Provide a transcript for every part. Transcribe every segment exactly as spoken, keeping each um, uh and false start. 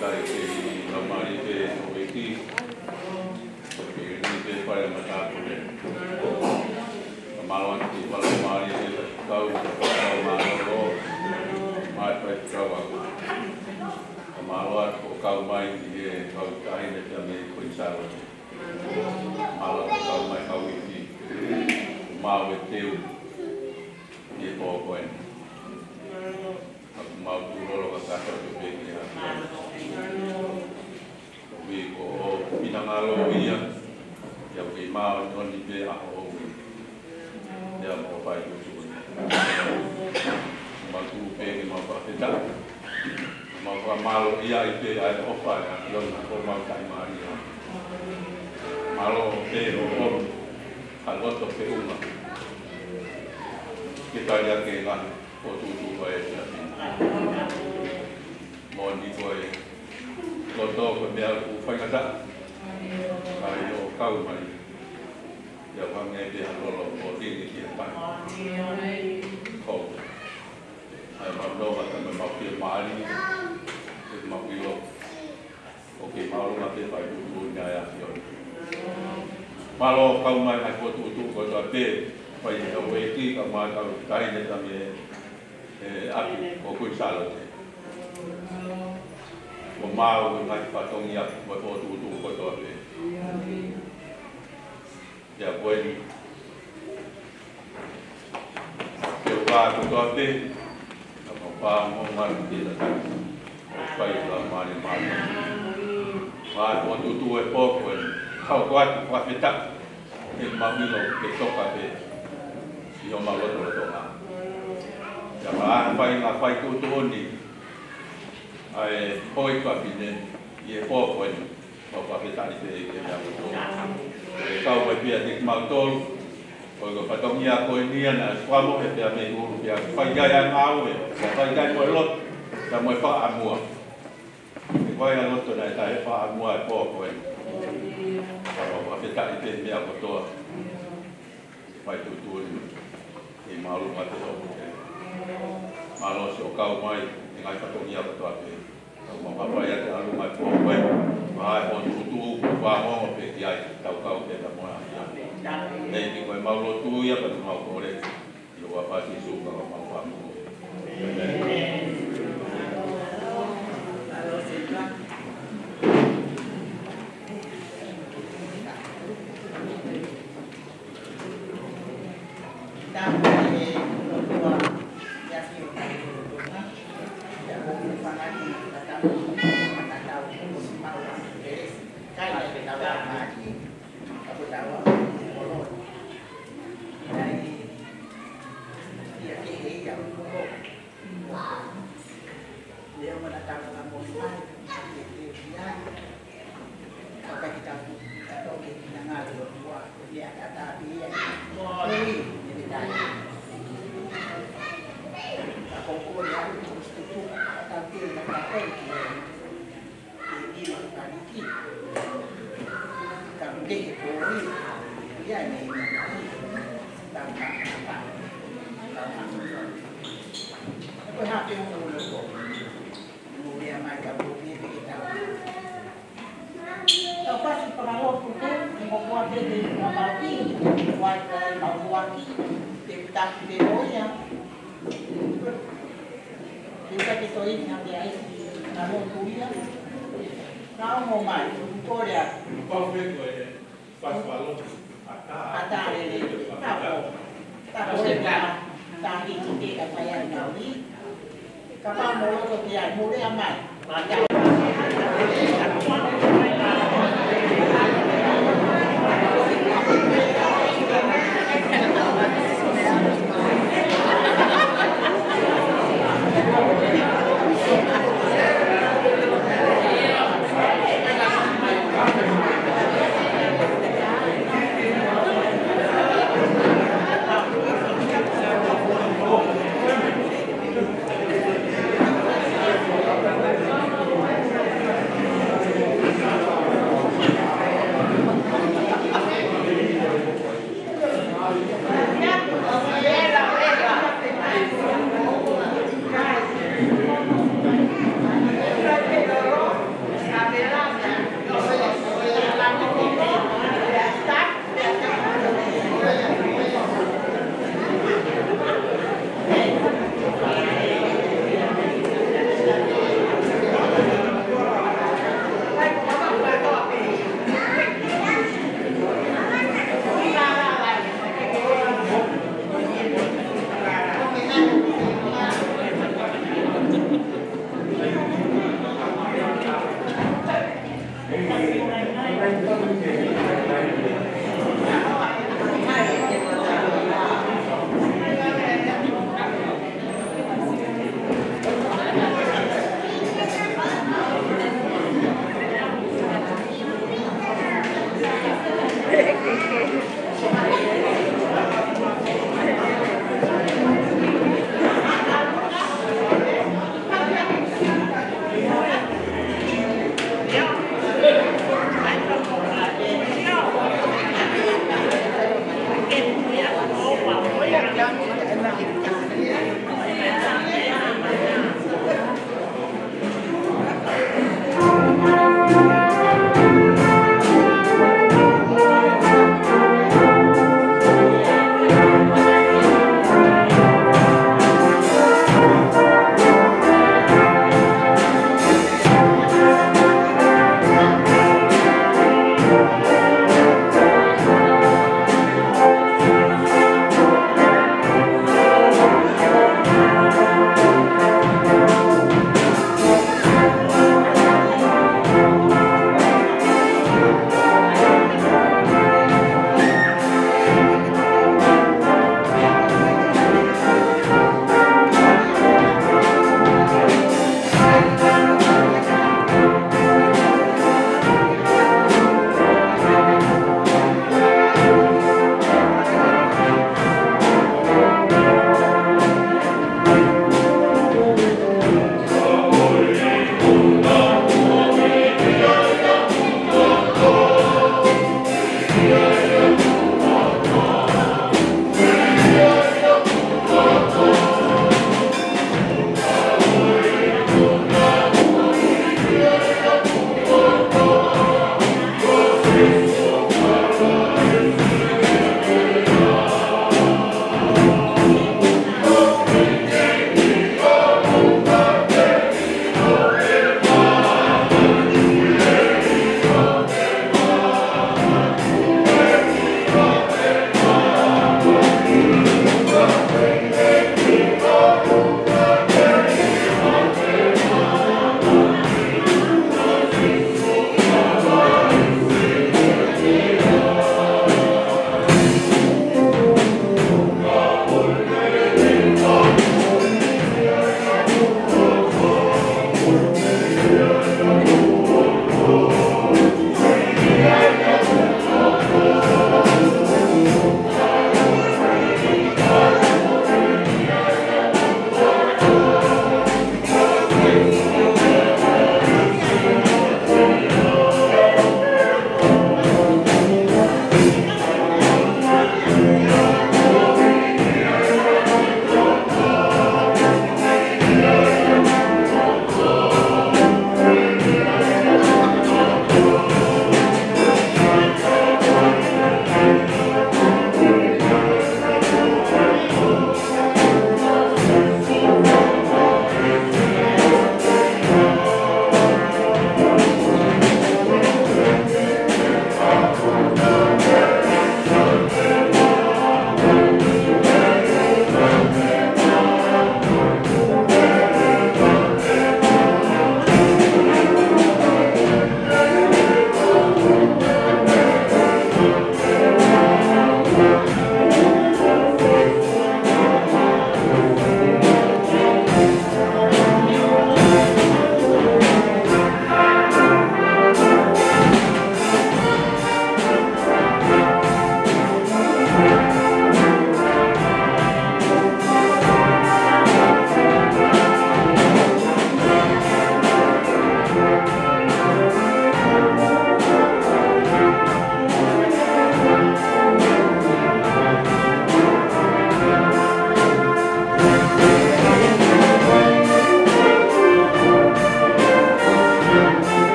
Fakafetaʻi ki he Laumālie ʻo e ʻEiki, ʻoku ʻi heni pē ʻi he fale matāpule. Fakamālō atu ki he Laumālie ʻo e Faifekau, Faifekau Mālōlō, mo e Faifekau ako. Fakamālō atu hoʻo kau mai ki he kau taʻahine pea mei Kuini Sālote. Mālō hoʻo kau mai kau ifi. Mau e teu ʻi he pō ko eni. ʻOku mau tūlolo fakataha pē ki he ʻAfiona. Koeʻuhi ko hoʻo finangalo ia, ʻoku kei māʻoniʻoni pē ʻa hoʻo ui. Pea mo e fai tuʻutuʻuni. Mau tuʻu pē ke mau fakafetaʻi. Mau fakamālōʻia ai pē ʻa e ʻofa ʻa e ʻAfiona ko homau taʻimālie. Mālō pē hoʻo ʻomi ha loto feʻunga ke tali ʻaki e ngaahi fokotuʻutuʻu ʻa e ʻEiki. Moʻoni ko e loto ko e meʻa ʻoku faingataʻa. Ka ʻi hoʻo kau mai, ʻoku hangē pē ha lolo ʻoku ʻomi ki he tahi. Ko e ʻai ʻemau nonga, ka ʻoku mau fiemālie, ʻoku mau ʻilo ʻoku kei māʻolunga pē fai tuʻutuʻuni ʻa e ʻAfiona. Mālō kau mai ʻa e fokotuʻutuʻu kotoa pē, fai ʻe he ʻEiki, kae ʻumaʻā e kau taʻahine pea mei he ʻapi ko Kuini Sālote. Ko homau ngaahi fatongia mo e fokotuʻutuʻu kotoa pē. Pea ko eni, ke u vā kotoa pē, ka mau pā mo ngā ki he tataki. ʻO fai la mani mani. Vā fokotuʻutuʻu e pō ko eni. Kau ko atu, fakafetaʻi. ʻOku mau ʻilo ke toka pē ʻi homau lotolotonga. Pea ka fai ngā fai tuʻutuʻuni ʻa e houʻeiki fafine ʻi he pō ko eni. Mau fakafetaʻi pē ki he meʻa kotoa. ʻE kau mai pē ʻiate kimautolu, ko e fatongia ko eni ia naʻe fakamohe pea mei ʻulu pea fai ai ʻa e ngāue, pea fai ai mo e lotu, pea mo e fakaʻamua. ʻE fai ʻa e lotu naʻe taʻefaʻaʻamua e pō ko eni. Mau fakafetaʻi pē meʻa kotoa. Fai tuʻutuʻuni. ʻE mālō mate o. Mālō siʻo kau mai he ngaahi fatongia kotoa pē. Tau mau pāpā ia te alu mai pō koe. Mahalo ko e tuʻutuʻu, ko e fakaongo pē ki ai, tau kau pē ka mo e ʻAfiona. Thank you, ko e mau lotu ia, ka mau kole. ʻI he huafa ʻo Sīsū ka mau pāpā. ʻĒmeni. Tau pasi pangalotu ko, ʻi mo kua te te kua mau ki, kua i kua i mau kua ki, te putaki te loia. Te putaki toi ni hake ai, na mo tuia. Na o mo mai, kore a. Pau pe ko e, pasi pangalotu, ata. Ata lele, ta ko. Ta ko e ka, ta ki ki te ka pai ai na ui. Kapau mo loto ki ai, mo lea mai.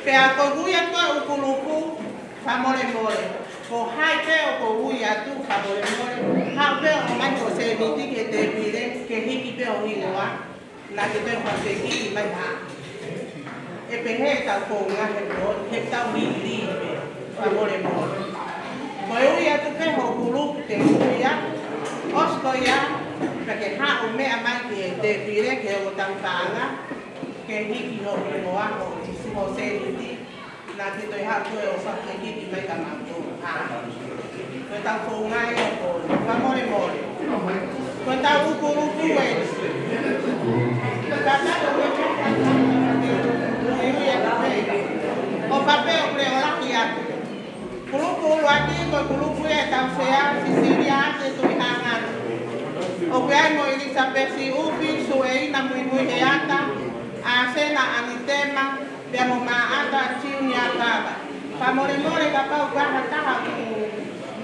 Pea ko e ui atu ʻa e ʻū kulupu, fakamolemole. Ko hai pē ʻoku ou ui atu, fakamolemole, haʻu pē ʻo ʻomai hoʻo sēniti ki he tēpile, ke hiki pē ho hingoa, naʻa ke toe fakasēniti mai ha. ʻE pehē ʻetau founga he pō, he tau lili pē, fakamolemole. Ko e ui atu pē hoʻo kulupu te u ui atu, ʻosi ko ia, pea ke haʻu meʻa mai ki he tēpile, ki he ongo tauhi paʻanga, ke hiki ho hingoa, hoʻo sēniti, naʻa ke toe haʻu koe ʻo fakahiki mai kia mautolu. ʻA. Ko ʻetau founga ia ko, fakamolemole. Ko ʻetau ʻū kulupu ē. Ka tau ui atu pē. ʻO pape ʻo pule ʻo laki atu. Kulupu ʻuluaki ko e kulupu ia ʻetau sea, Sisilia Ate Tuʻihaʻangata. ʻOku ʻi ai mo ʻIlisapesi ʻUfi, Sueina Muimuiheata, ʻAsena ʻAnitema, pea mo Maʻata Tiunia Kava. Fakamolemole kapau ʻoku ʻi ai ha taha ʻoku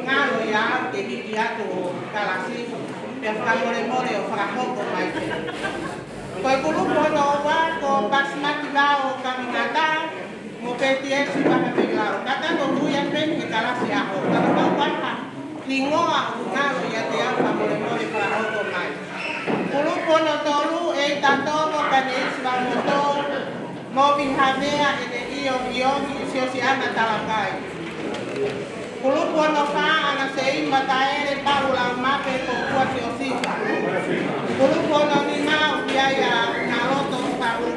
ngalo ia au ke hiki atu ʻo kalasi, pea fakamolemole ʻo fakahoko mai pē. Ko e kulupu hono ua ko Pasimaki Vao Kamingata, mo Pētiesi Vahapeilau. Ka tau ui atu pē mei he kalasi ʻaho. Ka kapau ʻoku ʻi ai ha hingoa ʻoku ngalo ʻiate au, fakamolemole fakahoko mai. Kulupu hono tolu, ʻEita Tovo Kaneisi Vamotou, Movi Havea ʻEne ʻIo ʻIongi, Siosiana Talakai. Kulupu hono fā, ʻAna Seini Mataele, Palu Laumape, Kokua Siosifa. Kulupu hono nima, ʻoku ʻi ai ʻa Naloto Palu.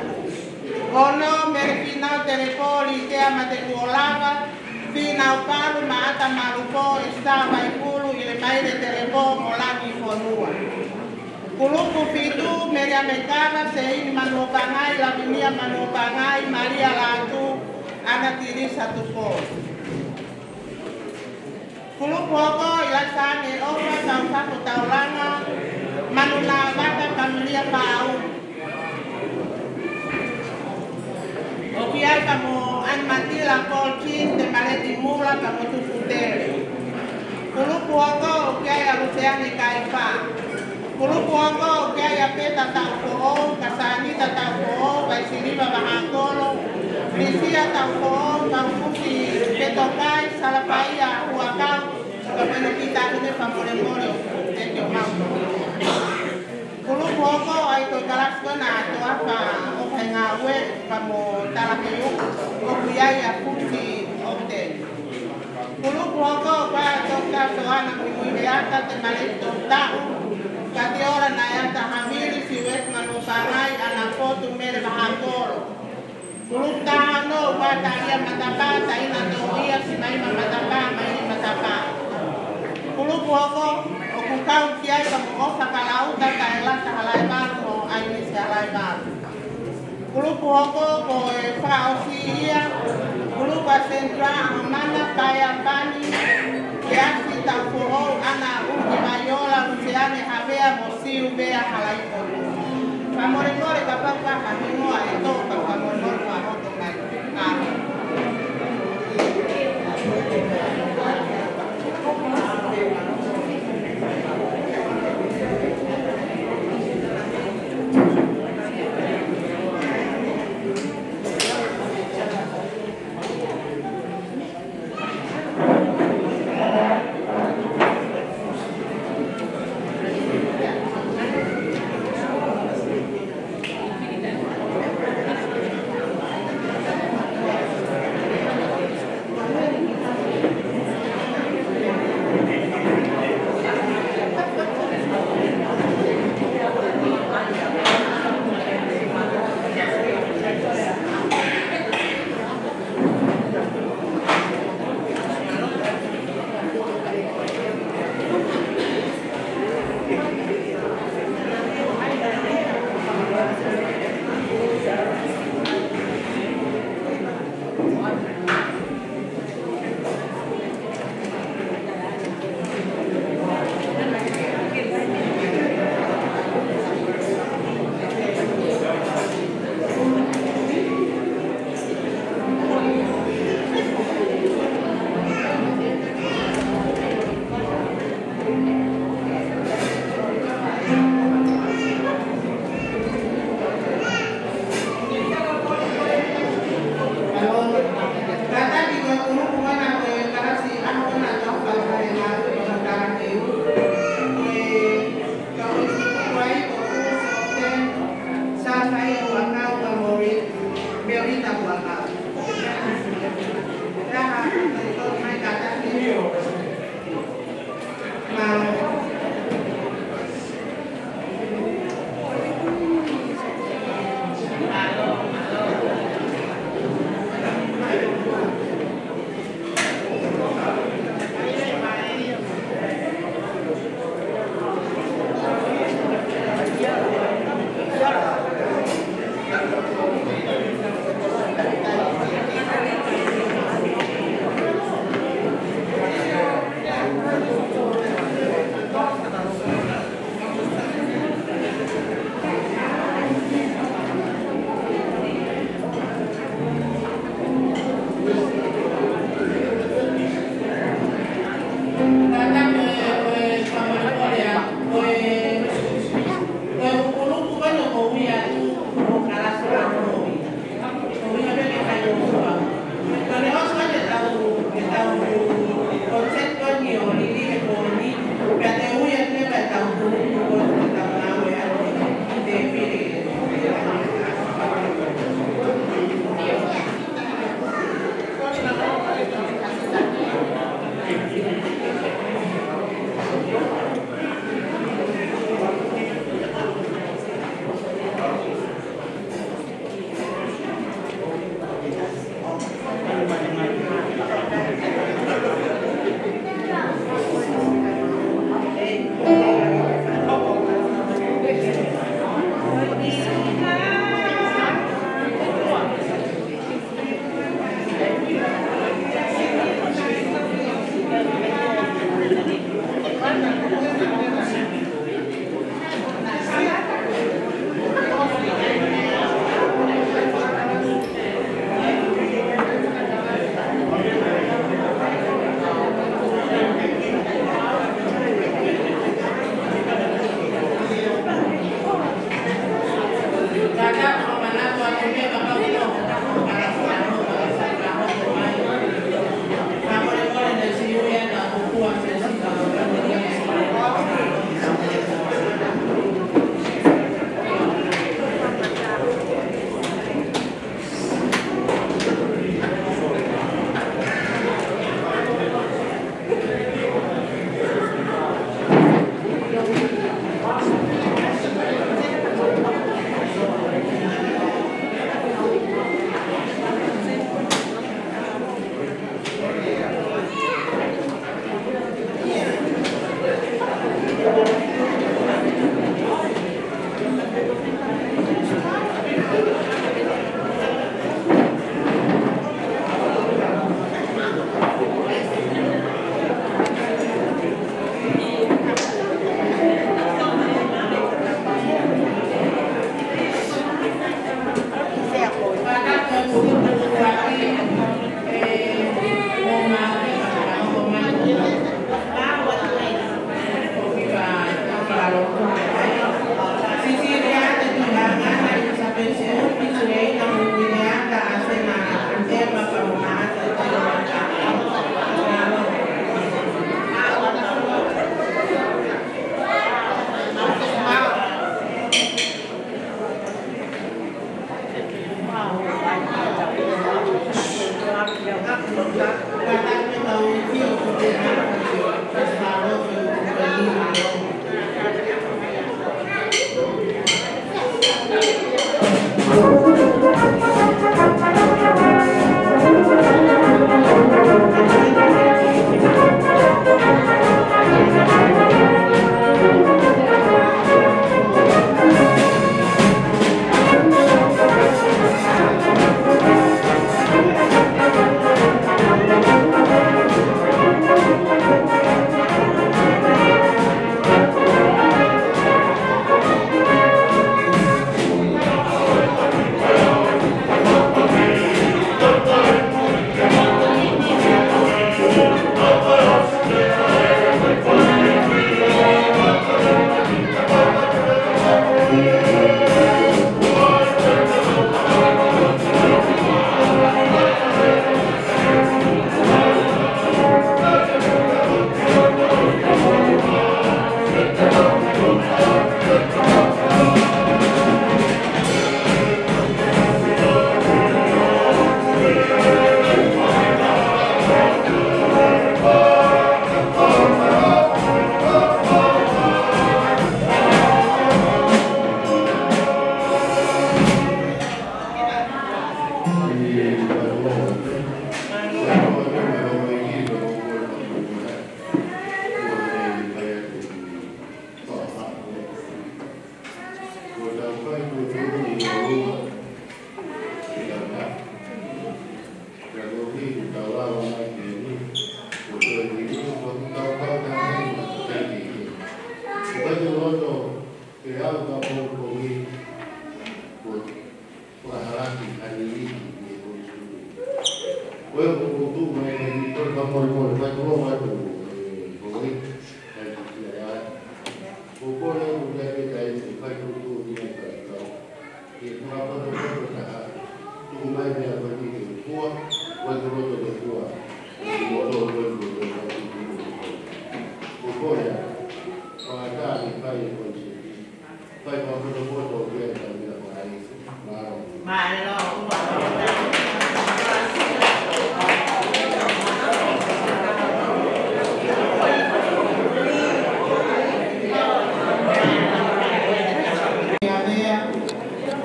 Ono, Mele Finau Telepoli, Tea Matekuolava, Finau Palu, Maʻata Malupo, Esita Vaipulu, ʻIlemaile Telepo, mo Lani Fonua. Kulupu fitu, Mele Amekava, Seini Manuopangai, Lavinia Manuopangai, Malia Latu, ʻAna Tilisa Tupou. Kulupu hoko, ʻIlaisa Ange ʻOfa, Tausapo Taulanga, Manu Navata, Kamilia Pau. ʻOku ʻi ai pea mo ʻAnimatila Kolkin, Temaleti Mula, pea mo Tuputele. Kulupu hoko, ʻoku ʻi ai ʻa Luseane Kaifa. Kulupu hoko, ʻoku ʻi ai ʻa Peta Taufoʻou, Kasanita Taufoʻou, Vaisiliva Vahakolo, Lisia Taufoʻou, Kaufusi Petokai, Salapaia Huakau, ka pena kita atu ne, fakamolemole ʻo teke o mau. Kulupu hoko, ʻa ia ko e kalasi ko ena ʻa Toafa ʻOfaʻingāue, pea mo Talakeu, ʻoku ʻi ai ʻa Fusi ʻOteni. Kulupu hoko, ʻoku ʻi ai ʻa Toketā Soana Muimuiheata, Temaleti Toutaʻu, Katiola Naeata Havili, Siueti Manuopangai, ʻAna Fotu Mele Vahakolo. Kulupu taha ono, ʻoku ʻi ai ʻa Talia Matapā, Taina Toʻia, Simaima Matapā, Maili Matapā. Kulupu hoko, ʻoku kau ki ai pea mo ʻOfa Kalauta, Taelata Halaivalu mo ʻAinisi Halaivalu. Kulupu hoko ko e fakaʻosi ia, kulupu ʻa Senitula ʻAhomana, Paea Pani, Keasi Taufoʻou, ʻAna ʻUki Vaiola, Luseane Havea mo Siuvea Halaifonua. Fakamolemole kapau ʻoku ʻi ai ha hingoa ʻe tō, ka fakamolemole fakahoko mai. ʻĀ.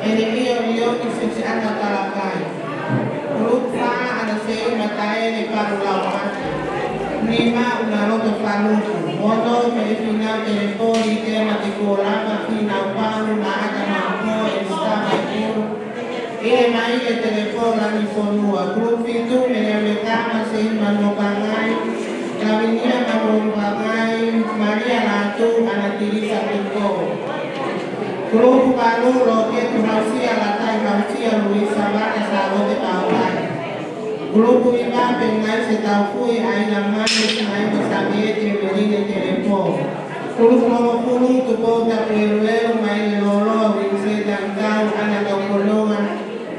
ʻEne ʻioʻioʻi siʻisiʻi ʻa e talakai. Kulupu fā, ʻAna Seini Mataele Palu Laumate. Nima, ʻUnaloto Faluku. Ono, Melefinau Telepoli Tea Matekolava, Finau Palu, Maʻata Maupō, ʻElisita Maipulu, ʻIlemaile Telepoli Langifonua. Kulupu fitu, Meleametama Seini Manuopangai, Lavinia Manuopangai, Malia Lātū, ʻAna Tilisa Tuko. Kulupu valu, Lōteti Hausia, Latai Hausia, Luisa Vaka, Sālote Paukai. Kulupu hiva, Peningaise Taufui, ʻAina Manu, Simaima Samieti, ʻEmeline Telepō. Kulupu hongofulu, Tupou Tapueluelu, Maile Lōloa, Uiniseta Tautau, ʻAna Kaufononga,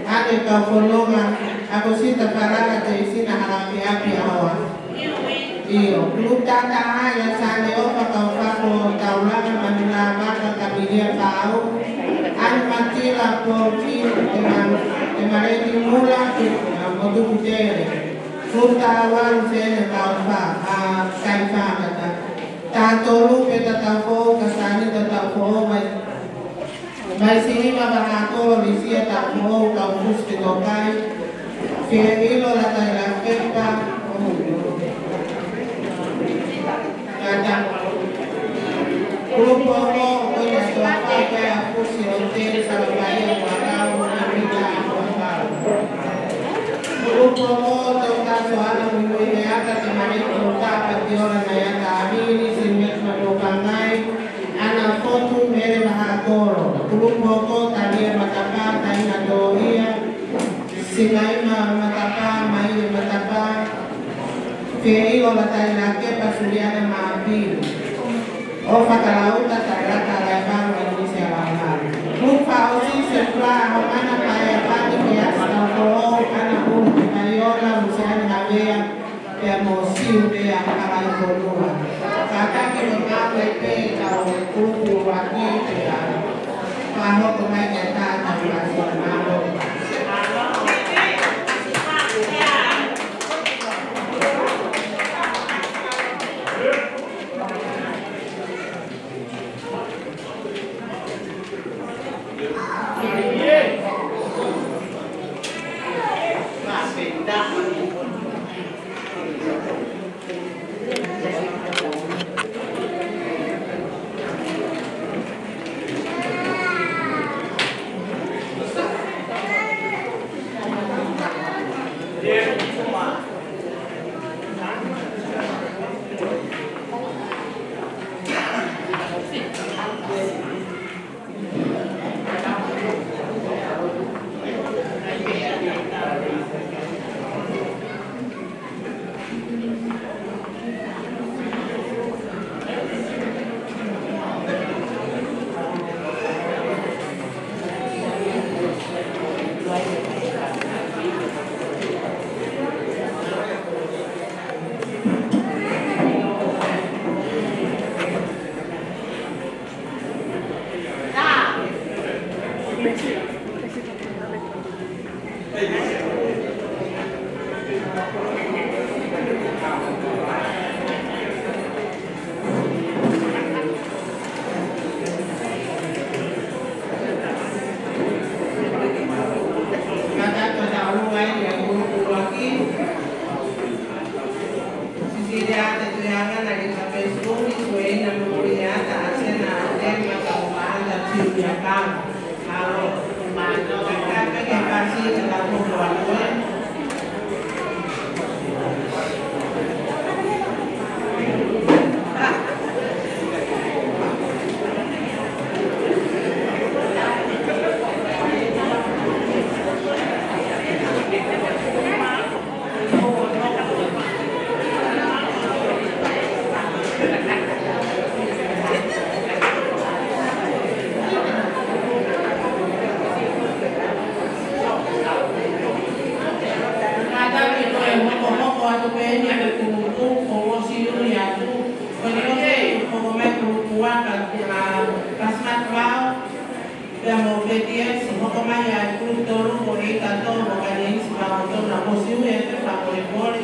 ʻAne Kaufononga, ʻAkosita Falala, Teisina Halakeapi, ʻAoa. ʻIo, kulupu taha taha, ʻAna Sane ʻOfa, Kaufako Taulanga, Manila Vaka, Kamilia Pau, ʻAne Matila Poki, Ema-, Emaleti Mula, Motuku Tele. Kulupu taha ua, Sene Kaufa, ʻa, Kaifakata. Taha tolu, Peta Taufoʻou, Kasani Taufoʻou, mai Mai Sihima Vahakolo, Lisia Taufoʻou, Kaufusi Petokai, Fielilo Latai Lakepa, Kata, Kulupu Oko, Oina Tuakai, Kaufusi Oteli, Salamaia Uakau, Amita Uakau. Kulupu Oko, Tokatoa Soana Muimui Heata, Temale Tokapa, Tiola Naiata Avili, Simet Manopangai, ʻAna Fotu, Mele Vahakolo. Kulupu Oko, Talia Matapā, Taina Tohia, Simaima Matapā, Maile Matapā, Feilo Latai Lakepa, Suliana Maʻapilu. ʻOfa Kalauta, Tailata Laivao, Inisia Laumau. Kulupu fā ʻosi, Sefula Homana, Paea Pati, Peasi Taufoʻou, ʻAna Pulu, Maiola, Lusiana Havea, pea mo Siu pea Kalaifonua. Kātaki mo maʻu ai pē ʻetau kulupu ʻuluaki pea fakahoko mai ke tā tau mālō. Ate tuianga na kita Facebook, isueina mo kuliata asena ate mata mo maanda tiu ya ka. Alo, maanda ka ka ke kasi ke la mo ko alo. Kātaki ko e hokohoko atu pē eni ʻa e kulupu, ʻosi ui atu. Ko e ʻosi ʻe hoko mai kulupu ua ka, ʻa, Kasmat Vao. Pea mo Fetiesi, hoko mai ʻa e kulupu tolu ko e ʻEita Tolu mo Kalienisi Vao Tolu, ʻosi ui atu pea ko e pole.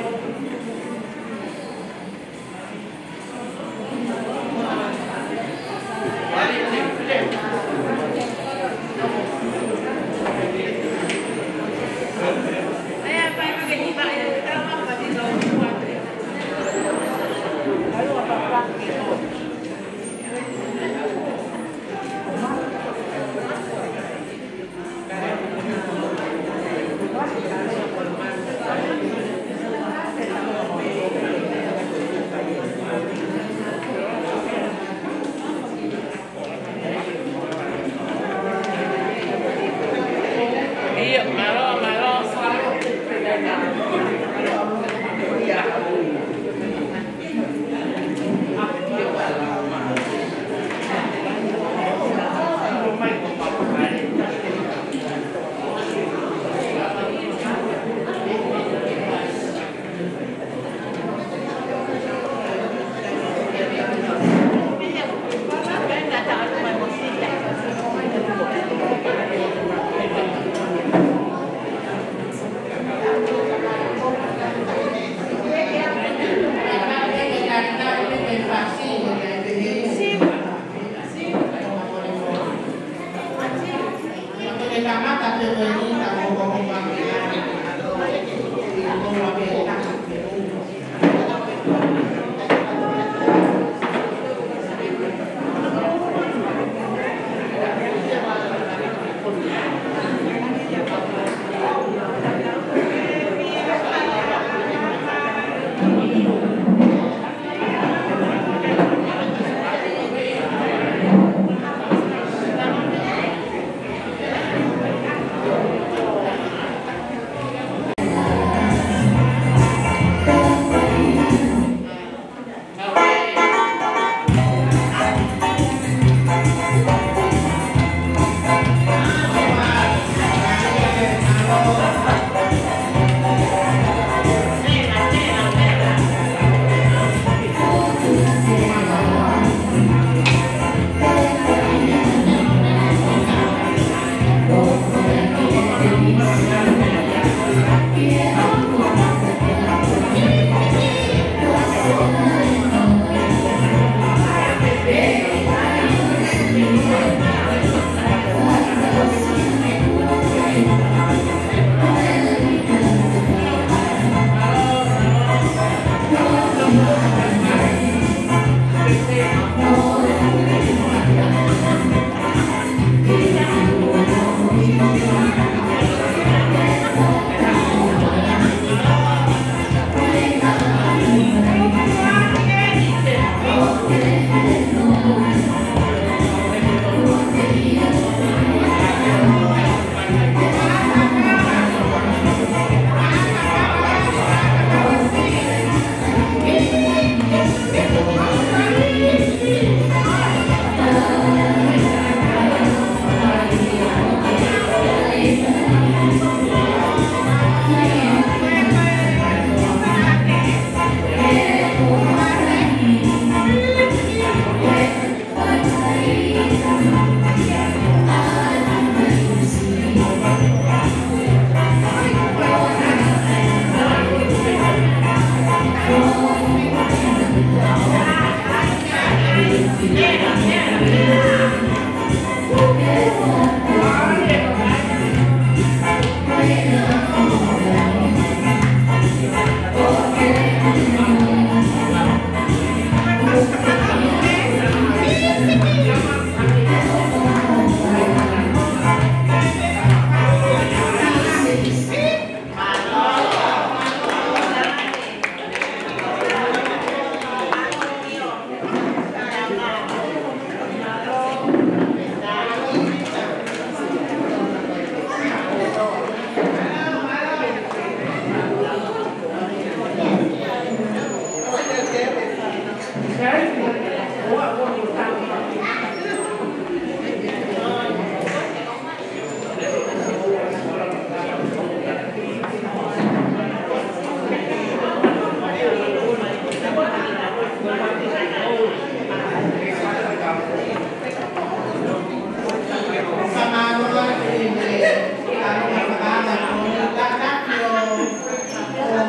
Fakamālō atu ʻi he ʻaloʻofa fakaava ko eni, kātaki ʻo,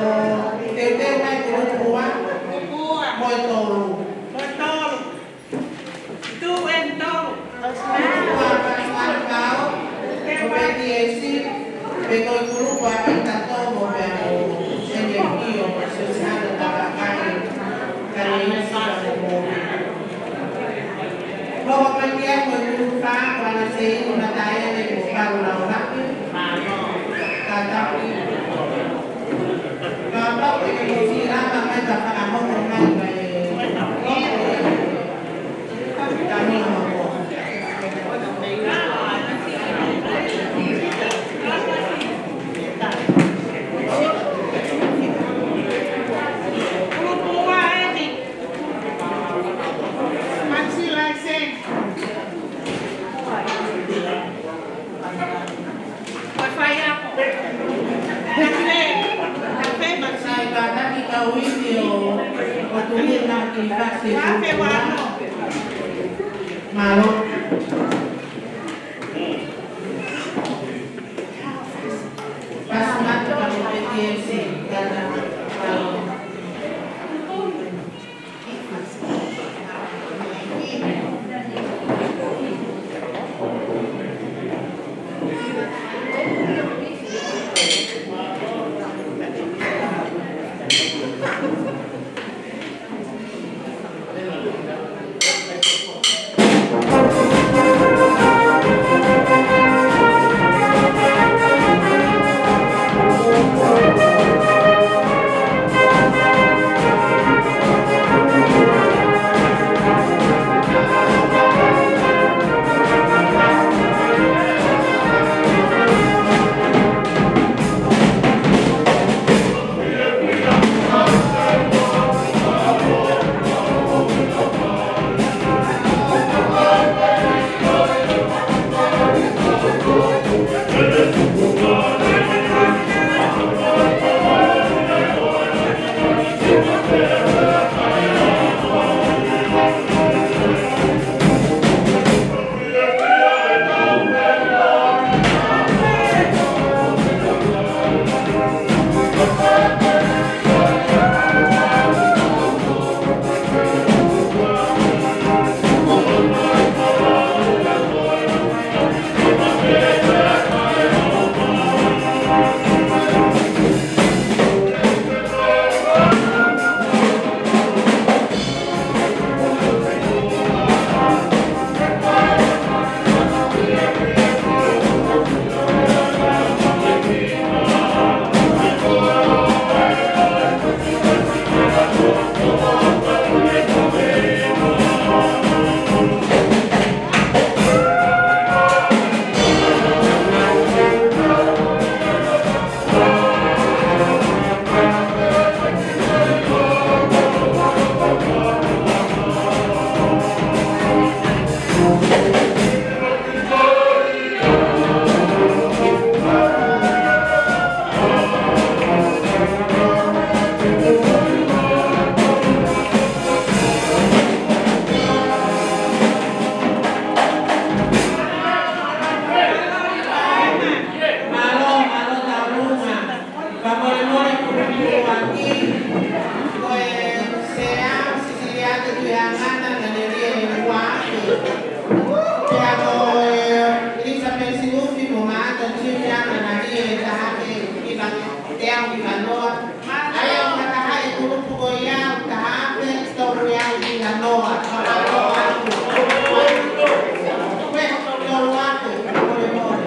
ʻo teuteu mai kulupu ua mo e tolu. Mo e tolu. Two and tolu. Kulupu ua, Pastor Kau, mo Betty Esi, pea ko e kulupu ʻa Peter Tomo, pea mo Sene Pio, mo Sosana Tavakale, Kale Isi, mo Hoko mai ki ai mo e kulupu fā, ko ʻAna Seini Mataele mo Paula Olapi. Kātaki. Kātaki ke mou siʻi lava mai ka fakahoko mai ka e. Ka mou hoko. Maxi license. Ko e faiako. Tapu lelei. Tapu lelei, Maxi. Sai kātaki kau isi ʻo, ʻo tuʻu na ki he fasi. Ka fe wano. Mālō. Pasi matu ka mo P T S, kātaki. Mālō. Mālō, mālō Tauluma. Fakamolemole kulupu ʻuluaki, ko e sea, sisili atu ki he ʻangana, naʻe lele ʻi he ua afe. Pea ko e Elizabeth Silufi mo Mato Junior, naʻe lele ʻi he taha afe hiva, teau hiva noa. ʻA ia ʻoku fakahā ʻe he kulupu ko ia, ʻoku taha afe, tolu hiva noa. Fakamolemole. Tolu afe, fakamolemole.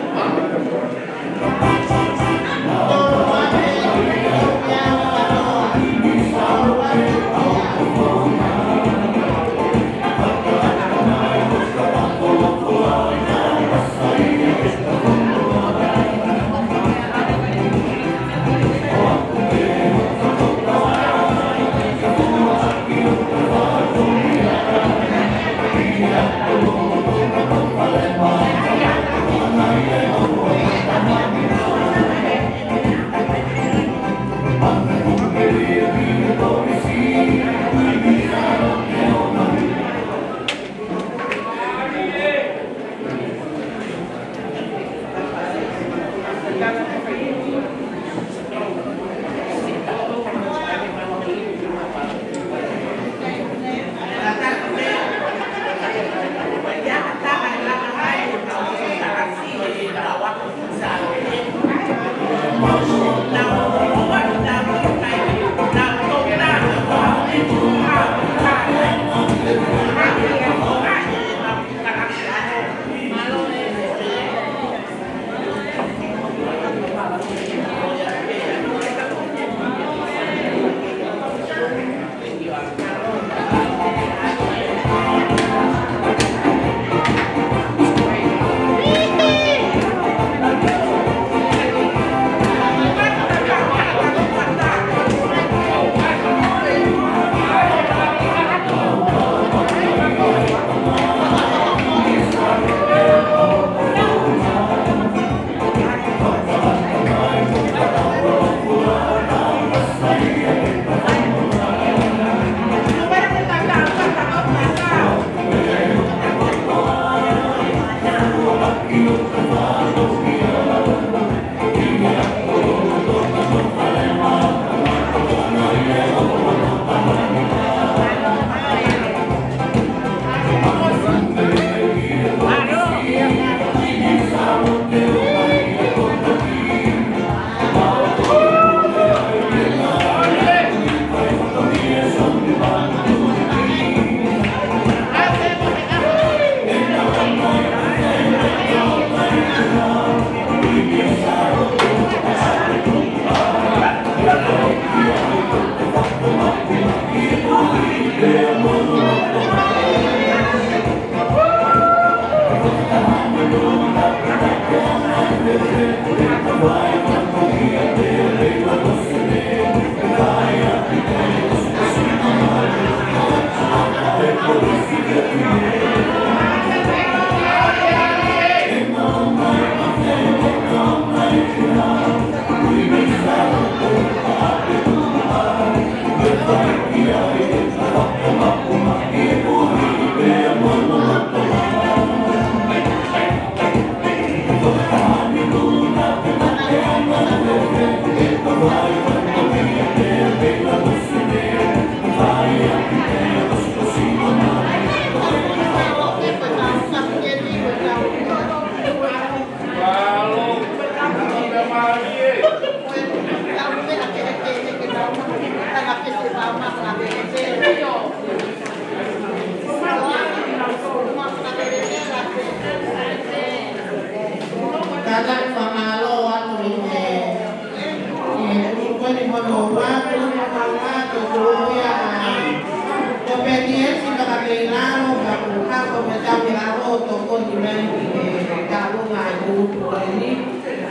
Mai ki he kaunga e kulupu ko eni.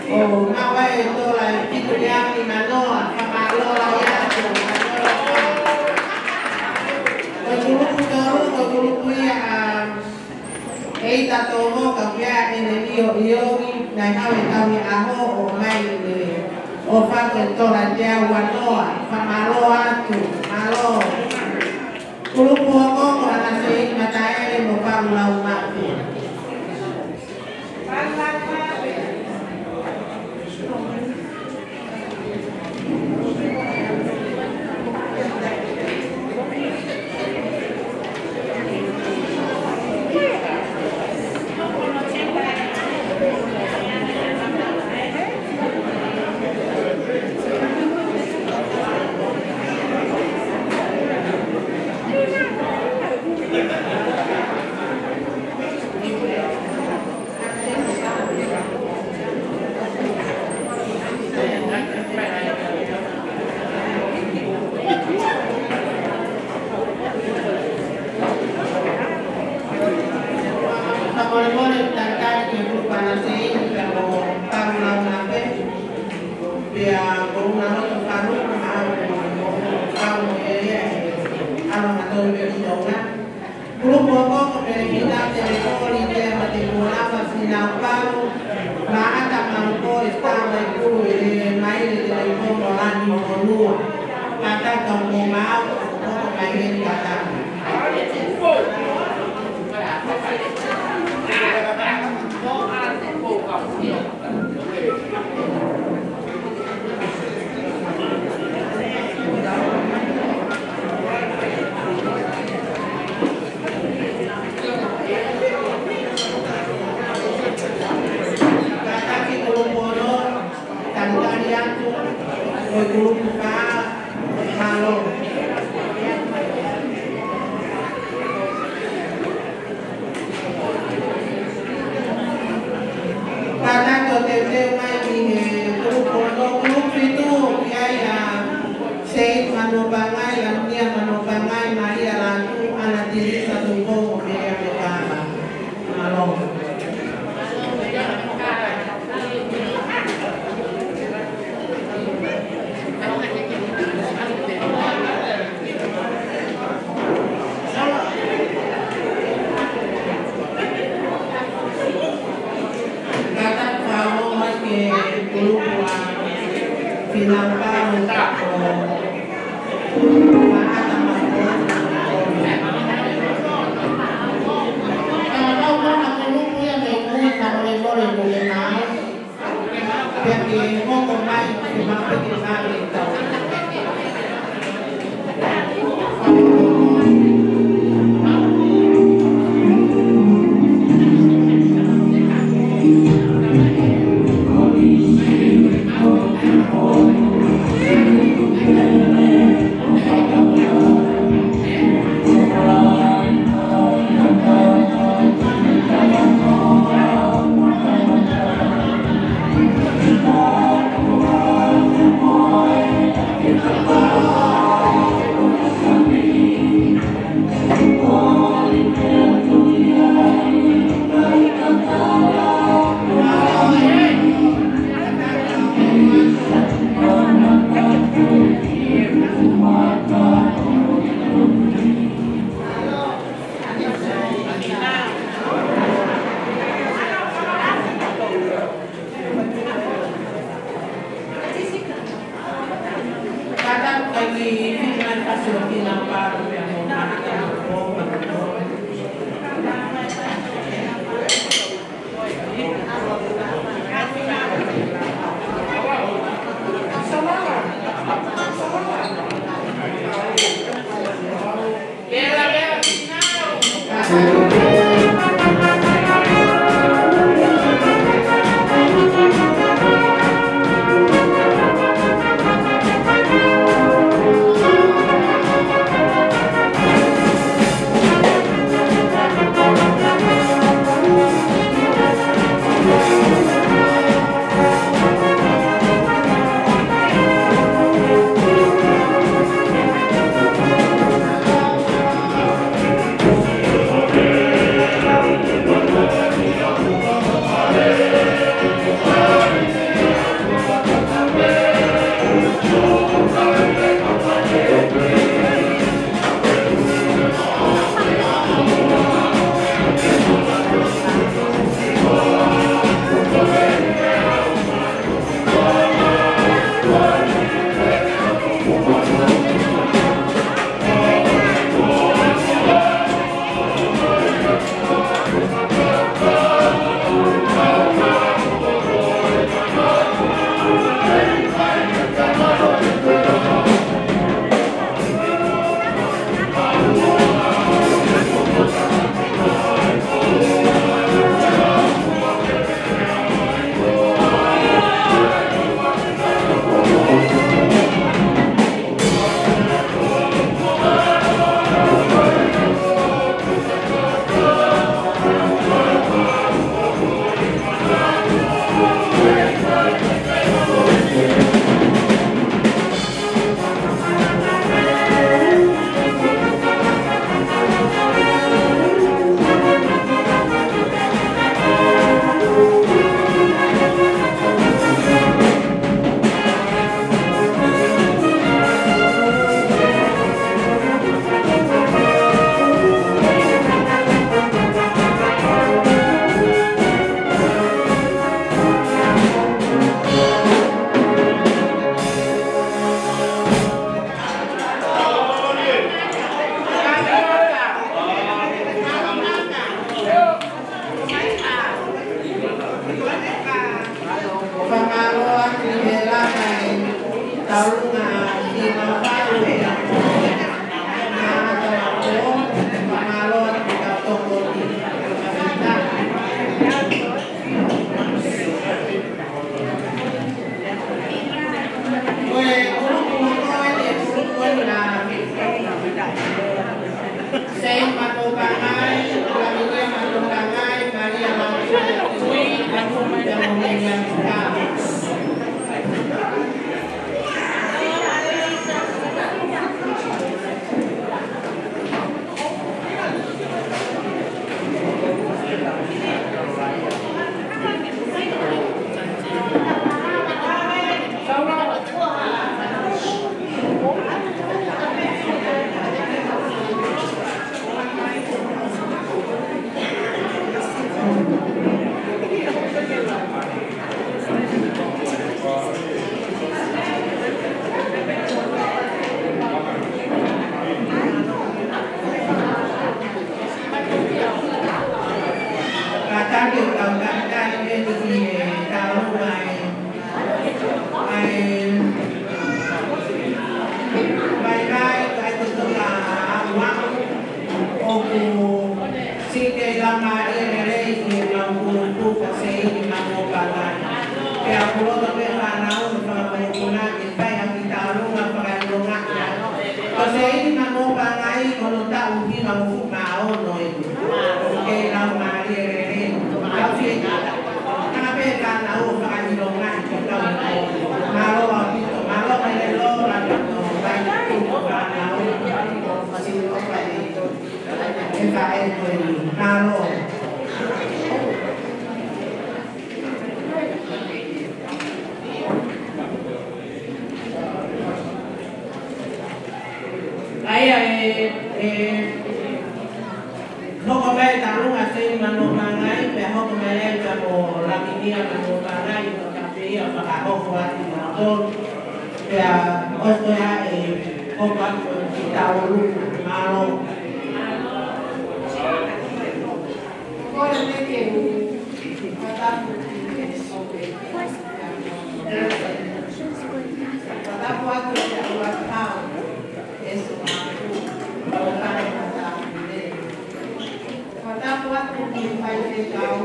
ʻO maʻu ai e tola ʻe fitu mano, fakamālō lahi atu. Ko e kulupu tolu, ko e kulupu ia ʻa ʻEita Tomo, ka pea ʻene ʻio ʻio ni, naʻe haʻu he taimi ʻaho ʻo mai ʻo fai e tola ʻe teau ua noa, fakamālō atu, mālō. Kulupu hoko ko ʻAna Seini Mataele mo Paula Umafi. Fakamolemole, talitali ki he kulupu ʻAna Seini pea mo Paula Umafi. Pea ko ʻUna Loto Falu, ma au, ma au mo ia ia, ʻa e ʻAlo Mātou ʻi Tonga. Kulupu hoko ko Pelesiteni Telefoni, Tea Matepulapa, Sinau Palu, Maʻata Maluko, Esta Maikulu, ʻEle Maile, Telefoni mo Lani Fonua. Kātaki mo maau, hoko mai heni kātaki. Kātaki kulupu ono, talitali atu, ko e kulupu fā, mālō. Kātaki ʻo teuteu mai ki he kulupu ono, kulupu fitu, ʻi ai ʻa Seini Manuapangai, Lanunia Manuapangai, Malia Latu, ʻAna Tilisa Tupou, mo Melia Mekama. Mālō. Kātaki fāo mai ki he kulupu ʻa Finau Palu ʻo Maʻata Maluko. Ka tau kona kulupu ia mei mui, fakamolemole mo e nau. Pea ke hoko mai ke mapeke vale tau. Seini Manopangai, Lamini Manopangai, Malia Manopangai, Malia Manopangai. Kātaki ʻo kau kātaki ʻeni ki he taʻu mai. ʻAi, mai, mai, ʻai ko e toka ua. ʻOku siʻi kei laumālie lelei ʻi he mau kulupu ko Seini Manopangai. Pea ʻoku loto pē fānau mo fanga mokopuna ke fai ha kiʻi tauʻolunga fakaʻilonga. Ko Seini Manopangai ko hono taʻu hivangofulu mā ono eni. ʻOku kei laumālie lelei. Ka fie, ka pē fānau fakaʻilonga ke tau. Mālō ʻaupito, mālō ʻaupito, mālō ʻaupito, mālō ʻaupito. ʻE faʻē ko eni. Mālō. ʻAi, ʻe, ʻe, hoko mai e taʻu ʻa Seini Manopangai, pea hoko mai ai pea mo Lamini Manopangai, ʻo ka pē ia fakahoko atu mo tolu. Pea ʻosi ko ia ʻe hoko atu ki he taʻu ʻolunga. Mālō. Kole ke u fakatapu ki he sope. Fakatapu atu ki he ʻuluaki hau, ʻEsi Mapu, ʻo kane fakatapu nei. Fakatapu atu ki he faifekau,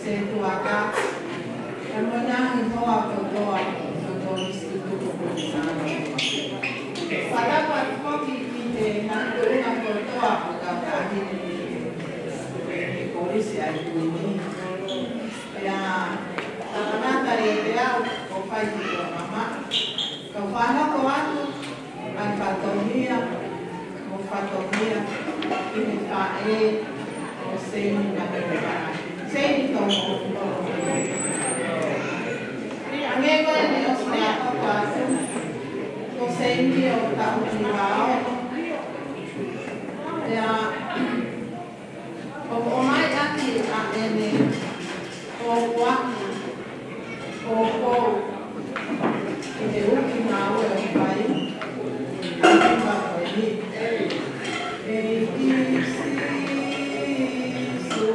Setuata, pea mo e ngaahi hoa kotoa ʻo e Kolisi Tutuki Puleʻanga. Fakatapu atu foki ki he ngaahi toʻunga kotoa ʻo e kau taʻahine ʻi he Kolisi ʻa e Kuini. Pea, takanata e te au, ʻo fai ki he mama. Kau fakahoko atu ʻa e fatongia, mo e fatongia, ki he faʻē ʻo Seini Manopangai. Seini Tomo. Hangē ko ʻene ʻosi fakahoko atu, ko Seini ʻoku taʻu hiva ono. Pea, ʻoku ʻomai ʻaki ʻa ʻene pōpoaki, pōpoaki, ki he ʻuhinga ʻoku fai, ʻa e pōpoaki ko eni. ʻEiki Sīsū,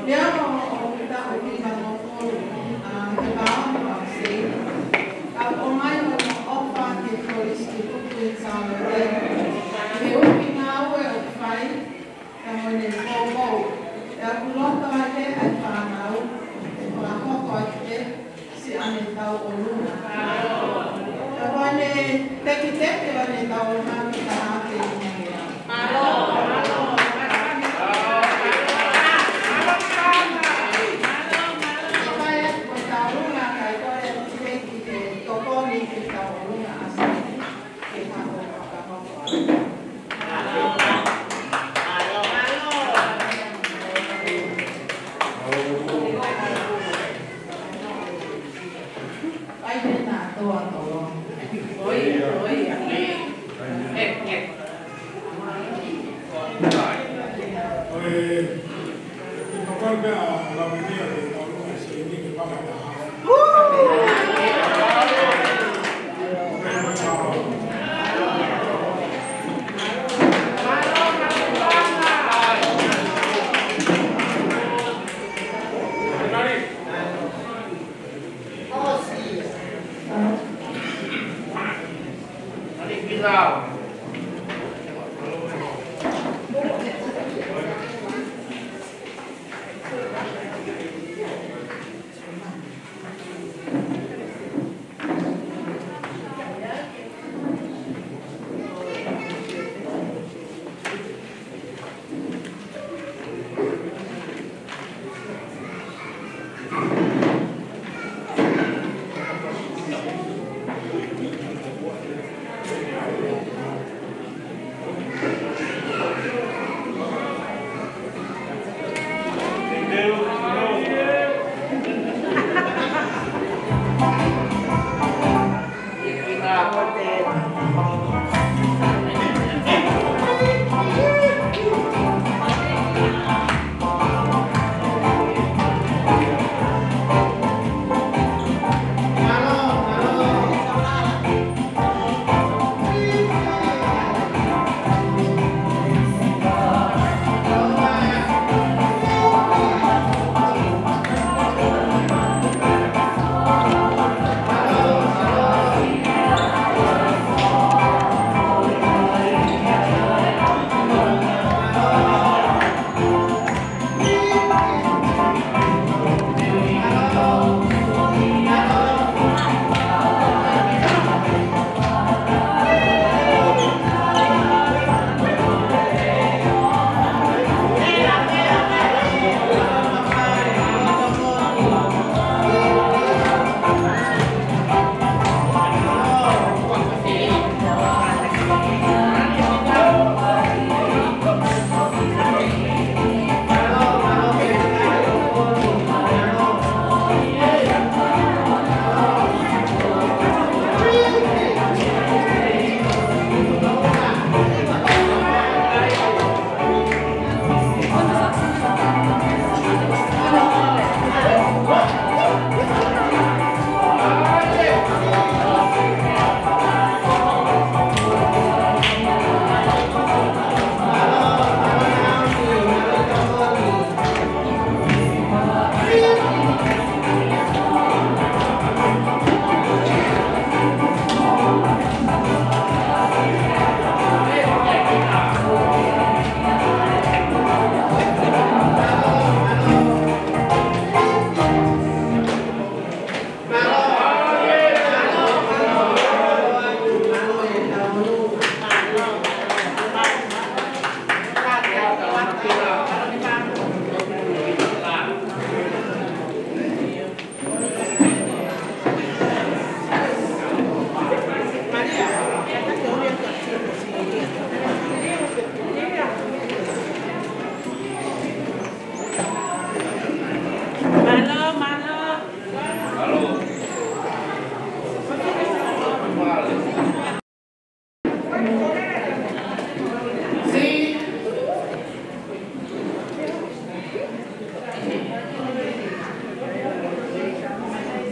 Leʻo ʻo kita ʻo kita mo kolu, ʻa, ke pao mo ʻa Seini. Ka ʻomai mo ʻofa ki he Kolisi Tutuki Kuini Sālote. He ʻuhinga ʻoku fai, ka mo ne koko. ʻE aku loto ai he ʻa e fānau, ʻe fakahoko ai he siʻane tauʻolunga. Ka ko ʻene tekiteki ʻa ʻene tauʻolunga ki he taha ke ʻuhinga. Mālō. Mālō. Mālō. Mālō. Mālō.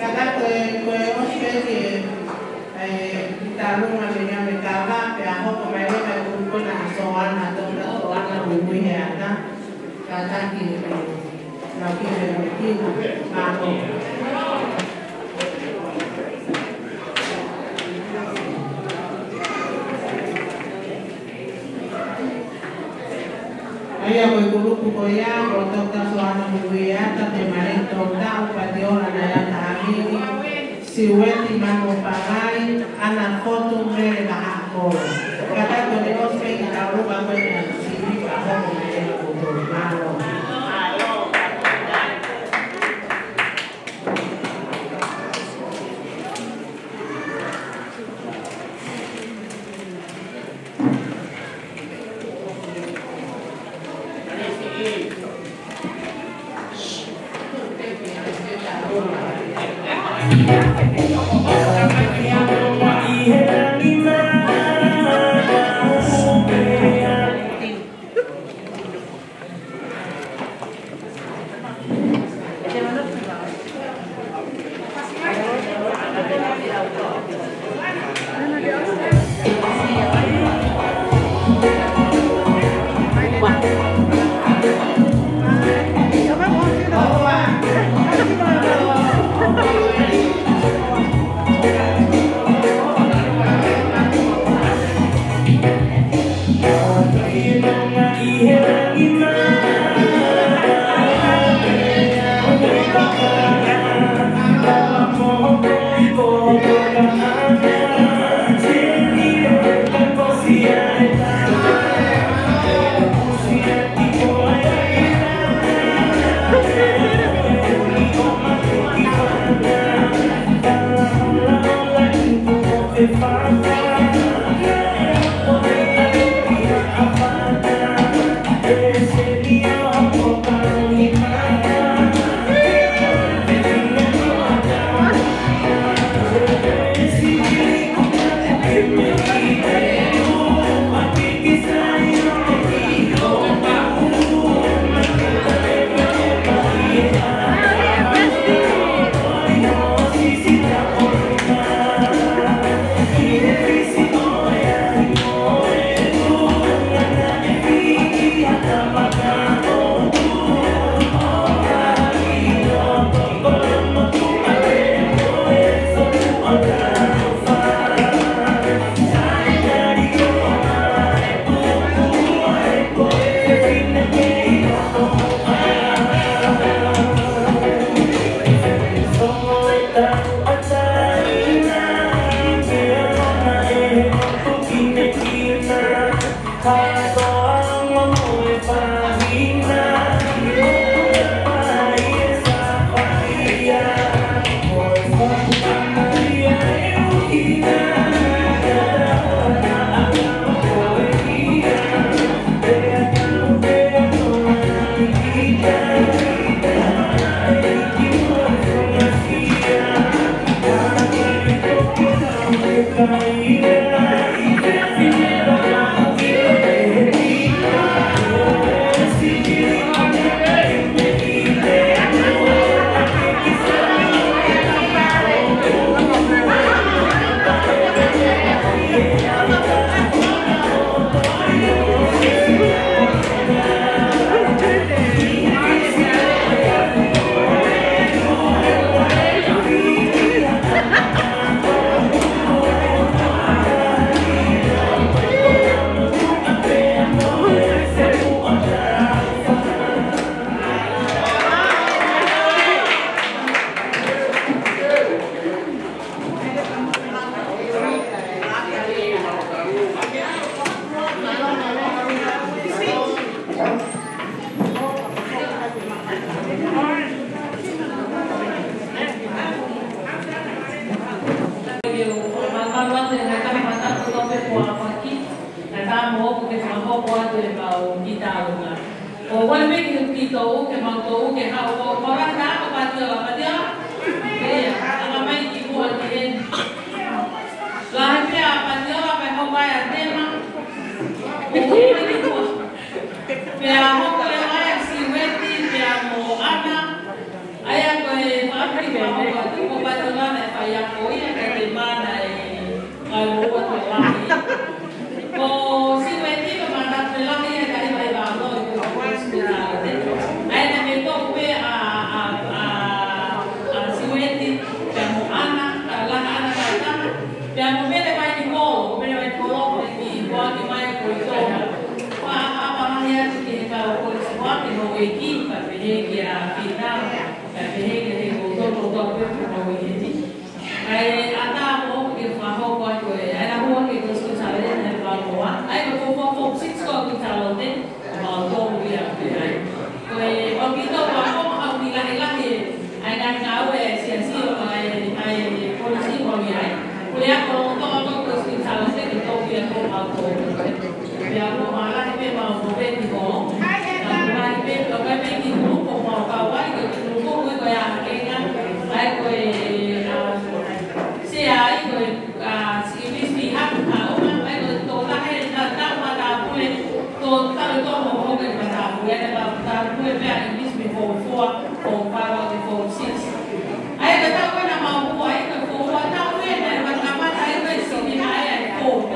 Kātaki ko e, ko e ʻosi pē ki he, e, kiʻi talunga mei he meʻa mai, pea hoko mai leva e kulupu ko ena ʻa Soana, Toketā Soana Muimuiheata. Kātaki, nau ki he, ki he, mālō. ʻA ia ko e kulupu ko ia, ko Toketā Soana Muimuiheata, Temaleʻi Toutaʻu, Patiola Naiata Havili, Siueti Manu Pangai, Ana Fotu, Mele Mahaʻakolo. Kātaki ko eni ʻosi pē kiʻi talunga ko ena, sivi ka hoko mai e kuto. Mālō. Ko wale me ki, ki tau, ke mau tau, ke hau, ko, ko rata, ko Patiola, Patiola. Ia, anga mai ki mua ki heni. Lahi pē ʻa Patiola, pea hoko ai ʻa Tema. Ko ui mai ki mua. Pea hoko leva ʻa Siueti, pea mo ʻAna. ʻA ia ko e fāmili pea mo ʻAna, ko Patiola naʻe faiako ia, ko Tema naʻe ʻai mo ua tau lahi. Ko Siueti ko Mana Pelahi e kai mai valo i ko Siueti. ʻA ia naʻe toʻo pē ʻa, ʻa, ʻa, ʻa Siueti, pea mo ʻAna, ʻa Lana ʻAna Kaitana, pea mo Mele Vai Nikolo, Mele Vai Nikolo, ko e kiʻi foaki mai ko i Tonga. Faʻa, faʻa, faʻa lahi atu ki he kau kolisi foaki no e ki, ka pehē ki a Fina, ka pehē ki he koutou, koutou pē ko no e ki. ʻA ia, ʻatā mo ke fakahoko atu e, ʻa ia naʻa hua ke tau sikusa lele he pāmoa. ʻA ia, ko e form four, form six ko ʻAkutalote, mau tō ia pē ai. Ko e, ʻaupito, ʻa ko mau ki lahi lahi, ʻa ia ngaahi ngāue ʻa e siasi ʻo ʻa e, ʻa e, kolisi mau ʻi ai. Ko e ako tō tō ko Sikusa Lote ke tō ia ko mau tō. Pea ko mau lahi pē mau ko pē ki holo. Ka ko lahi pē, ko lahi pē ki holo ko mau kau ai, ko e ki holo ko ui ko ia hakenga. ʻA ia ko e, ʻa, Sea ai ko e, ʻa, si Miss Pi Haku ka o ka, ʻa ia ko e tō tahe na tau matāpule, tō tahe tō mo hoke matāpule, ʻa ia matāpule pea i Miss Pi form four, form five, ʻa e form six. ʻA ia ka tau ena mau mua, ʻa ia ko e form four tau ena, ʻa ia ka kamata ai ko e sini ʻa ia e form B.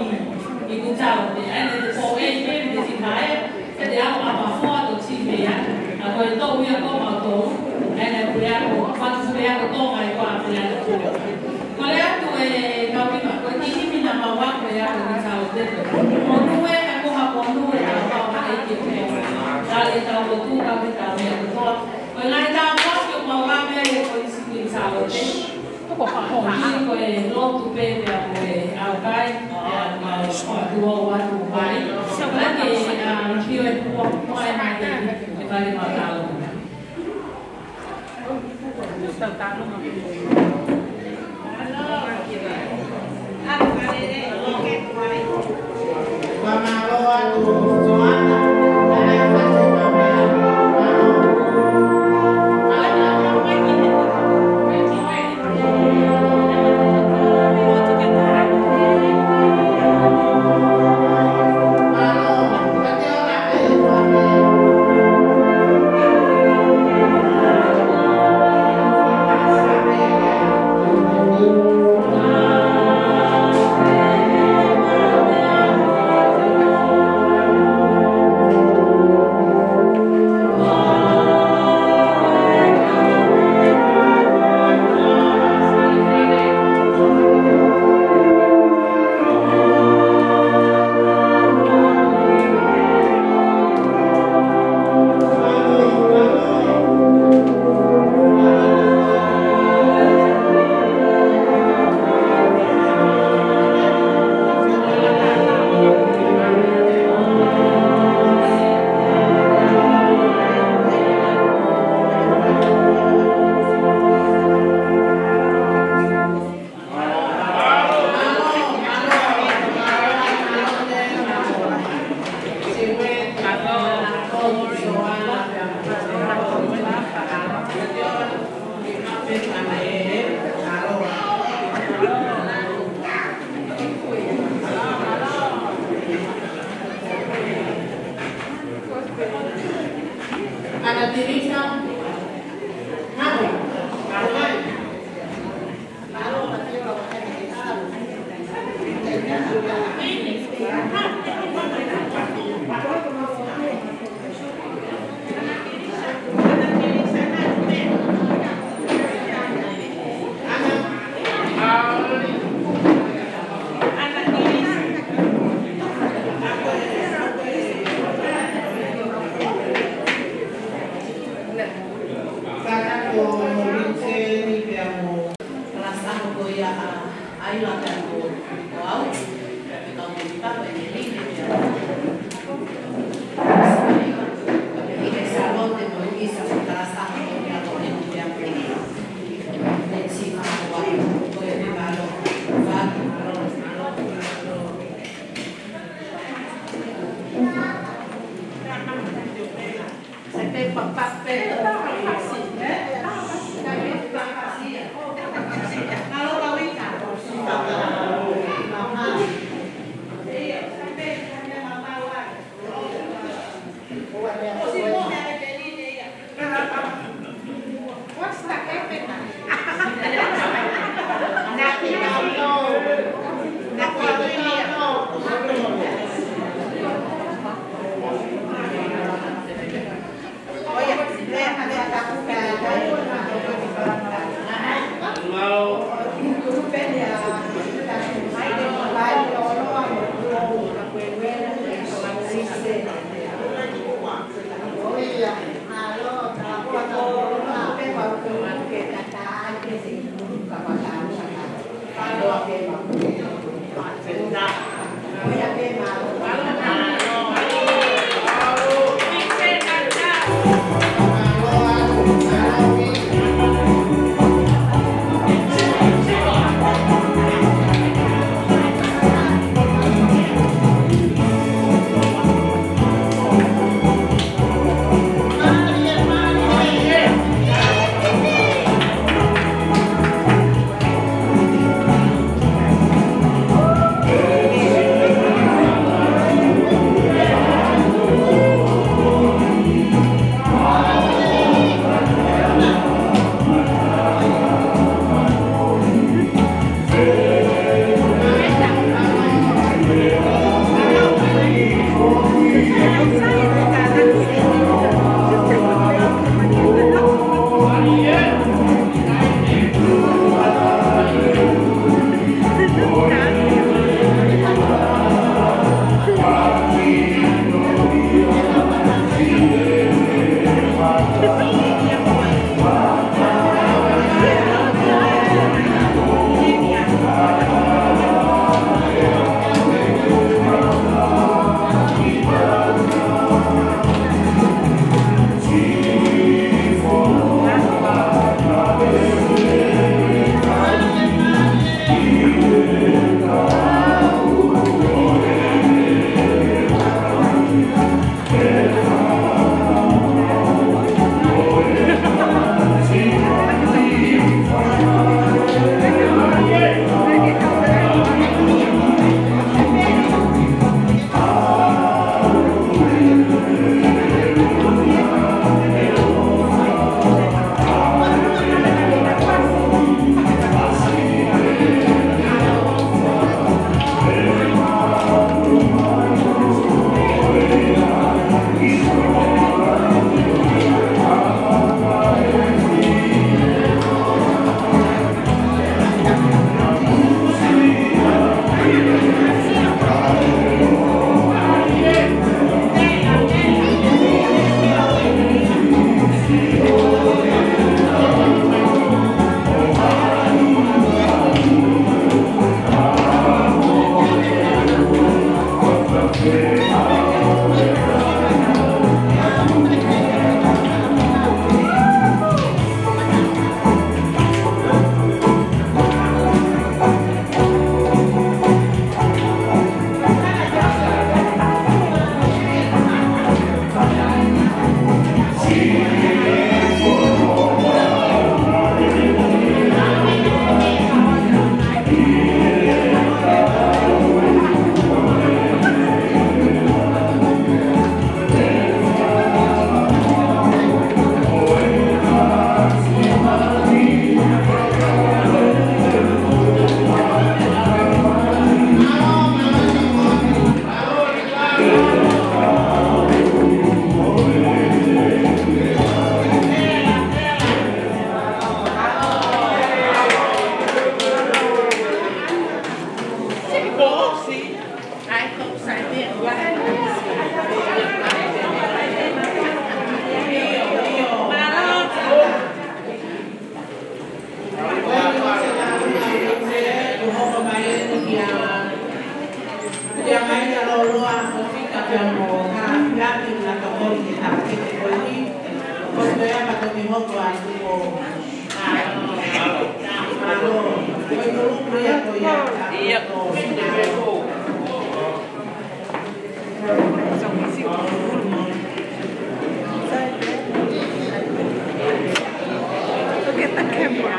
ʻI Kuta Lote, ʻa ia ko e form A pē, ko e sini ʻa ia, Ke te au a mafua to ti mea, a ko e tau ia ko mau tau, ʻa ia ko e ako, fatu mea ko Tonga ʻi ko a mea ko. Ko le atu e kau kima, ko e kikimi na mau ako e ako ni tau te. Mo nue ka ko ha mo nue ka mau ha e ki ko. Ka le tau ko tu ka me ka mea ko toa. Ko e ngaahi tau ko ki o mau la mea e ko i siki tau te. Ko e lotu pē pea ko e ʻaukai, pea mau fakatuʻu atu mai. Ka ke, ʻa, kio e pua, pua e mai te, e kale mātalo. Faka ko Vincent pea mo Kalasa ko ia ʻa ʻAila pea mo, mo au. Pea kau ke papa e lili pea mo. Sai, pea ke Salote mo Isa Kalasa ko ia ko e pea mo. Let's see, ko e pepalo. Faka, malo, malo, malo. Look at the camera.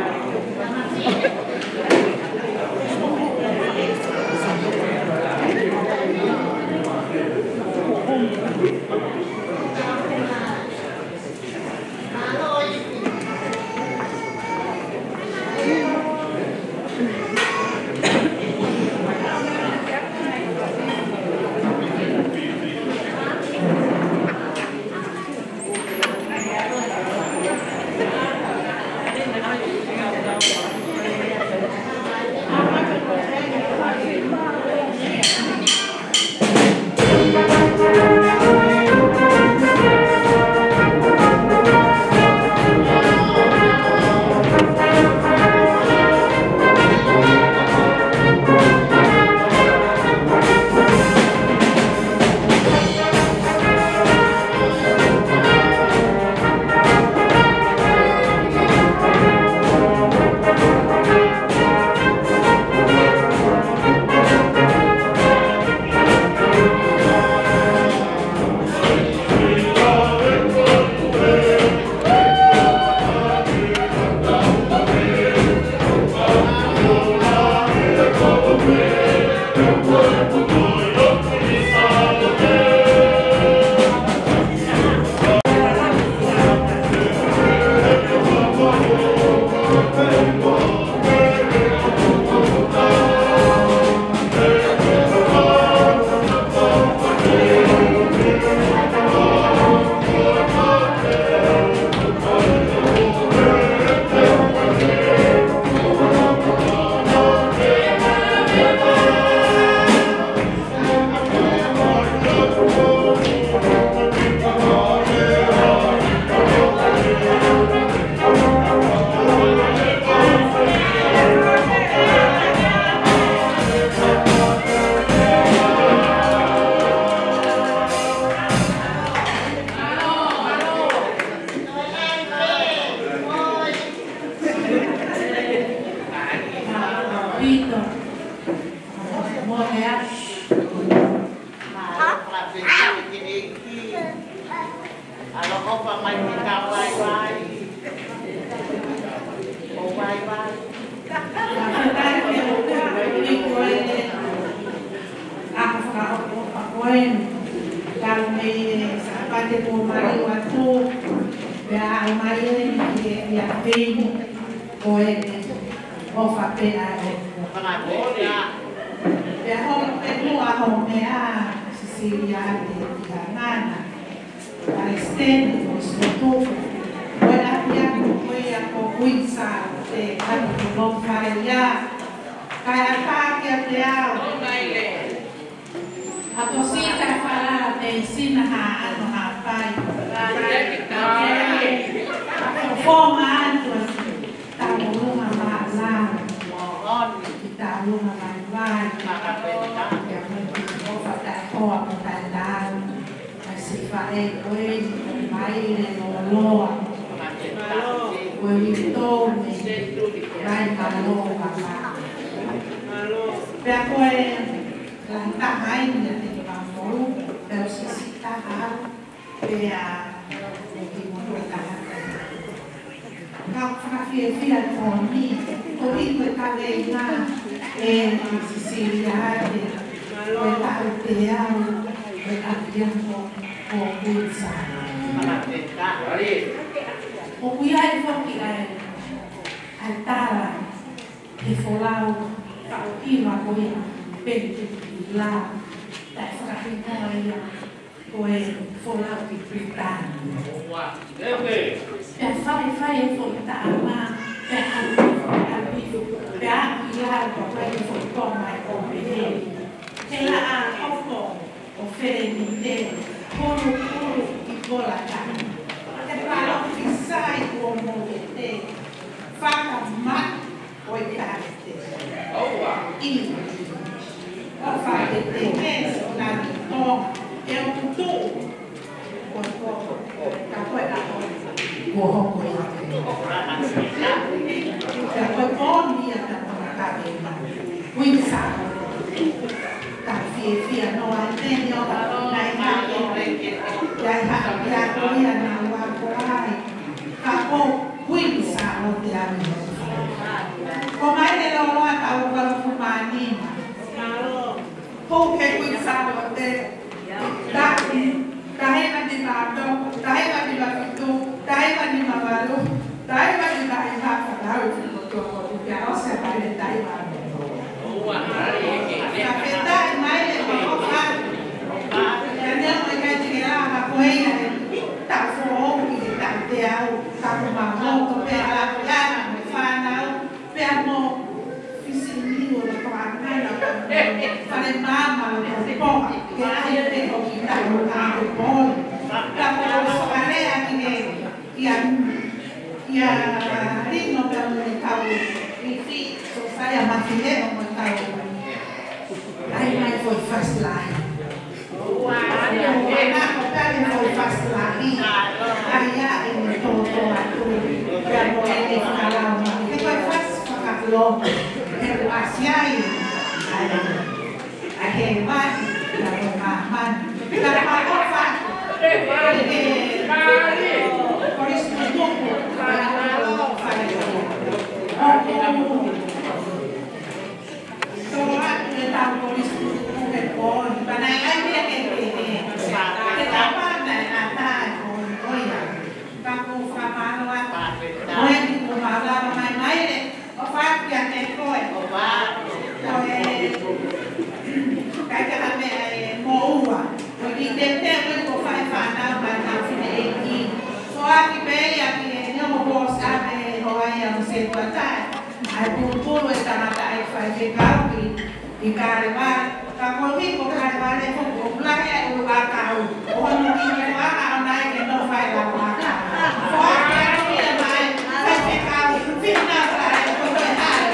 Mālō ʻaupito. Mālō ʻaupito. ʻAloʻofa mai ki Tauvaivai. ʻO vaivai. Fakafetaʻi ki he ʻOtua koeʻuhi ko e ʻaho fakaʻofoʻofa ko eni. Talu mei he Sāpate kuo maliu atu, pea aʻu mai eni ki he efiafi ni. Ko e ʻofa pē ʻa e ʻOtua. Pea holo pē muʻa hoʻo meʻa, Sisilia Ate Kiangana, Palesiteni ʻo e Sikotuku, ko e ʻapiako ko ia ko Kuini Sālote Atu Tulou Fale ia, kae ʻatā kiate au ʻa Tosita Falala Peisina Haʻano Haʻapai. Fofonga atu ʻa Tauʻolunga Maʻalau ki Tauʻolunga Vaivai. Pea mo e ʻofa taʻekoa mo taʻetaau ʻa siʻi faʻē ko eni, Maile Loloa. Ko e uitou mei Vaimālō Vavaʻu. Pea ko e lahi taha eni ʻa Teni Vavaʻu, pea ʻoku siʻisiʻi taha au, pea ʻoku kimoutolu taha. Ka ʻoku fakafiefia tonu, koeʻuhi ko e kaveinga ʻe Sisilia Ate, ko e tauteau ʻo e ʻapiako ko Kuini Sālote. ʻOku ʻi ai foki ʻa e, ʻa e tala, he folau, ka ʻoku ʻiloa ko ia, Penieti Pilau, taʻefakahingoa ia ko e folau ki Pilitānia. Pea faifai e foʻi taʻanga, pea ʻalu hifo, pea ʻalu hifo, pea aʻu ki lalo, pea ko e foʻi konga ʻo pehē: Ke laʻā hoko ʻo felenite, pulupulu ʻi Kolatahi. Ke palo ki sai kuo mou ʻete, fakamaʻu ʻo e talete. ʻI, ʻo fakatete ke si lani Tonga, Ke u tuʻu, ko e ko, ka ko e ako, kuo hoko ia ke. Ka ko e pō ni ia ka ko e kave ma. Kuini Sālote. Ka fiefia noa ai te ni o ka nai ha ke. Ia ha, ia ko ia na ua ko ai. Ka ko Kuini Sālote a mi. Ko mai le loloa tau ka kumani. Ko ke Kuini Sālote. Tahi, tahi ma ni ma to, tahi ma ni ma fitu, tahi ma ni ma valu, tahi ma ni ma i ma fa lau fi ko to ko tu kia o se ma le tahi ma to. Ka ke tahi mai le ko ko fa. Ia ne o kai te ke la ma ko e ia le. Ta fo o ki te ta te au, ta ko ma mo to pe a la pe a na mo fa na au. Pea mo fisini o le toʻa nana, fale mama o le poha, ke ai pe ko kita o ka te poi. Ka ko o sokalea ki he, ia, ia, rino pea mo le kau ifi, so sai a mafile o mo kau. Ai mai foʻi fasi lahi. Ua, ua, ua, ko pale foʻi fasi lahi. Ai ia e ne toto atu. Pea mo e ne fakalau mai. He ko e fasi fakalo. He ko asi ai. Ai, ai he mai. Ia ko e mamani. Ka pa ko fa. He, he. Kolisi tutuku. Ai, ai, ai. Tō atu e tau kolisi tutuku he pō ni, pea naʻe ʻai pē ke pehē. Ke tau pā naʻe ʻatā e pō ni ko ia. Ka ko fakamālō atu. Ko e ni ko mālō mai mai le, ʻofa atu kiate koe. Ko e, kai ka ha meʻa e moʻua. Ko e ki te te ko e ko fai fānau mai ka fine e ki. Ko aki pē ia ki he ni o mo ko sa pē ho ai a mo se kua tai. ʻAi pulupulu e tangata ʻai faifekau ki, ki Kalevale. Ka ko hiko Kalevale ko ko ula he ʻai ʻulu ʻakau. ʻO hono ki ko ʻaka ʻo nai ke no fai la ʻakau. Ko ake atu ia mai, faifekau, fina fai, ko ko e hale.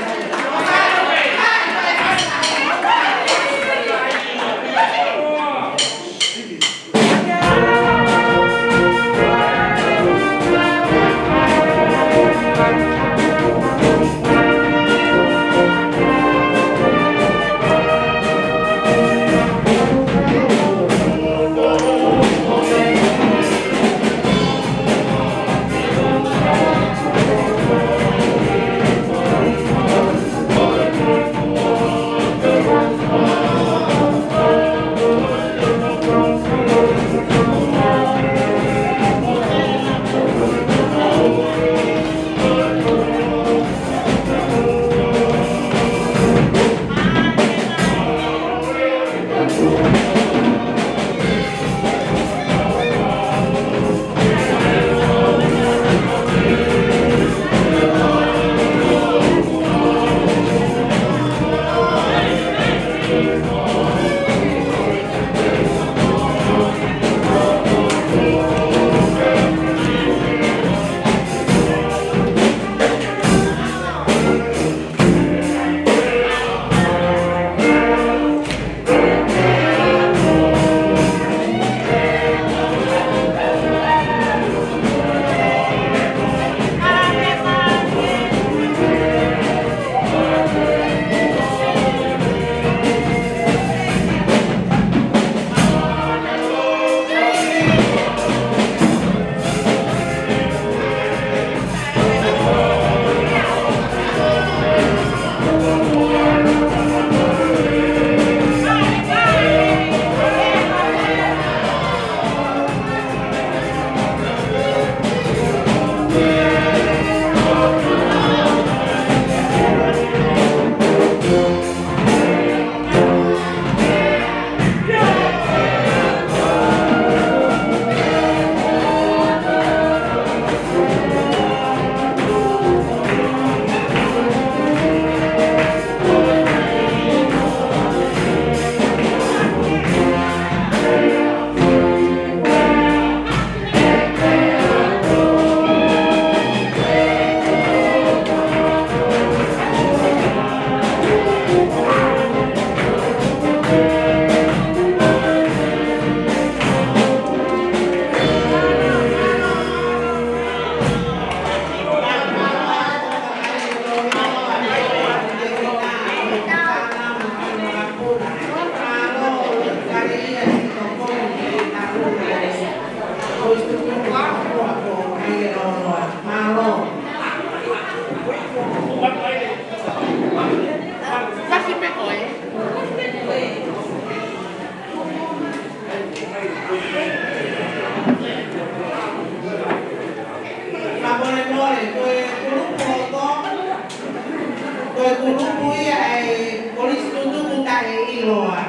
Loa.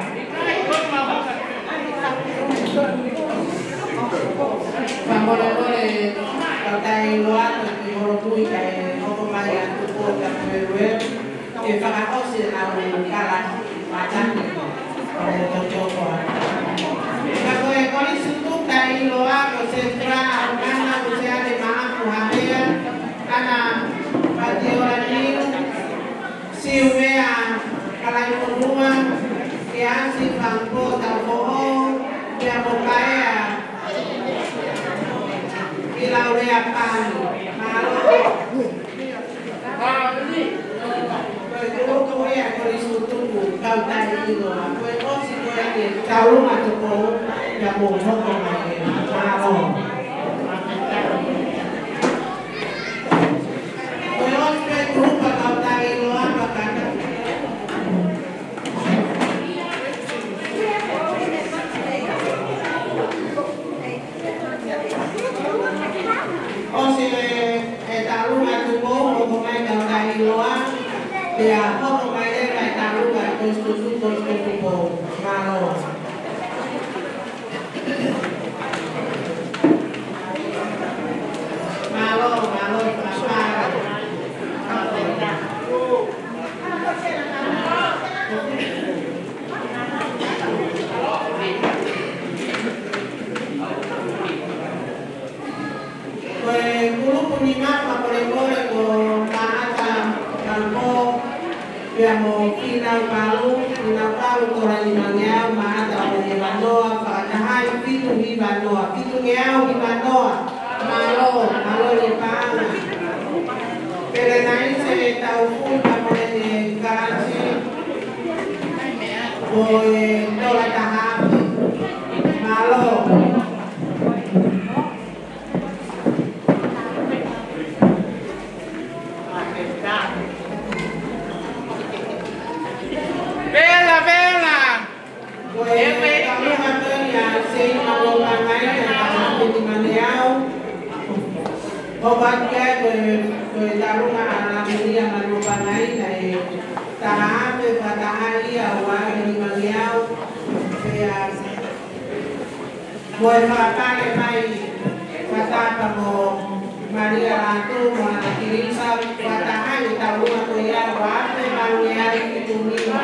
Fakamolemole, Kautaʻi Loa, toki holomui kae hoko mai ʻa Tupou Tapueluelu ke fakaʻosi ʻenau kalasi mātani ʻo e totoko. Ka ko e kolisi tutuku Taʻiloa ko Sefula ʻAumana, Luseane Maʻafu Havea, ʻAna Patiola Niu, Siumea Kalaifonua, Keasi Fangpo Taufoʻou, pea mo Paea ʻIlaulea Pani. Mālō. Ko e kulupu ia ʻa e kolisi tutuku Kautaʻi Loa. Ko e ʻosi ko ē ʻa e Taulunga Tupou, pea mou hoko mai. Mālō. Ko e ʻosi ko ē kulupu Kautaʻi Loa, pea kata. ʻOsi e, e Taulunga Tupou, hoko mai Kautaʻi Loa, pea hoko mai leva e Taulunga Kolisi tutuku, Kolisi Tupou. Mālō. Mālō, mālō, mālō. Ko e kulupu nima, fakamolemole, ko Maʻata Kalupō, pea mo Finau Palu, Finau Palu, tola nimangeau, Maʻata ʻo e vanoa, fakatahaʻi fitu hiva noa, fitungeau hiva noa. Mālō, mālō e paʻanga. Pele naise e tau fui ka mo e kalasi. Ko e tola taha afe. Mālō. Vela, vela. Ko e taulunga ko eni ʻa Seini Manopangai, ʻa e taha afe nimangeau. Ko ʻeku ʻai ko e, ko e taulunga ʻa Lamilia Manopangai, ʻa e taha afe, fakatahaʻi ia ʻo ua afe nimangeau. Pea mo e fakapale mai, fakataha mo Malia Lātū, mo ʻAna Tilisa, fakatahaʻi e taulunga ko ia, ua afe valungeau fitu nima.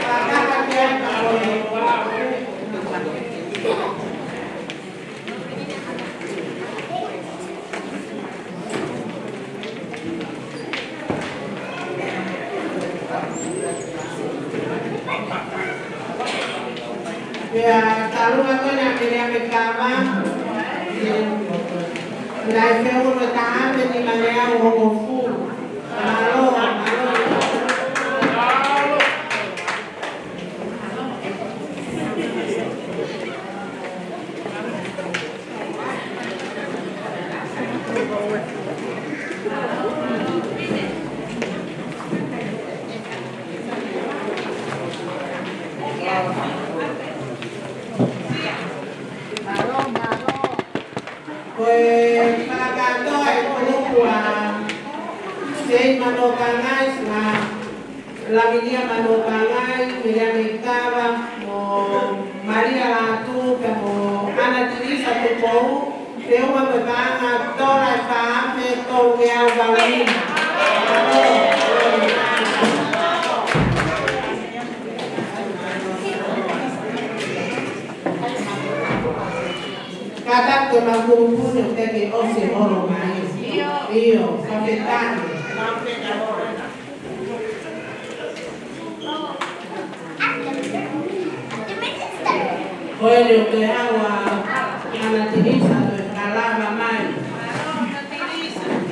Fakataha ki ai ka ko e. Pea taulunga ko ena ʻa Meleame Kava. Naʻe feʻunga mo e taha afe nimangeau hongofulu. Mālō, mālō. Ko e fakakātoa e kulupu ʻa Seini Manopangai, Lamilia Manopangai, Meleame Kava, mo Malia Lātū, pea mo ʻAna Tilisa Tupou, feʻunga mo e paʻanga tola ʻe fā afe tolungeau valu nima. Kātaki ke mau kulupu ni ʻo teʻeki ke ʻosi e holo mai. ʻIo, fakafetaʻi. Ko eni ʻoku ke hawa ʻAna Tilisa ʻo e kalava mai.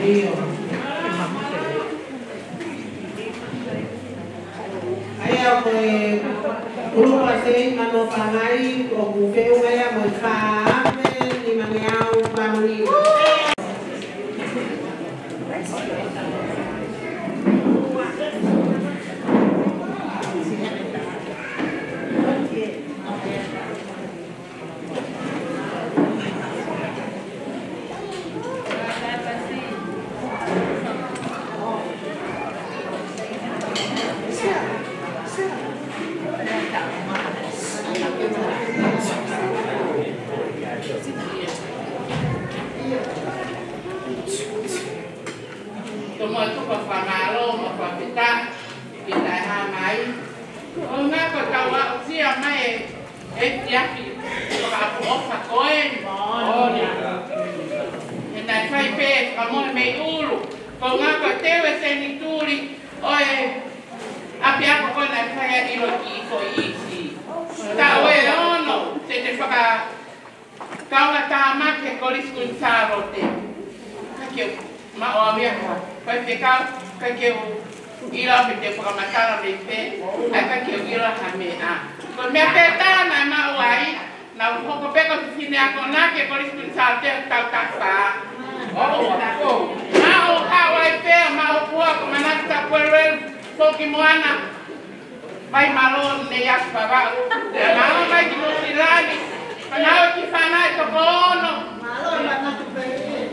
ʻIo. ʻA ia ko e kulupu ʻa Seini Manopangai ʻoku feʻunga ia mo e fā afe nimangeau valu nima. Ko e tuku ʻa e fakamālō mo e fakafetaʻi ki he taʻehāmai. Ko e ʻuhinga ko ʻetau aʻusia mai e, e tiaki fakaʻofoʻofa ko eni. He naʻe fai pē fakamohe mei ʻulu. Ko e ʻuhinga ko e teu e senituli ʻo e ʻapiako ko ē naʻe fai ai e ʻilo ki Foʻi ʻIsi. Taʻu ʻe ono, te te faka- kaunga tāmaki he Kolisi Kuini Sālote. ʻIkai ke u maʻu au ia ha faifekau, ʻikai ke u ʻilo pe te u fakamatala mei fē, ʻikai ke u ʻilo ha meʻa. Ko e meʻa pē taha naʻe maʻu ai, naʻa ku hoko pē ko e fefine akonaki he Kolisi Kuini Sālote ʻo e taʻu taha fā. ʻO, ʻo, ʻo. Naʻa ku haʻu ai pē, naʻa ku ʻoku ou manatu tapu ʻeluʻelu, foki mo ʻAna Vai Malone ne ia Vavaʻu. Naʻa nau ō mai ki Nuʻusila ni. Naʻa nau ō ki he fānau ʻe toko ono.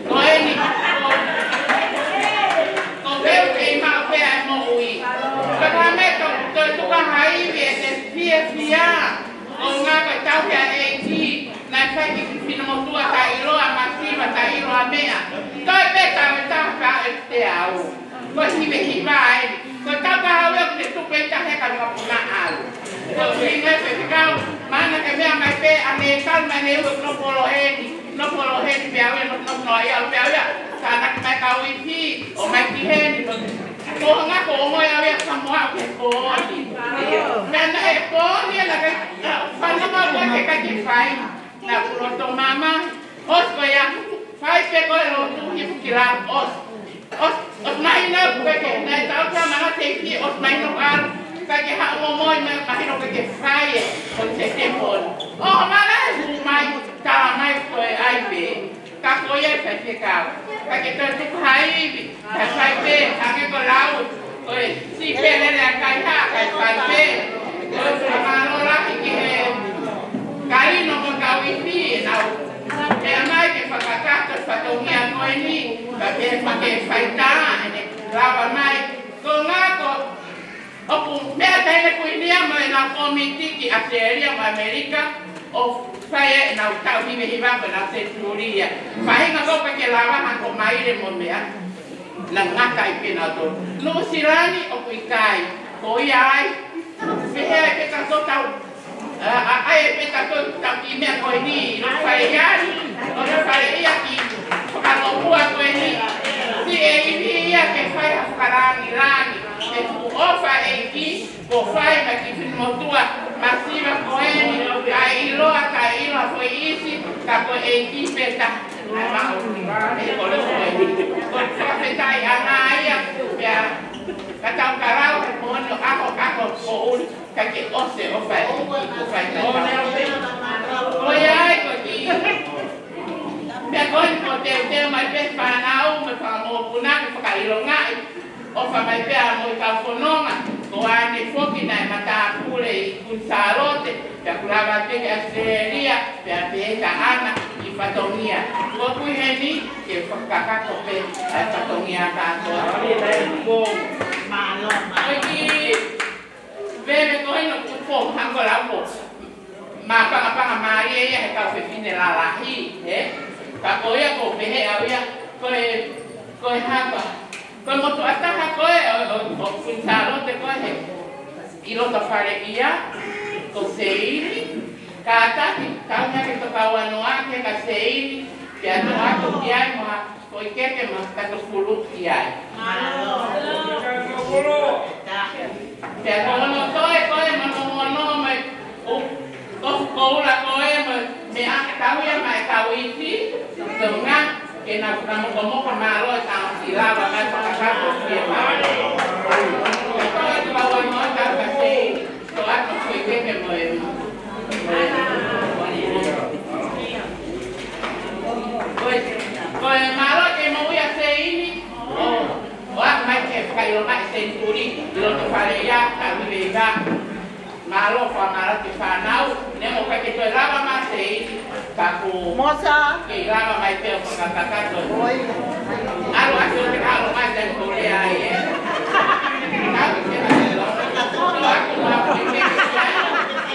Ko eni. Ko, ko e pehē ke maʻu pē ʻa e moʻui. Ka ko e meʻa ko e tuku ha ivi ʻe te fiefia. Ko e ʻuhinga ko e tauhi ʻa e ʻEiki. Naʻe fai ki he finemotuʻa taʻeʻiloa masiva, taʻeʻiloa meʻa. Ko e pē taʻu ʻe taha pē ʻe te au. Ko e hivehiva ē. Ko e tau ka hau ia ʻoku te tuku e taha ka mapuna ʻalu. Ko e ʻuhinga ē faifekau, mahalo ke meʻa mai pē ʻa e meʻa kau mai ne ue nofo ʻolo heni, nofo ʻolo heni pē au ia, nofo, nofo noa ia, pē au ia. Tānaki mai kau ifi, ʻo mai ki heni, ko e ʻuhinga ko e ongo ia au ia ka mo au ke pōni. Meʻa naʻe pōni ia naʻe ʻikai, ʻa, fanongo au ke ʻikai ke fai. Naʻa ku loto mamahi, ʻosi ko ia, fai pē ko e lotu hifo ki lalo, ʻosi. ʻOsi, ʻosi mahino ʻoku ʻikai ke, naʻe tau ka mana te ki, ʻosi mahino ʻalu, ʻikai ke haʻu mo moʻi mai, mahino ʻikai ke fai ē, ko e te te pōni. ʻO, mana e hū mai, tala mai ko e ʻai pē, ka ko ia e faifekau, ʻikai ke toe tuku ha ivi, ka fai pē, hangē ko e lau, ko e siʻi pē lele ʻa e kaihaʻa, kae fai pē, ko e fakamālō lahi ki he Kalino mo e kau ifi, ʻenau meʻa mai ke fakakakato e fatongia ko eni, ka ke fai, ke fai tā, ʻene lava mai, ko e ʻuhinga ko ʻoku meʻa taʻahine kuini ia mo ʻenau kōmiti ki ʻAositelēlia mo ʻAmelika, ʻo fai ʻenau taʻu hivehiva mo ʻenau senituli ia. Faʻahinga ko ē ʻikai ke lava ha ko e maile mo e meʻa, naʻa ngata ai pē nautolu. Nuʻusila ni ʻoku ʻikai, ko ia ai, pehē ai pē ka ko e tau, ʻa, ʻa, ʻai pē ka ko e tau ki he meʻa ko eni, ʻi loto fale ia, ʻi loto fale ia ki, fakalopua ko eni, siʻi ivi ia ke fai ha fakalāngilangi. He fuʻu ʻofa ʻa e ʻEiki, kuo fai mai ki he finemotuʻa masiva ko eni, taʻeʻiloa, taʻeʻiloa Foʻi ʻIsi, ka ko e ʻEiki pē taha naʻe maʻu ʻi he kolisi ko eni. Ko e fakafetaʻi ʻaʻana ia, pea ka tau ka lau he moʻoni ʻo ako, ako ko uli, ka ke ʻosi e ʻofa ʻa e ʻEiki kuo fai mai. Ko ia ai ko e kiʻi meʻa ko eni ko e teuteu mai pē fānau mo e fanga mokopuna ke fakaʻilongaʻi. ʻOfa mai pē ʻa e moʻui kau fononga, ko ʻAna foki naʻe matāpule ʻi Kuini Sālote, pea kuo lava atu ki ʻAositelēlia, pea pehē kia ʻAna ʻi he fatongia. Ko ʻeku ʻi heni, ke fakakakato pē ʻa e fatongia kātoa. Ko e kiʻi veve ko eni ʻoku tupu, hangē ko e lau ko e māpangapanga mālie ia he kau fefine lalahi, ē? Ka ko ia ʻoku ou pehē au ia, ko e, ko e hā, ko e motuʻa taha ko ē ʻo, ʻo, ʻo Kuini Sālote ko ē he ʻi loto fale ia, ko Seini, kātaki, tau hake tokauanoa ke ka Seini, pea toʻo atu ki ai mo ha foʻi keke mo ha kato fulu ki ai. Pea ko hono toe ko ē mo hono, hono mai, ʻo, ko, ko ula ko ē mo, meʻa tau ia mai kau ifi, ko e ʻuhinga ke nau fakamokomoko mālō e tau ki lava mai fakakato ki he mālō. Ko e tau ʻa e moa tau ka Seini, ko atu ko e keke mo e. Ko e, ko e mālō ke moʻui ʻa Seini, ʻo, ʻo aʻu mai ke fakaʻilonga e senituli, ʻi loto fale ia, taʻu hivehiva. Mālō, fakamālō ki he fānau, neongo ʻikai ke toe lava mai Seini, ka kuo Mosa. Kei lava mai pē ʻo fakakakato. ʻOi. ʻAlu atu ʻo te kalo mai tai kole ai, ē. Kau te kalo. Kau aku mau ke ke ai.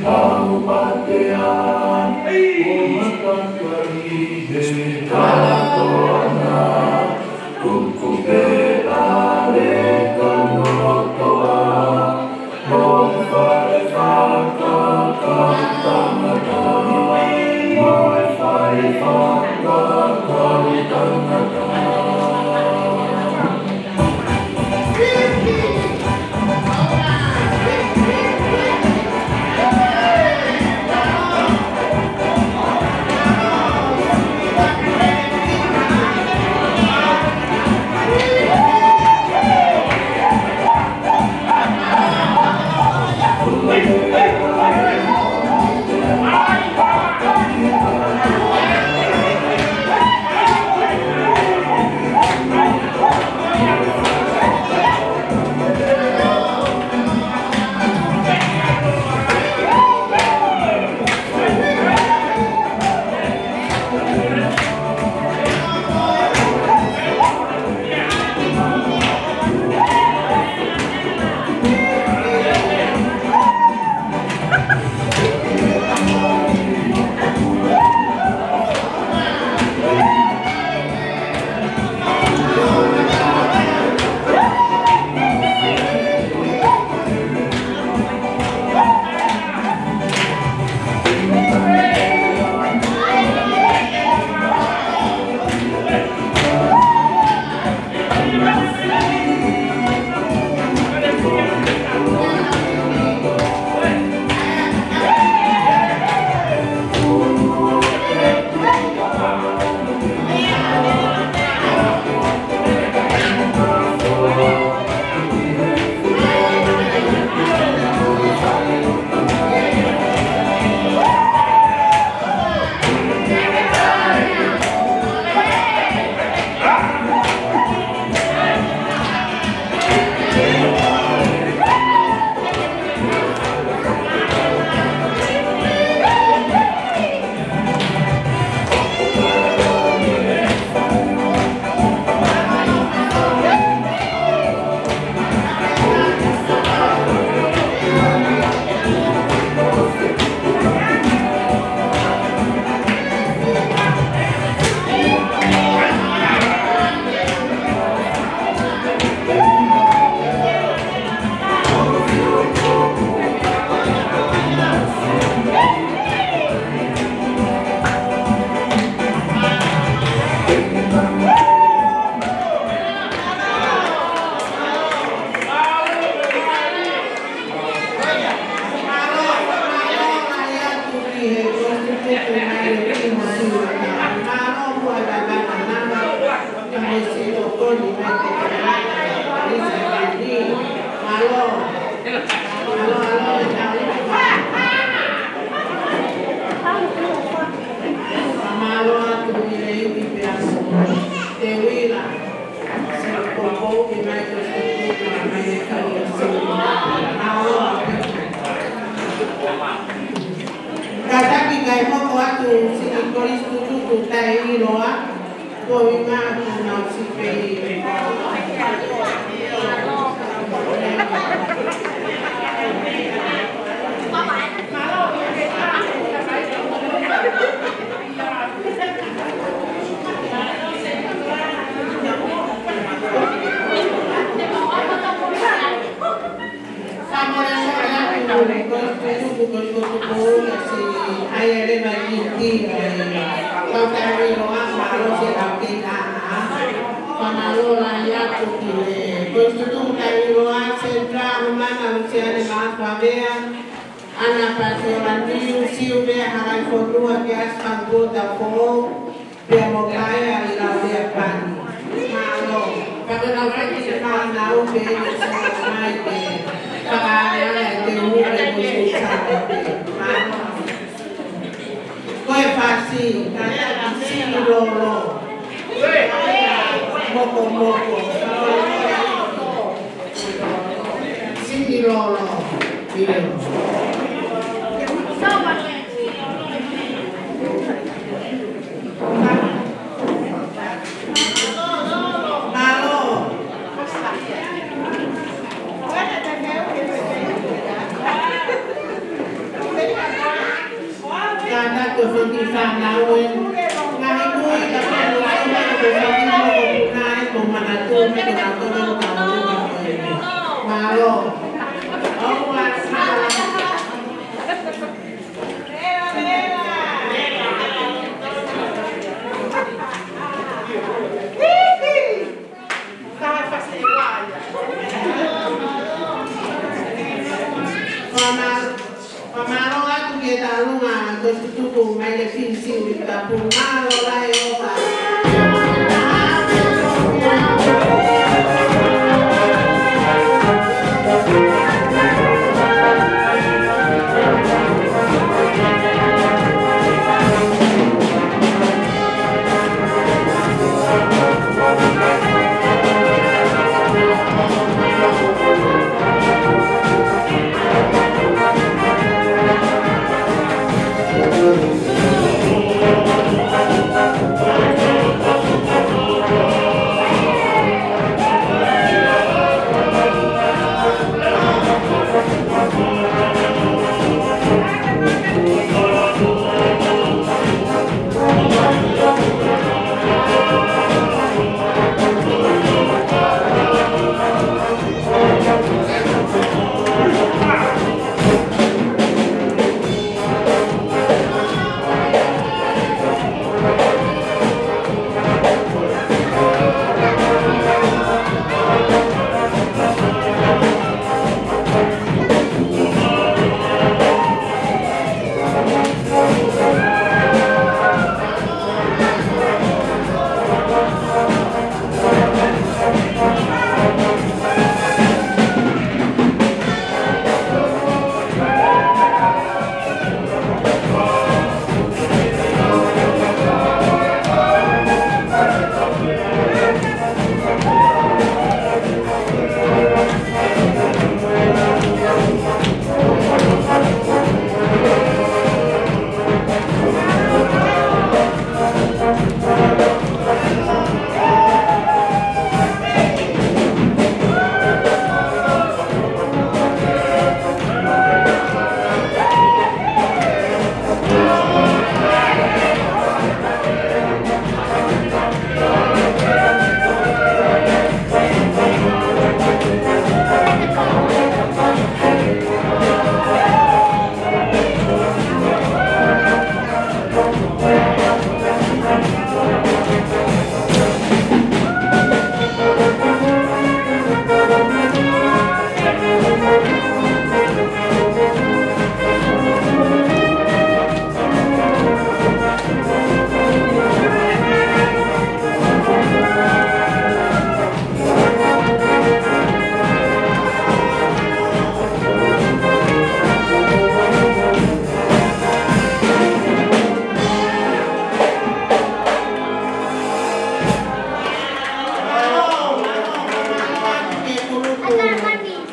Au patea, o matapari he kala toana. Mālō atu ʻi he ivi pea so. Te uila. Sio ko ko ki mai ko ko mai e kai e so. Mālō atu. Kātaki kae hoko atu siʻi kolisi tutuku taʻeʻiloa. Ko e ʻuhinga ko ʻenau siʻi pei. Ana Pateolaniu, Siumea Halaifonua, Kiasi Pangota Fou, pea mo Kaea ʻi Lauea Pani. Mālō. Pea ko e nau fai ki he fānau pē ʻe sio mai ke fakaʻaea e te ule mo se sāpate. Mālō. Ko e fasi, ka ta ki Siʻi Lolo. Moko moko. Siʻi Lolo. Siʻi Lolo. Mālō. Kātaki e foʻi fānau ē. Ngaahi nui ka fānau ē, ko e fānau ē, ko e fānau ē, ko Manatu. Tutuku mai le fisi ui tapu, mālō lahi ʻofa.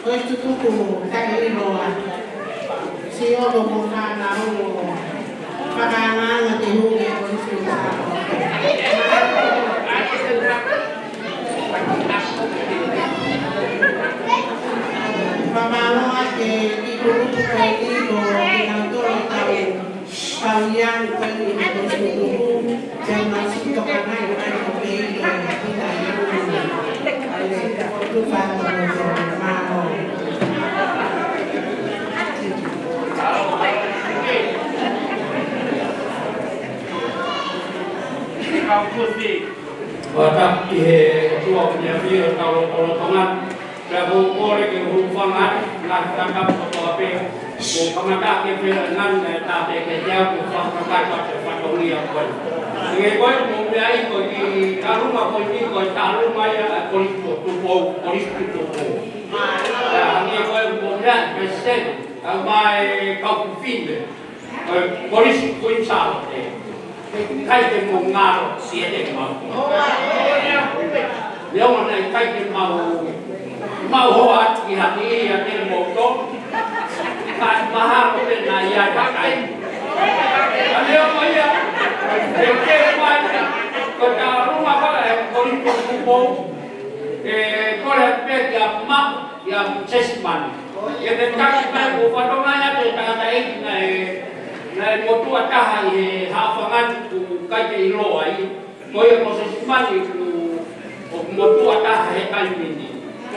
Ko e tutuku, kae ʻiloa. Siʻono mo fānau, fakaangaanga ke hū ki he Kolisi Kuini Sālote. Fakamālō atu ki he kulupu ko eni mo kinautolu tau kau ia ko eni he Kolisi Kuini. Tēnā sito ka ngai mai ko pei ko e pita i ʻulu. Ai sito ko tu fānau ko mālō. Kau kusi. Ua tapu ki he ʻOtua ʻoku ne ʻafio ʻi hotau lotolotonga. Pea ʻoku ou kole ke u hūfanga atu, ngaahi fakatapu kotoa pē. Kuo kamata ke fela ngani e tāpē ke te au ko fakakakai pa te fatongia koe. Ke koe mo meʻa i ko i kalunga ko i ko i kalunga ia a Kolisi Tupou, Kolisi Tupou. Pea ke koe mo meʻa i pese, ka mai kau kufine. Ko e Kolisi Kuini Sālote. ʻIkai ke mou ngalo, siʻi ʻete mau. Neongo naʻe ʻikai ke mau, mau hoa ki ha niʻihi ʻiate kimoutolu. Ka mahalo pē naʻe ʻi ai ha kai. Ka neongo ia, ke ke mai, ko e kalunga pala e Kolisi Tupou. ʻE kole pē kia ma, kia Sesimani. ʻE te taki mai ko fatongia te tangataʻeiki naʻe, naʻe motuʻa taha ʻi he haʻofanga ni ʻoku ʻikai ke ʻiloa ai. Ko ia ko Sesimani ʻoku, ʻoku motuʻa taha he taimi ni.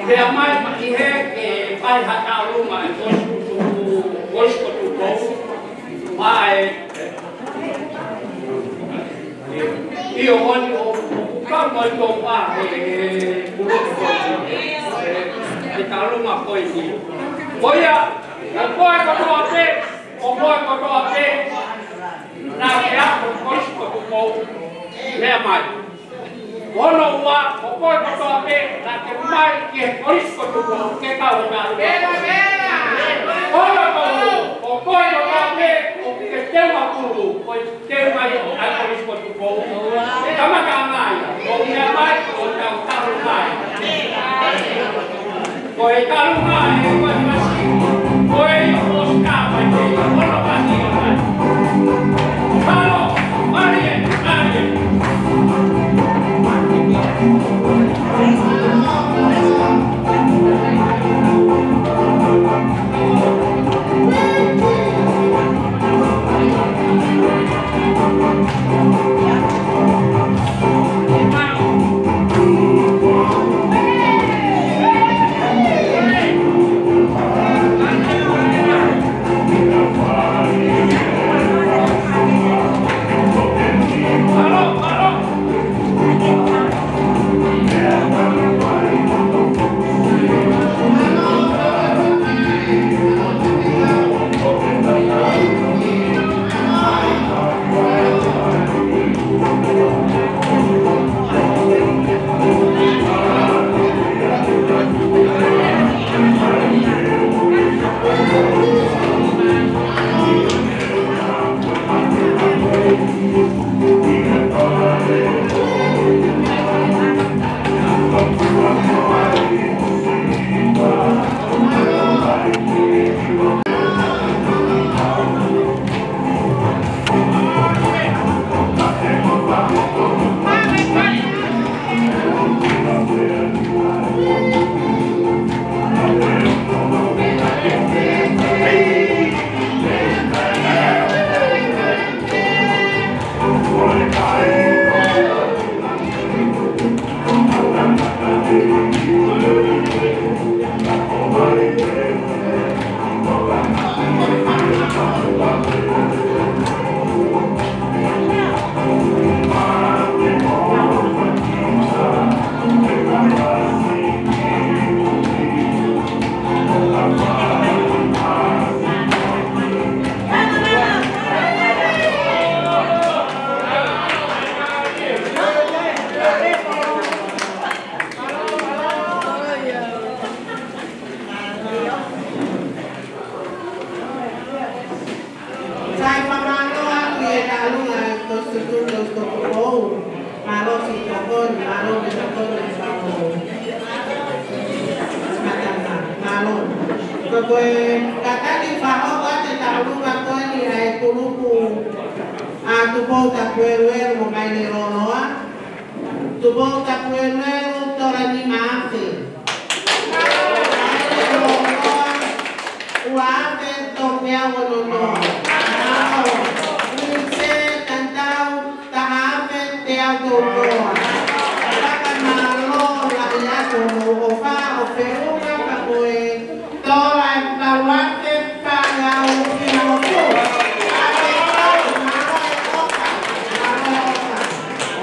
Pea mai ma ki he ke fai ha tauluma e Kolisi Tupou, Kolisi Tupou. Mai. ʻIo, ʻoku ou, ʻoku ou kau mai tō pā he, he, he, he tauluma ko eni. Ko ia, ʻo koe kotoa pē, ʻo koe kotoa pē. Naʻa ke ako Kolisi ko Tupou, meʻa mai. Ko hono ua, ko koe kotoa pē naʻa ke mai ki he Kolisi ko Tupou ke kau he Taulunga. Ko hono tolu, ko koe kotoa pē ʻoku ke teunga pulu, ko e teunga ia ʻa e Kolisi ko Tupou. Kamata mai, ko ia mai, ko tau talu mai. Ko e Taulunga ē, ko e masi, ko e ʻosi ka mai te ia, ko hono masi ʻo mai. Mālō, mālie, mālie. Sai fakamālō atu ʻi he Taulunga ʻo e Kolisi ko Tupou. Mālō siʻi tokoni, mālō siʻi tokoni ʻa e kau. Mālō. Ko e kātaki fakahoko atu e Taulunga ko eni ʻa e kulupu ʻa Tupou Tapueluelu mo Maile Loloa. Tupou Tapueluelu, tola nima afe. Maile Loloa, ua afe tolu ngeau ono noa. Uimise Tatau, taha afe teau tolu noa. Fakamālō lahi atu hoʻomou ʻofa ʻo feʻunga pea mo e tola ʻe valu afe fā ngeau fā ngeau. Afe tau, mālō e ʻofa, mālō e ʻofa.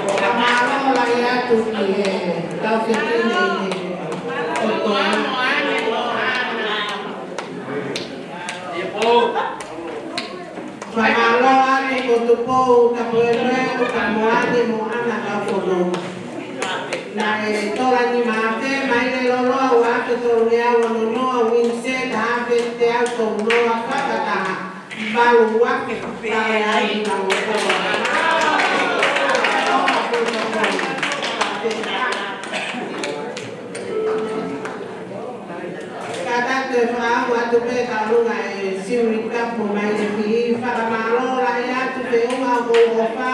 Fakamālō lahi atu ki he kau fefine ʻi he ʻOtua. Fakamālō atu ko Tupou Tapueluelu, Tamoani mo ʻAna Kaufono. Naʻe tola nima afe, Maile Loloa ua afe tolu ngeau ono noa, Uimise taha afe teau tolu noa, Fakataha valu afe fā ngeau nima noa. Kātaki e fakaʻamu atu pē Taulunga ʻe Siuri Kapu Maile Fī, fakamālō lahi atu feʻunga hoʻomou ʻofa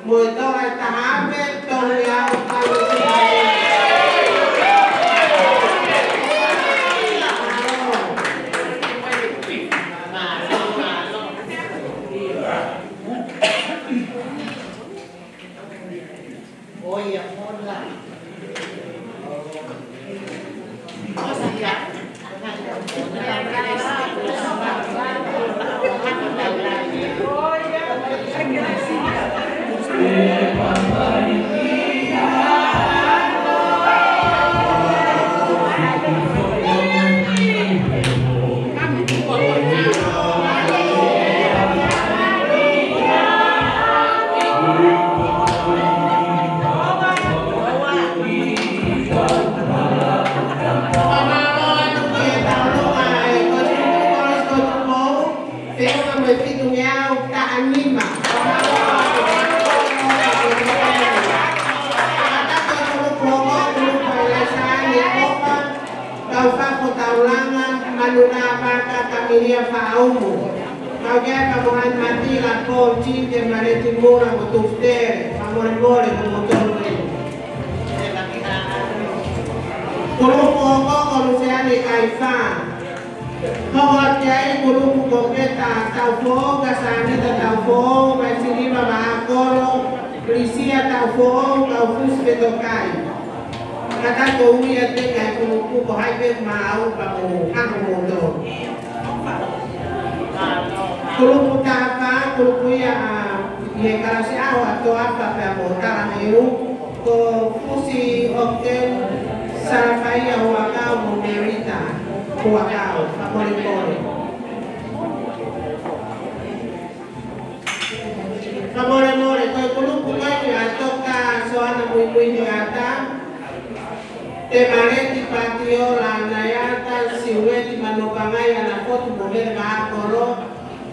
mo e tola ʻe taha afe tolu ngeau fā ngeau. Anunavaka Kamilia Faʻaumu. Kau ki ai pea mo Animatila Paul Tite, Maleti Mula mo Tufutele, fakamolemole ko moutolu ē. Kulupu ʻo Koko Luseane Kaifa. Hoko atu ki ai kulupu ko Peta Taufoʻou, Kasanita Taufoʻou, Maisiliva Vaʻakolo, Lisia Taufoʻou, Kaufusi Petokai. Kātaki ʻo ui atu ki he kulupu ko hai pē maʻu pea mo hako moutolu. Kulupu taha fā, kulupu ia ʻa e kalasi ʻaho ʻa Toafa pea mo Talaheu, ko Fusi Okten, Salafaia Huakau mo Merita Huakau, fakamolemole. Fakamolemole, ko e kulupu ko eni ʻa Toka Soana Muimui Heata, Temaleti Patiola Naiata, Siueti Manopangai Anafotu mo Mele Vaʻakolo,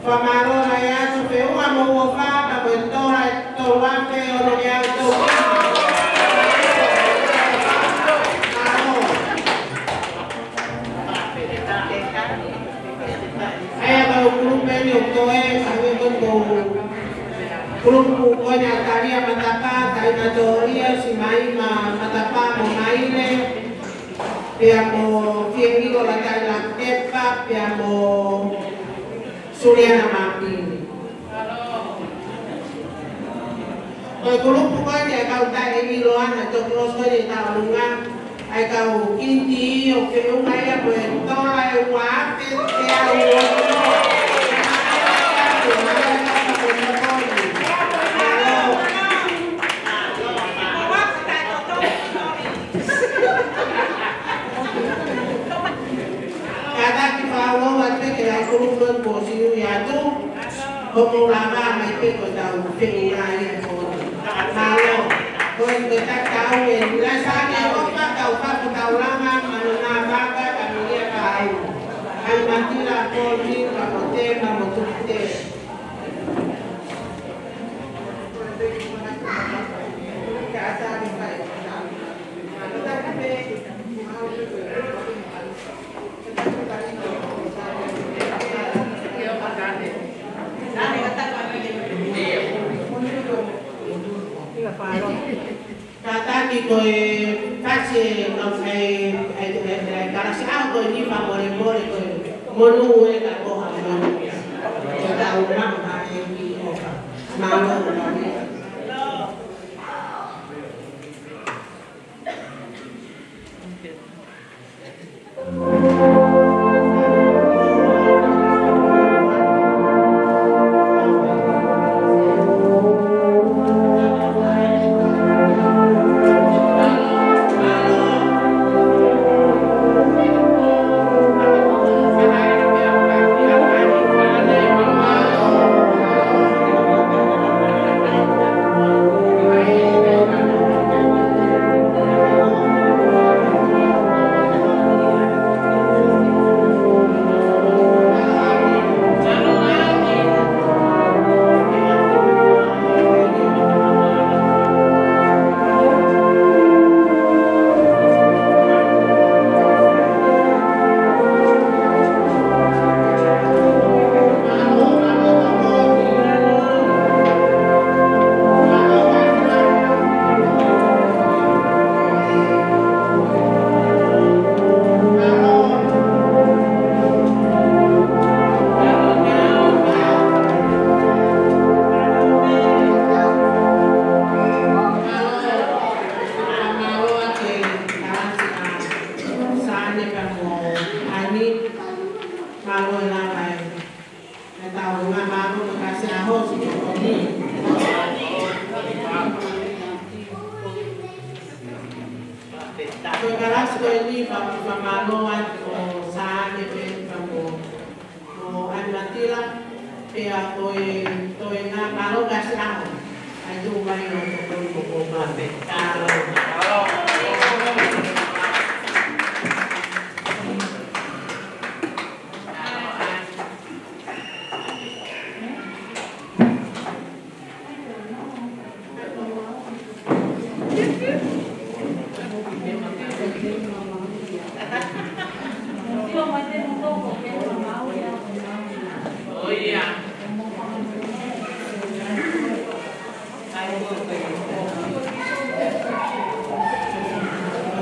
fakamālō lahi atu, feʻunga mo e ʻofa, ka ko e tola ʻe tolu afe ono ngeau tolu. Mālō. ʻA ia ko e kulupu eni ʻoku toe, ka ko e kulupu ko eni ʻa Talia Matapa, Taina Tolia, Simaima Matapa mo Maile, pea mo Fiemilo Latai Lakepa, pea mo Suliana Mapili. Ko e kulupu ko eni ʻa e kau taʻeʻiloa naʻe toki ʻosi ko eni ʻi taʻolunga, ʻa e kau kiti ʻo feʻunga ia ko e tola ʻe ua afe teau ono. Mālō. Kātaki fakalou atu pē ki he kulupu kuo ʻosi ui atu. Hoʻomou lava mai pē ko ʻetau feʻunga ia ko eni. Mālō. Ko e, ko e tatau ē, Laisane ʻOfa, Taufaku Taulanga, Manunavaka Kamilia Faʻaumu, Animatila Paul Tite, Kapotema mo Tufutele. Kātaki ko e kasi ʻa e, ʻa e, ʻa e, ʻa e kalasi ʻaho ko eni, fakamolemole ko e monū ē ka ko ha monū ia. Ko e tau mama e ki ʻofa. Mālō, mālō. Mālō e lava e. Naʻa tau ngā mālō mo kasi ʻaho ʻosi ko eni. Ko e kalasi ko eni, fa-, fakamālō atu ko Sane pē pea mo, mo Animatila, pea ko e, ko e ngā mālō kasi ʻaho. ʻAi tuʻu mai ʻo tokoni ko ko mape. Mālō.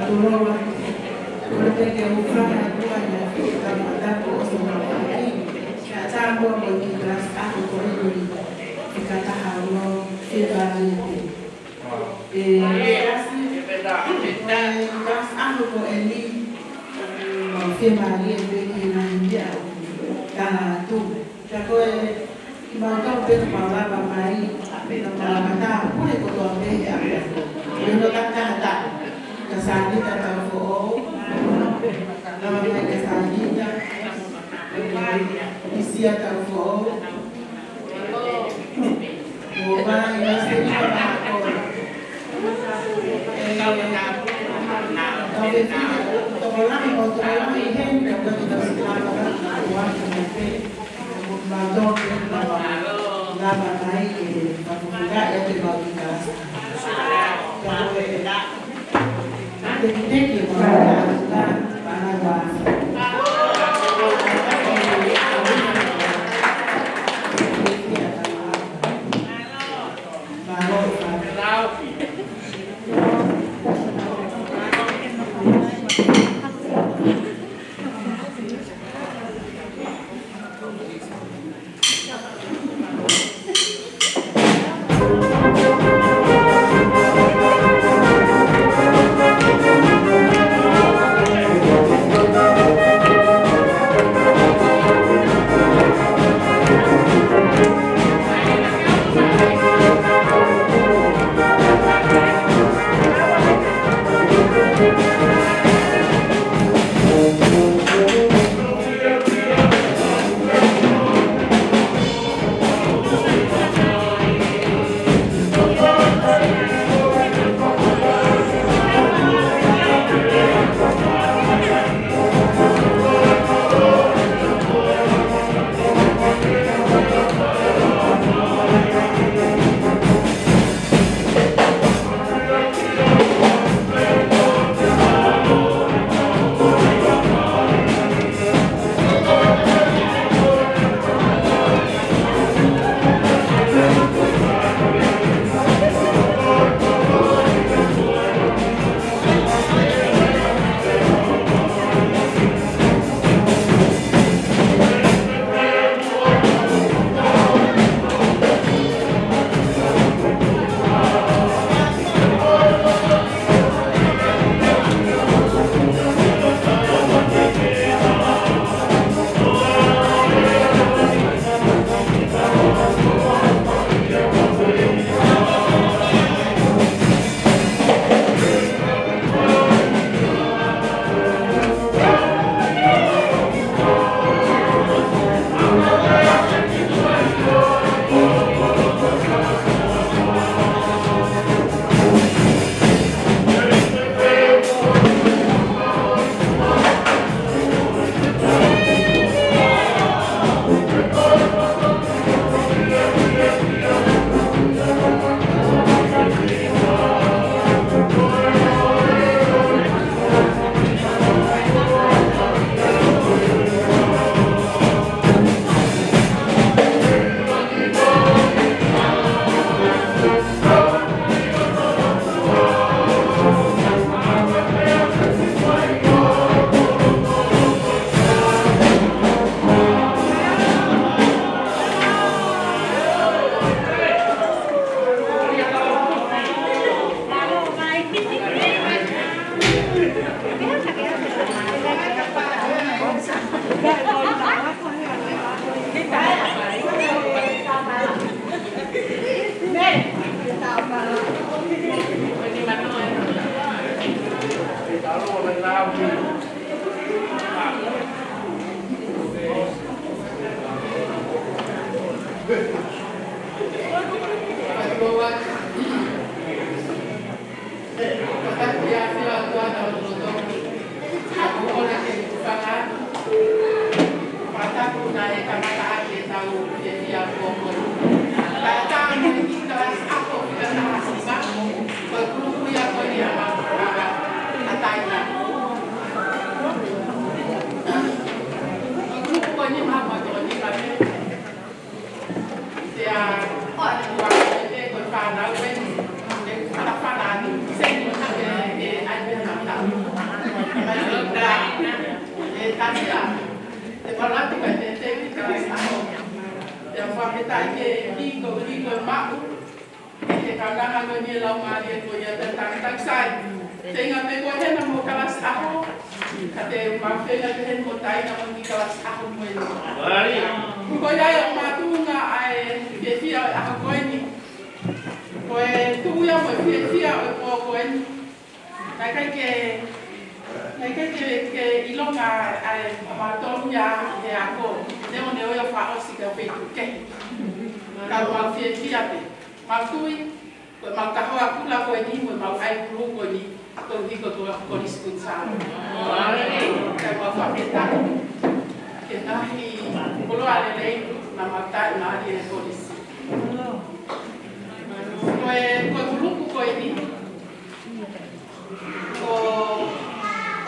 Loa, ko e peke ʻoku fai atu ai ʻa e fika mataku ʻo e sōnga ʻi. Ka tā mua mo e kiʻi kalasi ʻaho ko eni, fika taha ono, fika mataku. ʻE, kalasi, ko e kalasi ʻaho ko eni, ʻoku fiemālie pē ki he ngaahi meʻa ʻoku tala atu. Ka ko e, kimautolu pē ʻoku mau lava mai, ʻa e tāpule kotoa pē he ʻapiako. Ko hono takitaha taha, ka Sānita Taufoʻou, lava mai ka Sānita, Isia Taufoʻou, mo Vai, Vai Seniva Mahakola. Ano ni e lau mālie ko ia te tangata sai. Te inga me ko hena mo kalasi ʻaho. Ka te mau feinga ke hena mo taina mo ni kalasi ʻaho mo eni. Ko ia ʻoku mātuʻaki ʻa e fiefia ʻo e ʻaho ko eni. Ko e tuʻu ia mo e fiefia ʻo e pō ko eni. Naʻe ʻikai ke, naʻe ʻikai ke, ke ʻilonga ʻa e ʻa mātou ia he ako. Neongo ia fakaʻosi ka feituʻu kehe. Ka mau fiefia pē. Mau tui, ko e mau kahoa kula ko eni, mo e mau ʻai kulu ko eni, ko e hiko ko, ko Kolisi Kuini Sālote. Ka mau fakafetaʻi ki he ngaahi koloa lelei, naʻa mau taʻe mālie he kolisi. Ko e, ko e kulupu ko eni, ko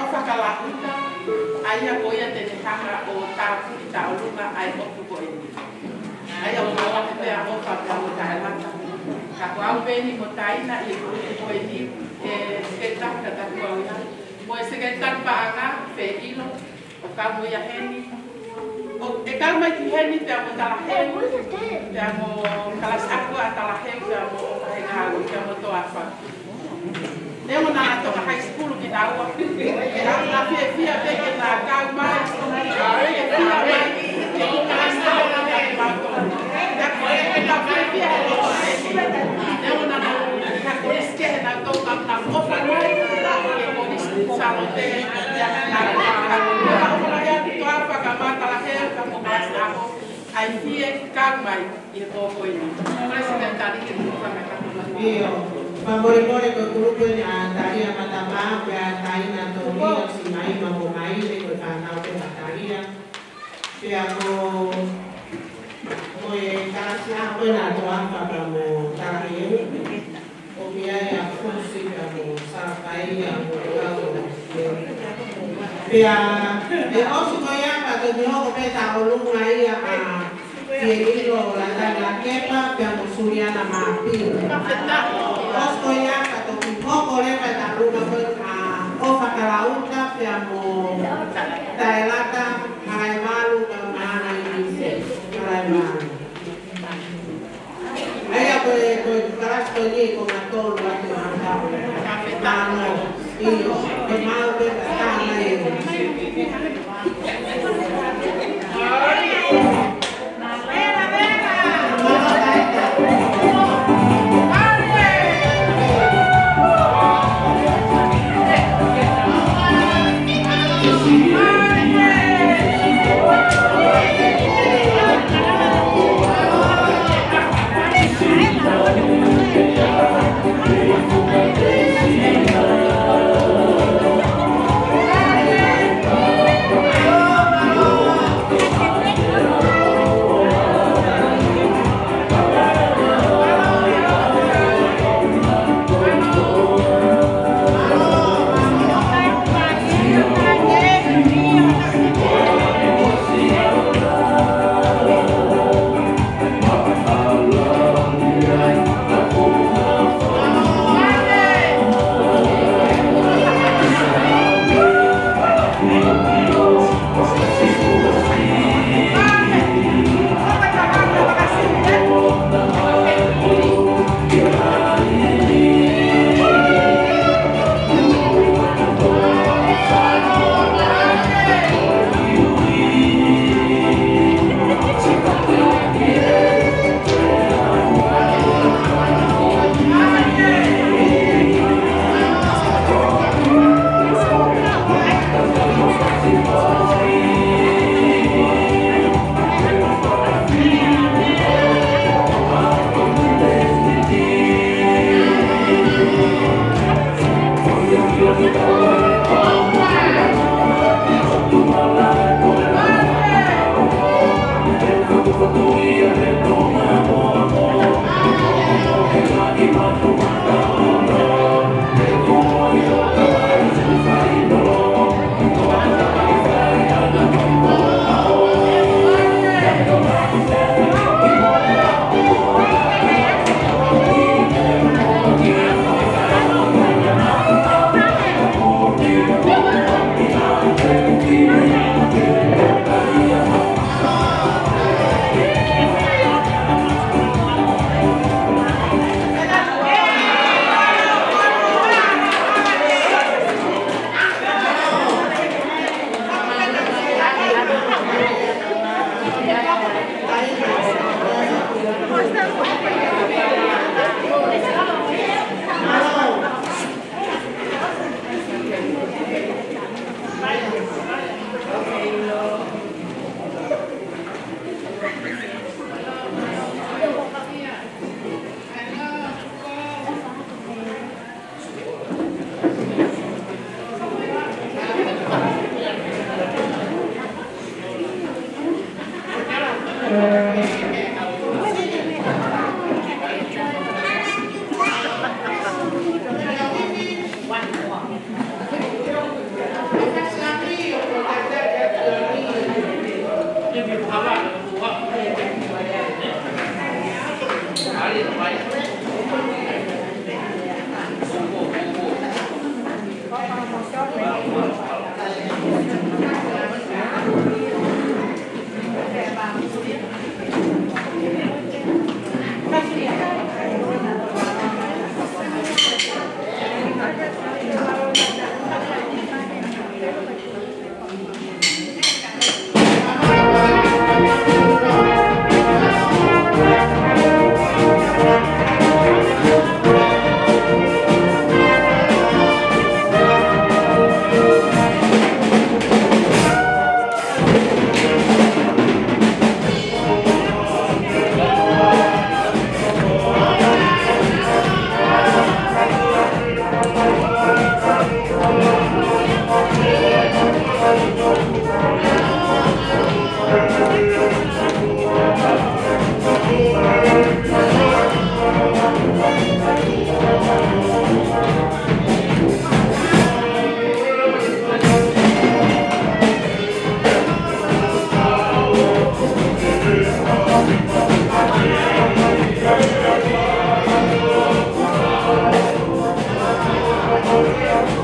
ʻOfa Kalauta, ʻa ia ko ia te ne hanga ʻo tāpuekina ʻa e ʻofa ko eni. ʻA ia ʻoku ʻofa pē ʻa ʻOfa pea mo Taelata. Ka ko au pē eni mo taina ʻi he kulupu ko eni, ʻe, ʻe taki ka taku au ia. Mo e sekelitali paʻanga, Feʻilo, ʻo kau mo ia heni. ʻO, ʻe kau mai ki heni pea mo Talaheu, pea mo kalasi ako ʻa Talaheu, pea mo ʻOfa Hengau, pea mo Toafa. Neongo naʻa na toka high school kinaua. Ka na fiefia pē ke na kau mai. Fiefia mai. Ke na kau mai. Ka ko e ke na fiefia he loto. Neongo naʻa na ka ko e sike he na toka na ʻofa mai. Ke Kolisi Sālote. Ia na ka ko e ʻofa mai atu Toafa ka mo Talaheu ka mo kalasi ako. ʻAi fie kau mai ʻi he pō ko eni. Palesiteni Taliki, tuku fakatapu mai. ʻIo, fakamolemole ko e kulupu eni ʻa Talia Matapā, pea Taina Tolia, Simaima mo Maile, ko e fānau pē ʻa Talia. Pea ko, ko e kalasi ako ena ʻa Toafa pea mo Talaheu. ʻOku ʻi ai ʻa Fusi pea mo Sapaia mo Kau. Pea, ʻe ʻosi ko ia ka toki hoko pē ta ʻolunga ia ʻa Fielilo Latana Kepa pea mo Suliana Mapi. ʻOsi ko ia ka toki hoko leva ta ʻolunga ko ia ʻa ʻOfa Kalauta pea mo Taelata Malaevalu pea mo Ana Inise Malaevalu. ʻA ia ko e, ko e kalasi ko eni ko e tolu atu ʻa e tau. Mālō, ʻio, ko e maau pē ka tā mai e.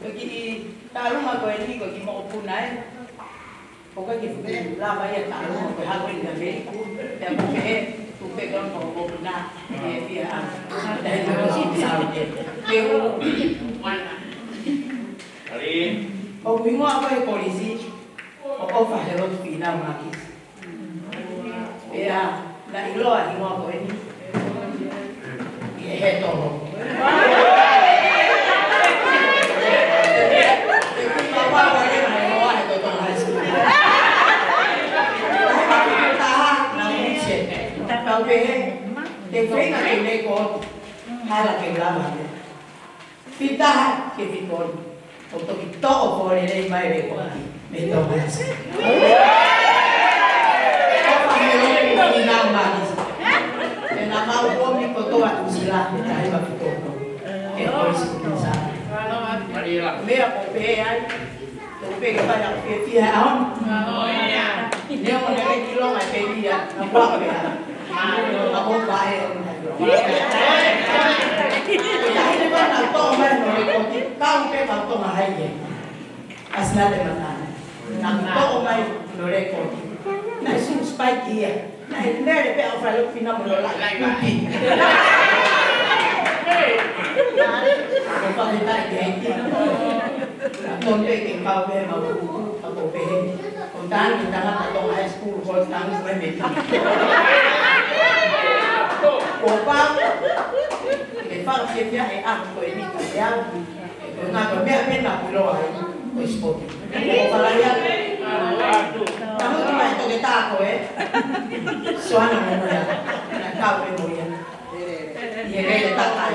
Ko e kiʻi tālunga ko eni, ko e kiʻi tālunga ko eni ko e kiʻi mokopuna ē. ʻOku ʻikai ke fuʻu lava ia ʻo tālunga ko e hako ni ka mei. Pea ko e pehē, tuku pē ko e mokopuna, ʻe fia ʻa. Tahi ko e sō. Ke u. ʻOku hingoa ko e kolisi, ʻoku ʻofa he lotu Fīnau Makisi. Pea, naʻe ʻiloa hingoa ko eni. ʻI he tolo. Te kui papa ko eni naʻe ʻiloa he Totonga High School. Taha, naʻe uche. Kau pehē, te feinga ke ne ko. Hala ke lava. Fita ke fitoi. ʻO toki toʻo ko lelei mai le ko. Mei Tonga High School. ʻOfa he lotu Fīnau Makisi. Pea naʻa mau ʻomi kotoa Nuʻusila, he taimi ʻa fitoi. He kolisi Nuʻusila. Meʻa ko pē ai. Tau pē ke fai ʻa e fiefia he ʻaho ni. Neongo naʻe ʻikai ke ʻilonga e peli ia, naʻa ku pehē. Naʻa ku pehē. Taʻahine pē naʻa ku toʻo mai hono lēkooti, kau pē ka Tonga High ē. ʻAsi naʻe te matane. Naʻa ku toʻo mai hono lēkooti. Naʻe sū spike ia. Naʻe lele pē ʻa e fai lotu Fīnau mo lo lai. Kupi. Ko e fakafetaʻi ki he ʻEiki. Naʻe tonu pē ke kau pē mau ku, ka ko pehē. Ko e tangi, tangata Tonga High School, ko e tangi ko e meti. Ko pau, ke fakafiefia he ʻaho ko eni ka te au. Ko e ngaahi meʻa pē naʻa ku ʻiloa ai, ko e sipoti. Ko Falaia. Naʻa ku mai toke tā ko ē. Soana mo ia. Naʻa kau pē mo ia. ʻI he lele takai.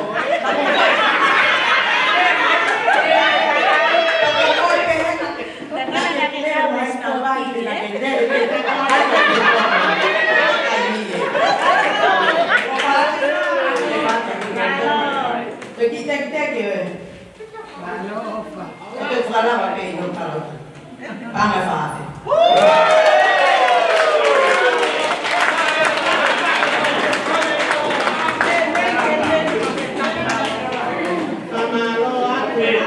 Te ki te ki te ki. Mālō ʻofa. Ko e fakalava pē ʻi hono palota. Panga fāfe. Mālō atu.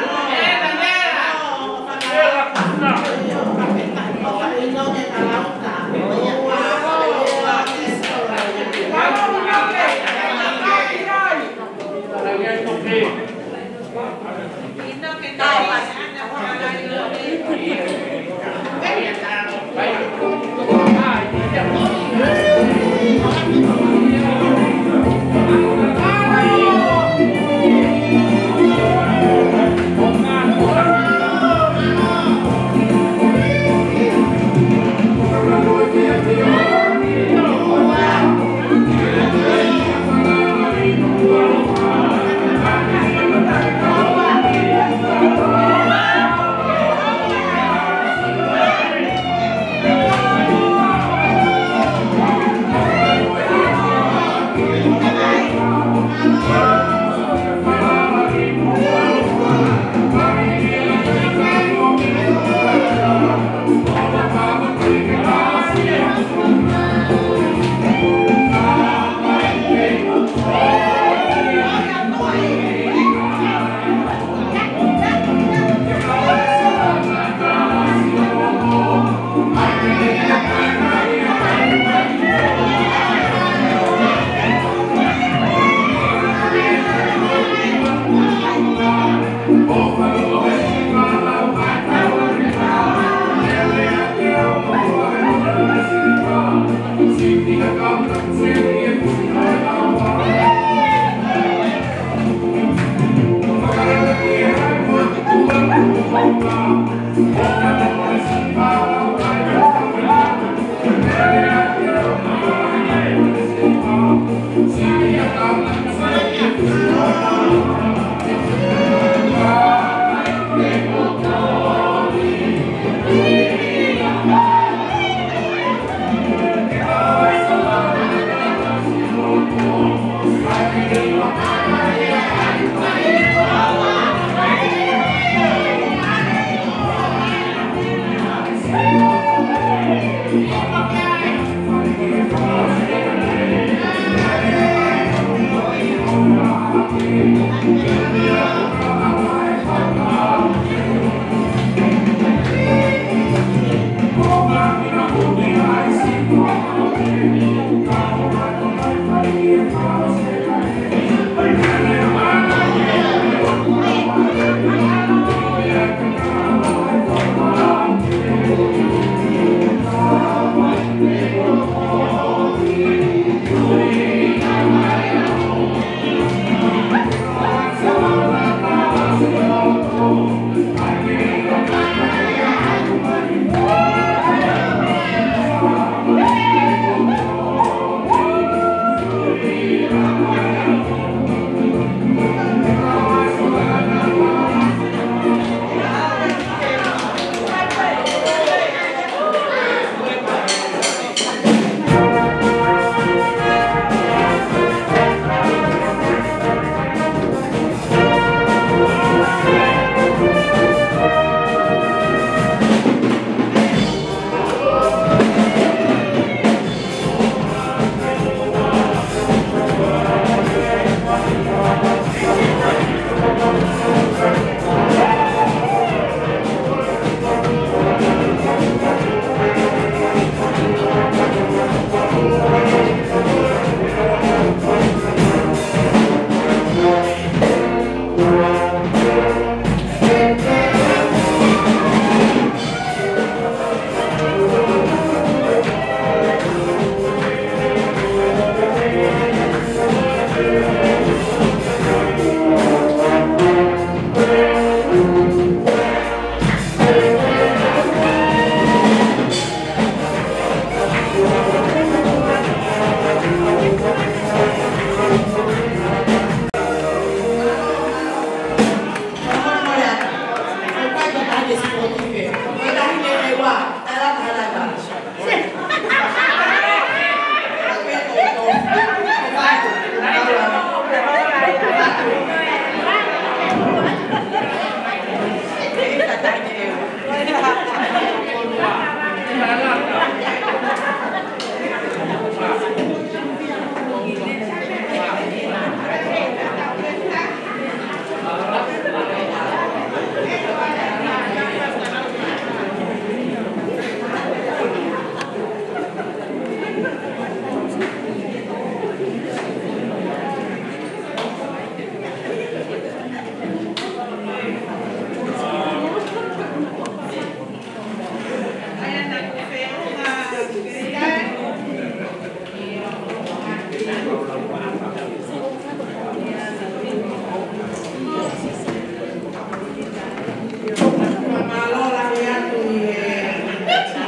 Mālō lahi atu ʻi he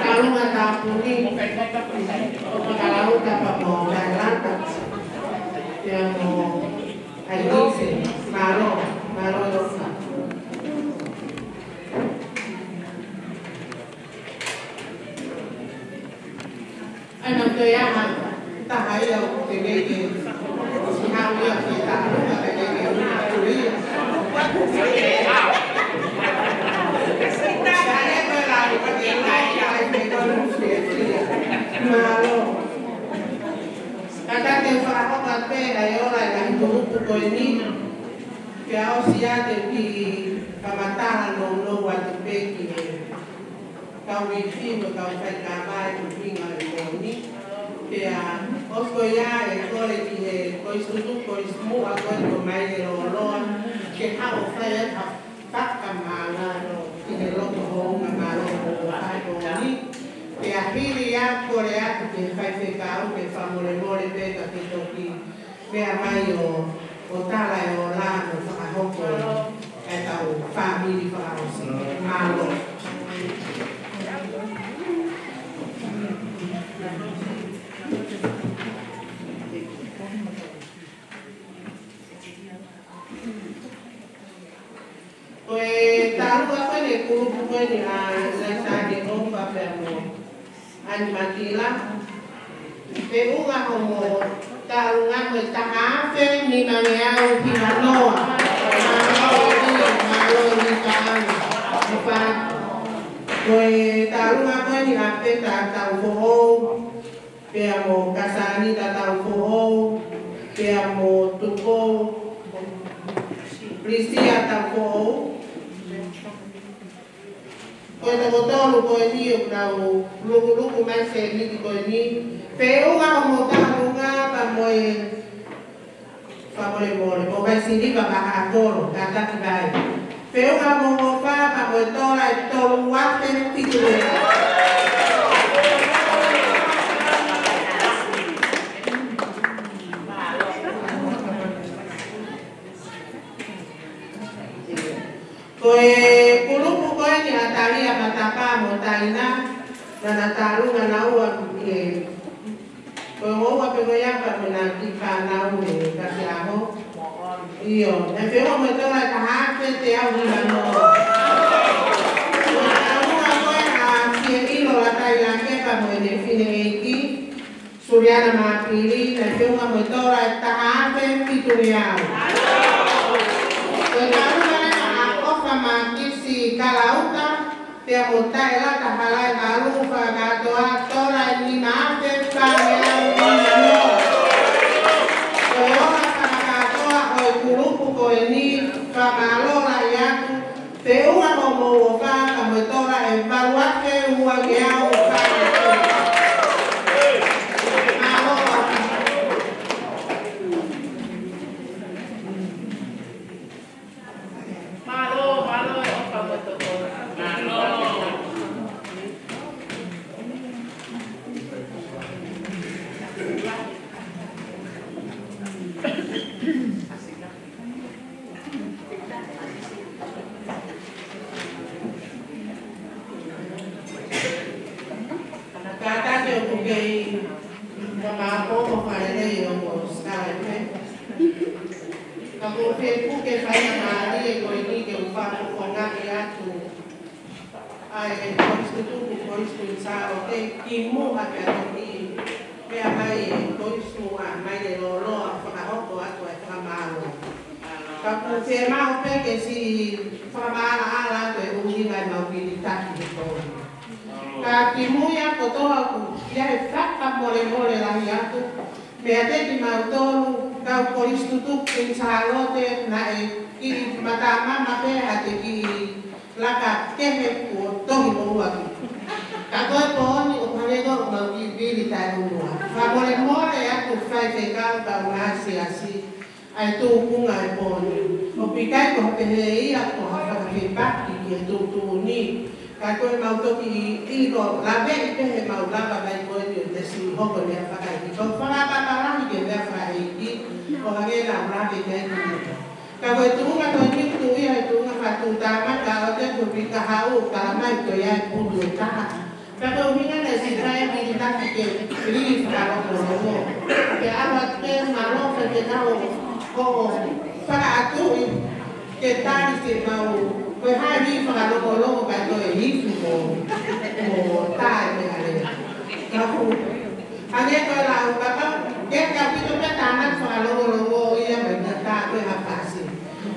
kaunga tāpuni, ʻo Kalauta pea mo Tailata. Pea mo ʻAilise, mālō, mālō ʻEloka. ʻAi, naʻa toe ʻi ai ha taha ia ʻoku teʻeki ke siʻi haʻu ia ke taʻalunga, teʻeki ke ʻuhinga atu ia. Ka ʻe koe la, ʻe koe la, ʻe koe la, ʻe koe la. Mālō. Ka ta te fakahoko pē ʻa e ola ʻa e ngaahi tulupu ko eni. Pea ʻosi ia te u kiʻi fakamatala nounou atu pē ki he kau ifi mo e kau faikava ʻi he ʻuhinga ʻo e moʻoni. Pea ʻosi ko ia ʻe kole ki he koisulu, koisimuʻa ko ē ko Maile Loloa, ke haʻu ʻo fai atu ha fakamālō ki he loto houngaʻia mālō ʻo e moʻoni. Pea hili ia kole atu ki he faifekau ke fakamolemole pē ka ke toki meʻa mai ʻo, ʻo tala e ola mo fakahoko e kau fāmili fakaʻosi. Ko eni ʻa Saisake Opa pea mo ʻAni Matila. Feʻunga hoʻomo tālunga ko e taha afe nimangeau hiva noa. Mālō ʻEiki, mālō ʻEiki Taʻanga. Opa. Ko e tālunga ko eni ʻa Peta Taufoʻou, pea mo Kasani Taufoʻou, pea mo Tuko, Prisia Taufoʻou. Ko e toko tolu ko eni ʻoku nau lukuluku mai he miniti ko eni. Feʻunga hoʻomo tālunga pea mo e fakamolemole, ko e kai siliva pea ha kolo, kātaki mai. Feʻunga hoʻomo ʻofa pea mo e tola ʻe tolu afe fitu reali. Ko e kulupu ko eni ʻa Talia Matapa mo Taina, naʻa na tālunga naua ʻi he, ko e ua pe ko ia pea mo ʻena kiʻi fānau he Kasiaho. ʻIo, ʻe feʻunga mo e tola ʻe taha afe teau hiva noa. Ko e tālunga ko ē ʻa Sieʻilo Latailake pea mo ʻene fineʻeiki, Suliana Mapili, naʻe feʻunga mo e tola ʻe taha afe fitu reali. Ko e tālunga leva ʻa ʻOfa Makisi Kalauta, pea mo Taelata Halai Malu fakakātoa, tola ʻe nima afe fā reali. Ko e ola fakakātoa ʻo e kulupu ko eni, fakamālō lahi atu, feʻunga hoʻomo ʻofa pea mo e tola ʻe valu afe uangeau fā reali. Mālō. Mālō, mālō e ʻOfa mo Toto. Mālō. Kātaki ʻoku kei kamāpō mo fāʻeleʻi ʻo mo Skype. Ka ʻoku ou fie puke faingamālie ko eni ke u fakafofongaʻi atu ʻa e Kolisi Tutuki, Kolisi Kuini Sālote, kimuʻa pea toki meʻa mai e Kolisi Muʻa mai e lōloa fakahoko atu e fakamālō. Ka ʻoku fiemaʻu pē ke siʻi fakamaʻalaʻala atu e ʻuhinga ʻemau vili taki he pō ni. Ka kimuʻa kotoa ʻoku ʻi ai e fakamolemole lahi atu meiate kimautolu kau Kolisi Tutuki Kuini Sālote, naʻe kiʻi matamama pē ʻa e kiʻi laka kehe kuo tohi moʻua ki. Ka ko e pō ni ʻoku hangē ko ʻemau kiʻi vili taʻeʻunua. Fakamolemole atu faifekau kaungā siasi, ʻa e tuʻunga e pō ni. ʻOku ʻikai ko ha pehē ia ko ha fakafepaki ki he tuʻutuʻuni. Ka ko ʻemau toki ʻilo laveʻi pē heʻemau lava mai ko eni ʻo te siʻi hoko e meʻa fakaʻeiki. Ko e fakapapālangi ki he meʻa fakaʻeiki, ʻo hangē naʻa ku lave ki ai kimuʻa. Ka ko e tuʻunga ko eni ʻoku tuʻu ia he tuʻunga fakatuʻutāmaki ʻa e ʻOtua, ko e fika haʻu ʻo kala mai ko ia e putu ʻe taha. Ka ko e ʻuhinga naʻe siʻi fai e vili taki ke lī fakalongolongo. Ke ʻalu atu ke mālō ke ke tau hoʻo fakaʻatuʻi ke tali siʻemau, ko e hā e lī fakalongolongo kae toe ifi mo, mo taʻe meʻa lea. Ka ʻoku hangē ko e lau kapau, ke ka pito pē tānaki fakalongolongo ia mai ka tā ko e hapasi.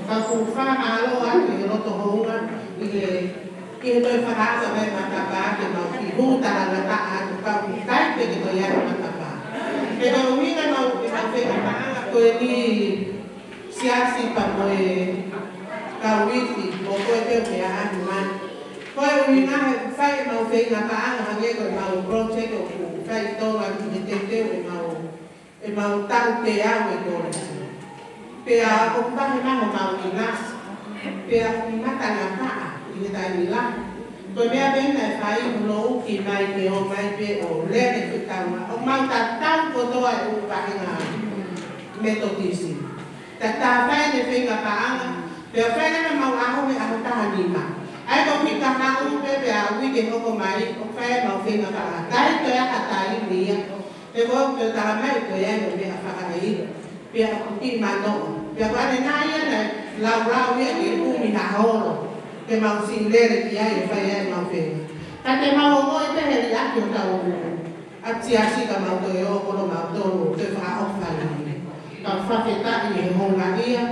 Ka ʻoku fakamālō atu ʻi he loto hounga ʻi he, ʻi he toe fakaʻata mai matapā ke mau kiʻi hū talangataʻa atu ka ʻoku ʻikai pē ke toe ʻi ai matapā. He ko e ʻuhinga mau ke mau fekapanga ko eni siasi pea mo e kau ifi, mo ko e teu ke ʻaʻahi mai. Ko e ʻuhinga he fai ʻemau feinga paʻanga hangē ko ʻemau project ʻoku fai ʻi Tonga ni he teuteu ʻemau, ʻemau tau teau e kolisi. Pea ʻoku vahe mai homau ʻinasi. Pea ʻoku matangataʻa ʻi he taimi lahi. Ko e meʻa pē naʻe fai hono uki mai ke ō mai pē ʻo lele fekau mai. ʻOku mau tatau kotoa e ʻū vahenga Metotisi. Tatau fai e feinga paʻanga, pea fai leva ʻemau ʻaho he ʻaho taha nima. ʻA ia ko e fika haʻu pē pea uike hoko mai, ʻo fai ʻemau feinga paʻanga. Kae toe ʻi ai ha taimi ia. He ko e toe tala mai ko ia e meʻa fakaʻeiki. Pea ʻoku kiʻi manoʻo. Pea ko ʻene nai ia naʻe laulau ia ke kumi ha holo. ke mau siʻi lele ki ai ʻo fai ai ʻemau feinga. Ka te mau ongoʻi pē he liʻaki hotau ʻapi siasi ka mau toe ō ko lo mau tonu ʻo toe fakaʻofa ai. Ka fakafetaʻi he houngaʻia.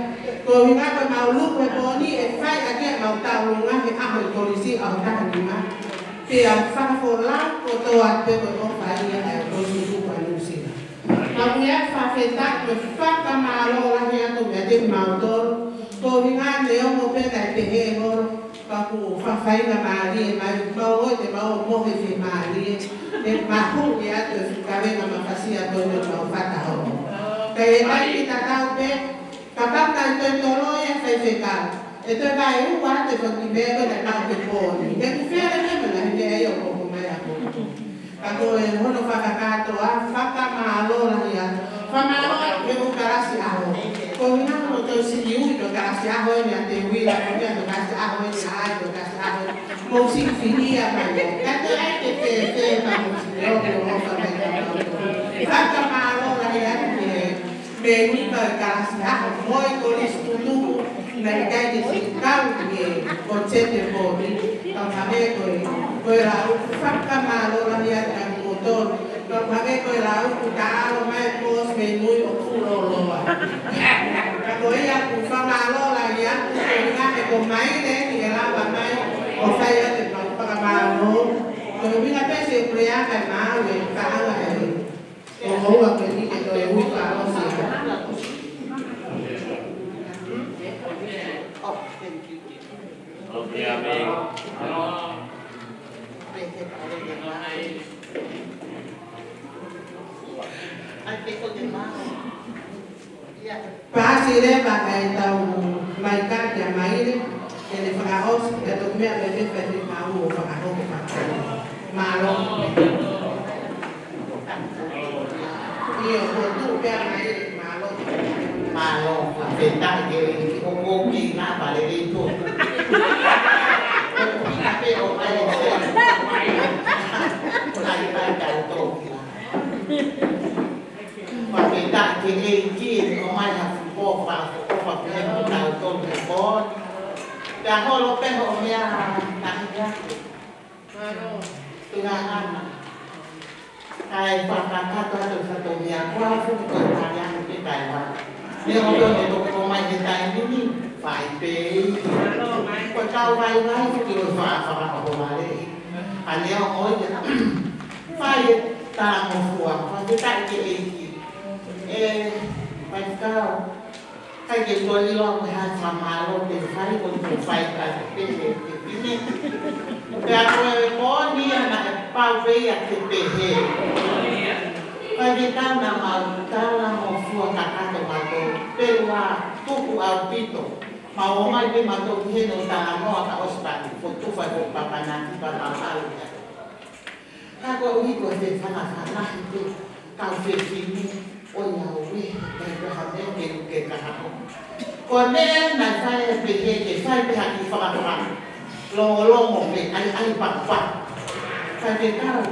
Ko e ʻuhinga ko ʻemau luku he pō ni ʻe fai ʻaki ʻemau tauʻolunga he ʻaho ʻi Kolisi ʻaho taha nima. Pea fakafolau kotoa pē ko e ʻofa ia ʻa e Kolisi Tutuku ʻa Nuʻusila. Ka ʻoku ou fakafetaʻi mo fakamālō lahi atu meiate kimautolu. Ko e ʻuhinga neongo pē naʻe pehē holo, ka ʻoku fakafaingamālie mai, mau ʻoku te mau mohe fiemālie, ʻe mahuʻi atu e fuʻu kavenga mafasia ko eni ʻoku mau fakahoko. Ka ʻi he taimi tatau pē, kapau naʻe toe toloi ʻa e faifekau, ʻe toe vaeua atu e foʻi meʻa ko ē naʻe maʻu he pō ni. He ʻoku fele pē mo e ngaahi meʻa ia ʻoku hoko mai ʻaho ni. Ka ko e hono fakakātoa, fakamālō lahi atu. Fakamālō atu ki he ʻū kalasi ʻaho. Ko e ʻuhinga hono toe siʻi ui ko e kalasi ʻaho eni ʻa Teuila, ko e meʻa ko e kalasi ʻaho eni ʻa ai, ko e kalasi ʻaho eni. Mou siʻi filia mai. Ka toe ʻai ke fēfē ka mou siʻi ʻomi ʻo ʻofa mai ka mau. Fakamālō lahi atu ki he Mei he kalasi ʻaho mo e Kolisi Tutuku, naʻe ʻikai ke siʻi kau ki he konsēpiti pō ni, ka ʻoku hangē ko e, ko e lau fakamālō lahi atu kiate kimoutolu, ka ʻoku hangē ko e lau ʻoku taʻalo mai e pōsi mei mui ʻoku fuʻu lōloa. Ka ko ia ʻoku fakamālō lahi atu, ko e ʻuhinga he ko Maile eni ʻe lava mai ʻo fai atu ʻemau fakamālō. Ko e ʻuhinga pē Siʻi Puleʻanga ʻe maʻu e paʻanga ē. ʻO ʻoua ke ni ke toe ui fakaʻosi. Paasi leva ʻa e tau mai ka kia Maile, ke ne fakaʻosi, ke toki meʻa pē pē pē pē mau ʻo fakahoko fakahoko. Mālō. ʻIo, ko tu pē ʻa Maile, mālō. Mālō, fakafetaʻi ki he ʻEiki ʻoku ou kei ngāue lelei tō. ʻOku pika pē ʻo kai e se. Kai kai kai tō. Fakafetaʻi ki he ʻEiki, ʻoku mai ha fuʻu ʻofa, ʻofa pē mo tautolu he pō ni. Pea holo pē hoʻo meʻa tahi ake. Tungahana. Kae fakakakato atu e fatongia, ko e fuʻu ko e tali ake pē kae ua. Ne hoto ne toko ko mai he taimi ni, fai pē. Ko e kau vaivai, ko e kilo fa-, fakakakato vale. A ne o oi, fai e tā mo fua, fakafetaʻi ki he ʻEiki. ʻE, faifekau, ʻikai ke toe ʻilo au ko e hā e fakamālō te u fai, ko e te u fai ka te pehē, te pine. Pea ko e pō ni ia naʻe pau pē ia ke pehē. Faifekau naʻa mau tala mo fua kakato mautolu, pea ua tuku ʻaupito. Mau ō mai pē mautolu ki heni ʻo talanoa ka ʻosi pē, ko e tufa ko papanaki pea mau ʻalu ia. Ka koeʻuhi ko e fefanafana ʻi he kau fefine, ʻoiauē, ʻikai ko ha meʻa ke, ke kahaʻo. Ko e meʻa naʻe fai ʻe pehē ke fai pē ha kiʻi fakafanga. Longolongo pē, ʻai, ʻai pakupaku. Ka ke kau,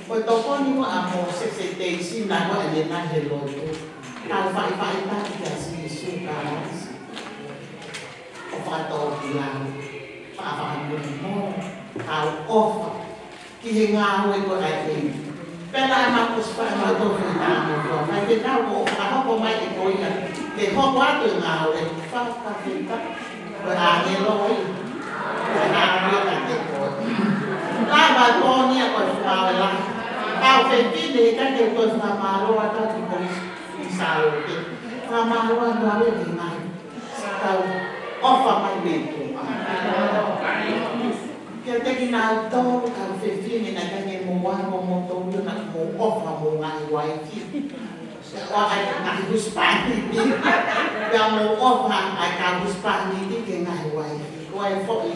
ko e tokoni ko ē ʻa Mōsese Teisi naʻe ko ē ʻene nai he lotu. Kau faʻifaʻitaki kia Sīsū Kalaisi. ʻO fakatōkilalo, fakafakamālō, kau ʻofa ki he ngāue ko ē ʻa e ʻEiki. Pea naʻa mau ʻosi fai mautolu e tānaki ko ē. Faifekau, ko e fakahoko mai ʻe koe ia ke hoko atu e ngāue, fakafetaʻi. Ko e ʻāngelo ia. Ko e ʻāngelo ia kiate koe. Lava e pō ni ia ko e ngāue lahi. Kau fefine, ʻikai ke u toe fakamālō atu ki Kolisi ʻi Sālote. Fakamālō atu au e ngaahi kau ʻofa mai mei tuʻa. Kiate kinautolu kau fefine naʻe ʻikai ke mou ʻalu mo moutolu naʻa mou ʻofa mo e ngaahi uaifi. ʻO ʻai ngaahi husepāniti. Pea mou ʻofa ʻa e kau husepāniti ki he ngaahi uaifi. Ko e foʻi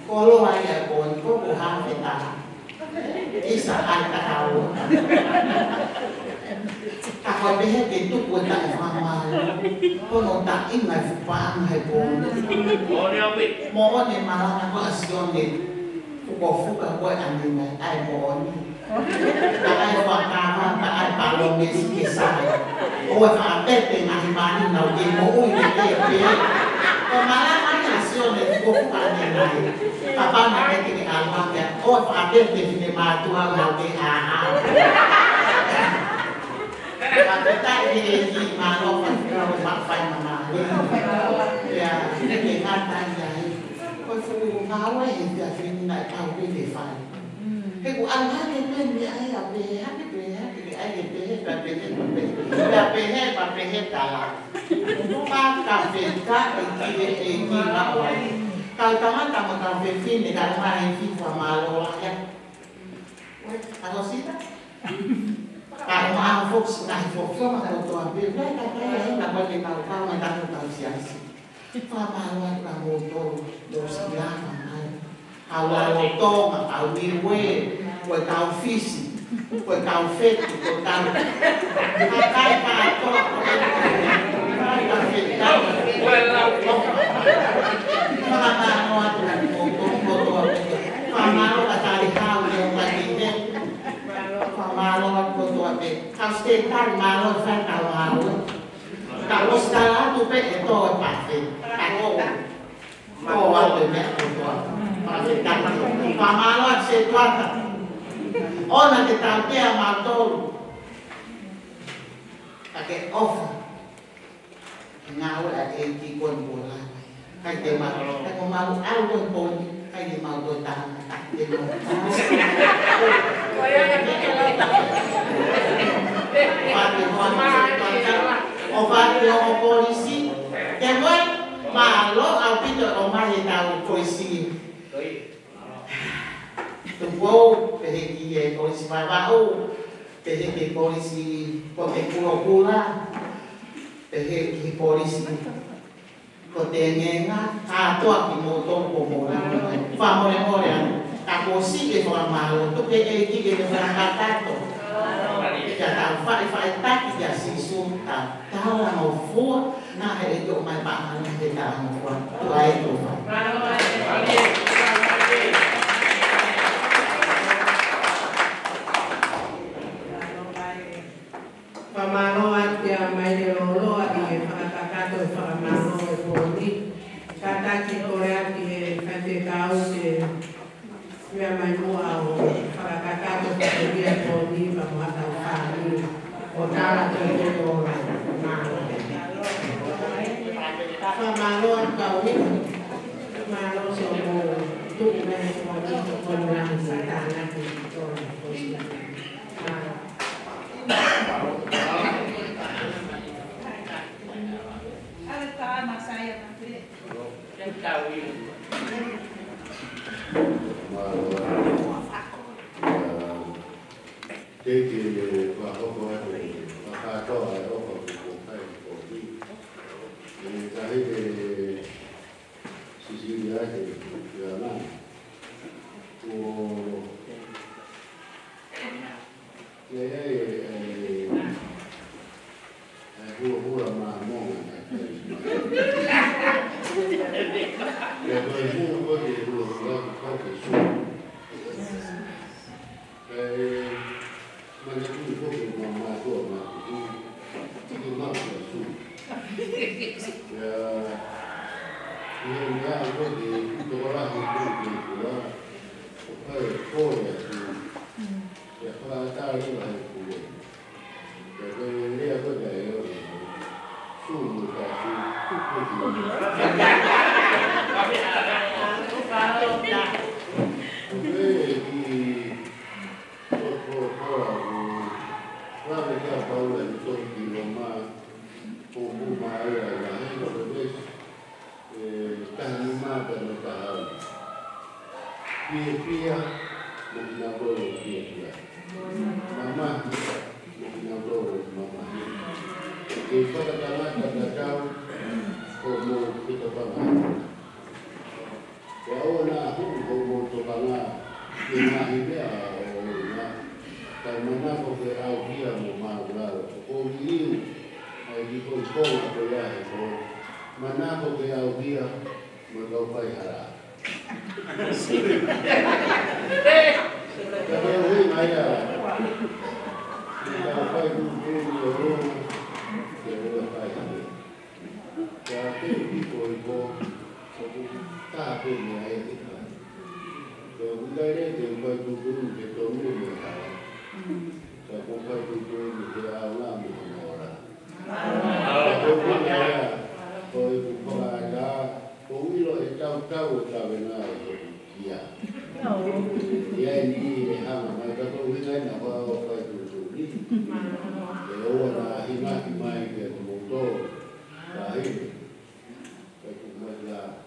koloa ia ko eni ko e hā e fetā. ʻIsa ai ka tau. Ka ko e pehē ke tuku e taʻe fakamālō. Ko hono taʻinga e fuʻu paʻanga he pō ni. Moʻoni e malanga ko ē ʻa Sione Fukofuka ko e ʻanenai ʻa e moʻoni. Ka ʻai fakakava, ka ʻai palōmesi ke sai. ʻOua ʻe fakapēpē ngaahi mali naʻa ke moʻui ke pēpē. Ko e malanga ia Sio ne ko fukane nai. Kapau naʻe ʻikai ke ne ʻalu hake, ʻo fakapēpē fefine mātuʻa ʻo nau ke ʻaʻau. Fakafetaʻi ki he ʻEiki, mālō fakafetaʻi ʻo maʻu faingamālie. ʻIa, ʻikai ke ngata ai. Ko e fuʻu ngāue he efiafi ni naʻe pau ke fai. He ʻoku ʻalu hake pē meʻa ia pehē hake, pehē hake, ʻai ke pehē, pea pehē, pea pehē, pea pehē, pea pehē tala. Fakafetaʻi ki he ʻEiki maʻu ai. Kau tangata mo kau fefine, kau mai fifa mālō lahi. Ue, kau sita. Kau mai fox, kau fox, fox, kau toa pē. Ue, kau kai, ai, kau kai, kau kau, mai kau kau siasi. Fakamālō atu kia moutolu, ʻosi lava mai. Kau Lalotonga, kau Niue, ko e kau Fisi, ko e kau Fetu, ko e kau kakai kātoa, ko e kau Fetu. Fakamālō atu kia moutolu kotoa pē. Fakamālō kia Talihau, ʻio mai ni. Fakamālō atu kotoa pē. Kau Stetani, mālō e fai kau ngāue. Ka ʻosi tala atu pē ʻe tō e pafe. Ka tō. Tō atu e meʻa kotoa. Pafe tata. Fakamālō atu Setuata. ʻOua te tautea mautolu. Ka ke ʻofa. Ngāue ʻa e ʻEiki ko e mola. Kai te mau, kai ko mau au ko e poni, kai te mau ko e tangata, kai te mau. Fati, fati, ʻo fati ʻo polisi, ke moe, mālō ʻaupito ʻo mai e tau polisi. Tupou, pehē ki he polisi Vavaʻu, pehē ki he polisi Kote Kulokula, pehē ki he polisi Kote Ngenga, kātoa kimoutolu ko mola. Fakamolemole atu, ka ko siʻi e fakamālō, tuku ke ʻEiki ke ne fakakakato. Kia tau faʻifaʻitaki kia Sīsū, tau talangofua, naʻe ʻEiki ʻomai paʻanga naʻe talangofua. Tuʻa e tuʻa. Fakamālō atu kia Maile Loloa ʻi he fakakakato e fakamālō e pōni. Kātaki kole atu ki he faifekau ke meʻa mai muʻa ʻo fakakakato fatongia e pōni pea mo haʻatau fāmili. ʻO tala atu e ola. Mālō. Fakamālō atu kau ipu. Mālō siʻomou tuku mai e pōni ko e molangi sa tānaki tō e kosi. Mālō. Mālō. Ke ke fakahoko atu, fakakātoa e ʻofa kuo fai ko ki. ʻE kahi ke sisili ake, ia nā. Ko ia, ia, ia, ia. ʻE huahua Māmonga na kai. ʻE ko e hua ko e huahua ko e kau ke sū. ʻE mana tui ko ke ma mātua ma kuku. Tiki ma ke sū. ʻIa, ʻi he meʻa ko ke tokolahi ko ke kua. Ko kai ko e sū. ʻIa, ko la tali ma he kuku. Ko e lea ko e tae o. Sū mo ka sū. Ko e ki ko, ko, ko, ko, lave kia Paula ʻi toki Loma, ko Loma ia, ia he ko e veesi. ʻE, taha nima pea mo e taha ono. Fiefia mo kinautolu ʻoku fiefia. Mamahi mo kinautolu ʻoku mamahi. Ke fakatangata tatau ko homou fetokanga. Pea ʻoua naʻa hū ko homou tokanga ki he ngaahi meʻa ʻo e ʻuhinga. Kae manako ke ʻauhia mo māʻulalo. ʻOku ou liliu ai ki he konga ko ia he ko. Manako ke ʻauhia mo e kau faihala. Ka ko e ʻuhinga ia, kau fai kuku ni o Loma, ke ua faihala. Ka ke ki ko i ko, Ko e meʻa ʻe fai. Ko e ʻuhinga ia ke fai tuʻutuʻuni ke tonu mo e hala. Ka ko e fai tuʻutuʻuni ke ʻaonga mo hono ola. Ko e ʻuhinga ia, ko ʻeku fakaʻatā, ko e ʻilo ʻe tautau ʻo tavena ʻe he kia. ʻI ai e niʻihi ʻe hanga mai, ka ko e ʻuhinga ia naʻa ku fai tuʻutuʻuni. ʻE ʻoua naʻa hinaki mai kiate kimoutolu. Ka hili. Ko ʻeku fakaʻatā.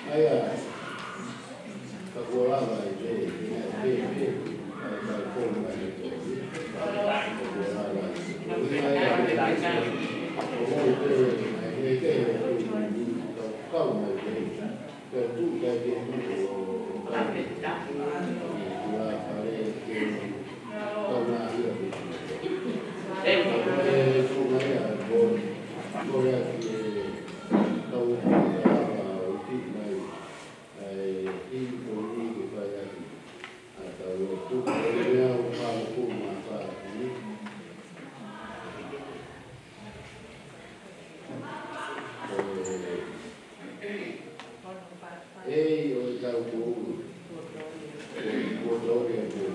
ʻA ia, ka kuo lava e pē, pē, pē, pē, ʻa e kau kolo mai e kolo. Ka kuo lava e pē, pē, pē, kau mai pē. Ka tuʻu kai ke tuʻu ʻo, ʻo, ʻo, ʻo, ʻo, ʻo, ʻo, ʻo, ʻo, ʻo, ʻo, ʻo, ʻo, Ei, ʻo e tau ko ʻulu. Ko e tau ke ʻulu.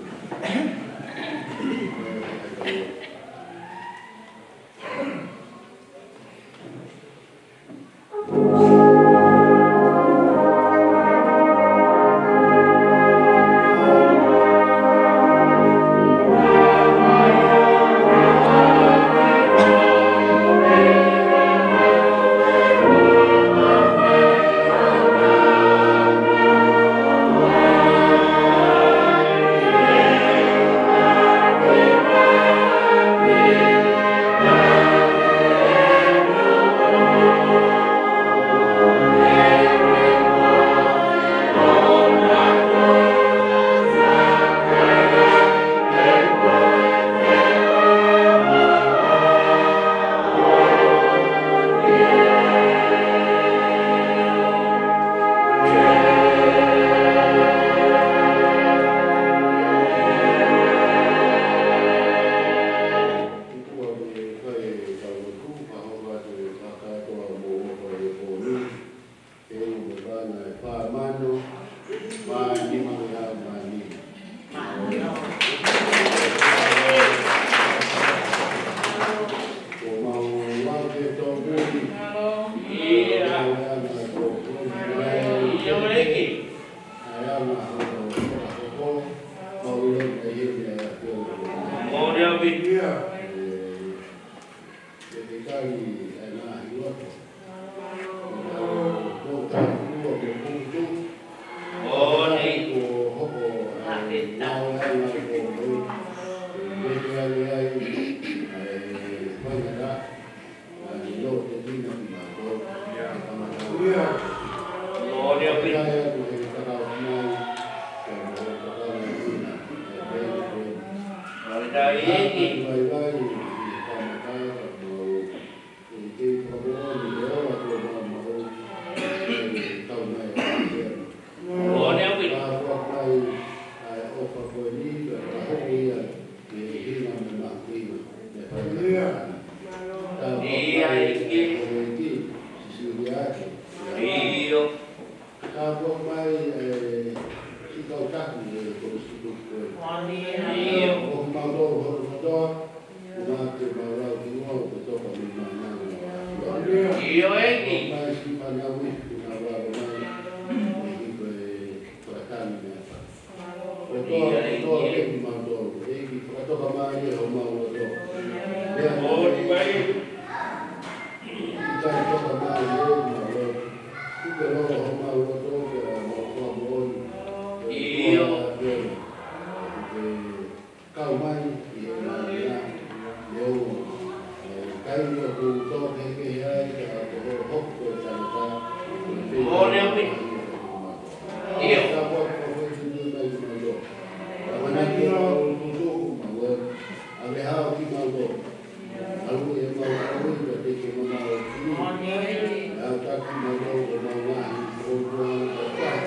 Mālō ko e mau ngaahi ʻOtua ʻo e tau.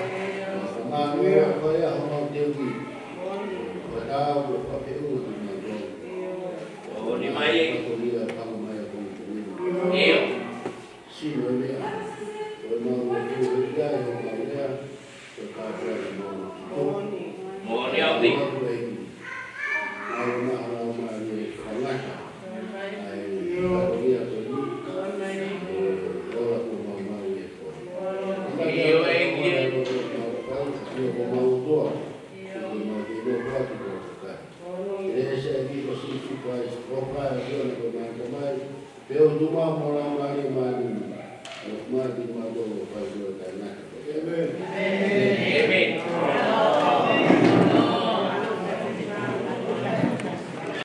Mālō ko ia homau teuki. Ko e tau ko e papeʻu ki mālō. Moʻoni mai. Ko ia panga mai a koni koni. ʻIo. Sino e meʻa. Ko e mau ʻOtua ʻi ai homau lea. Ko e kāpua e mau ʻOtua. Moʻoni ʻaupito. Mālō e ʻEiki. Mālō e ʻAlo mālie ʻo e tangata. ʻA e kāpua ko eni. ʻE ola ko mau mau e ko. ʻIo ʻEiki. Ko mau ʻOtua. Ko mau ke nofo atu ko kakai. ʻE se ʻEiki ko Sīsū Kalaisi. ʻO kai atu ana ko mau ko mai. Pea ʻoku mau mo lau mālie mālie. ʻO mālie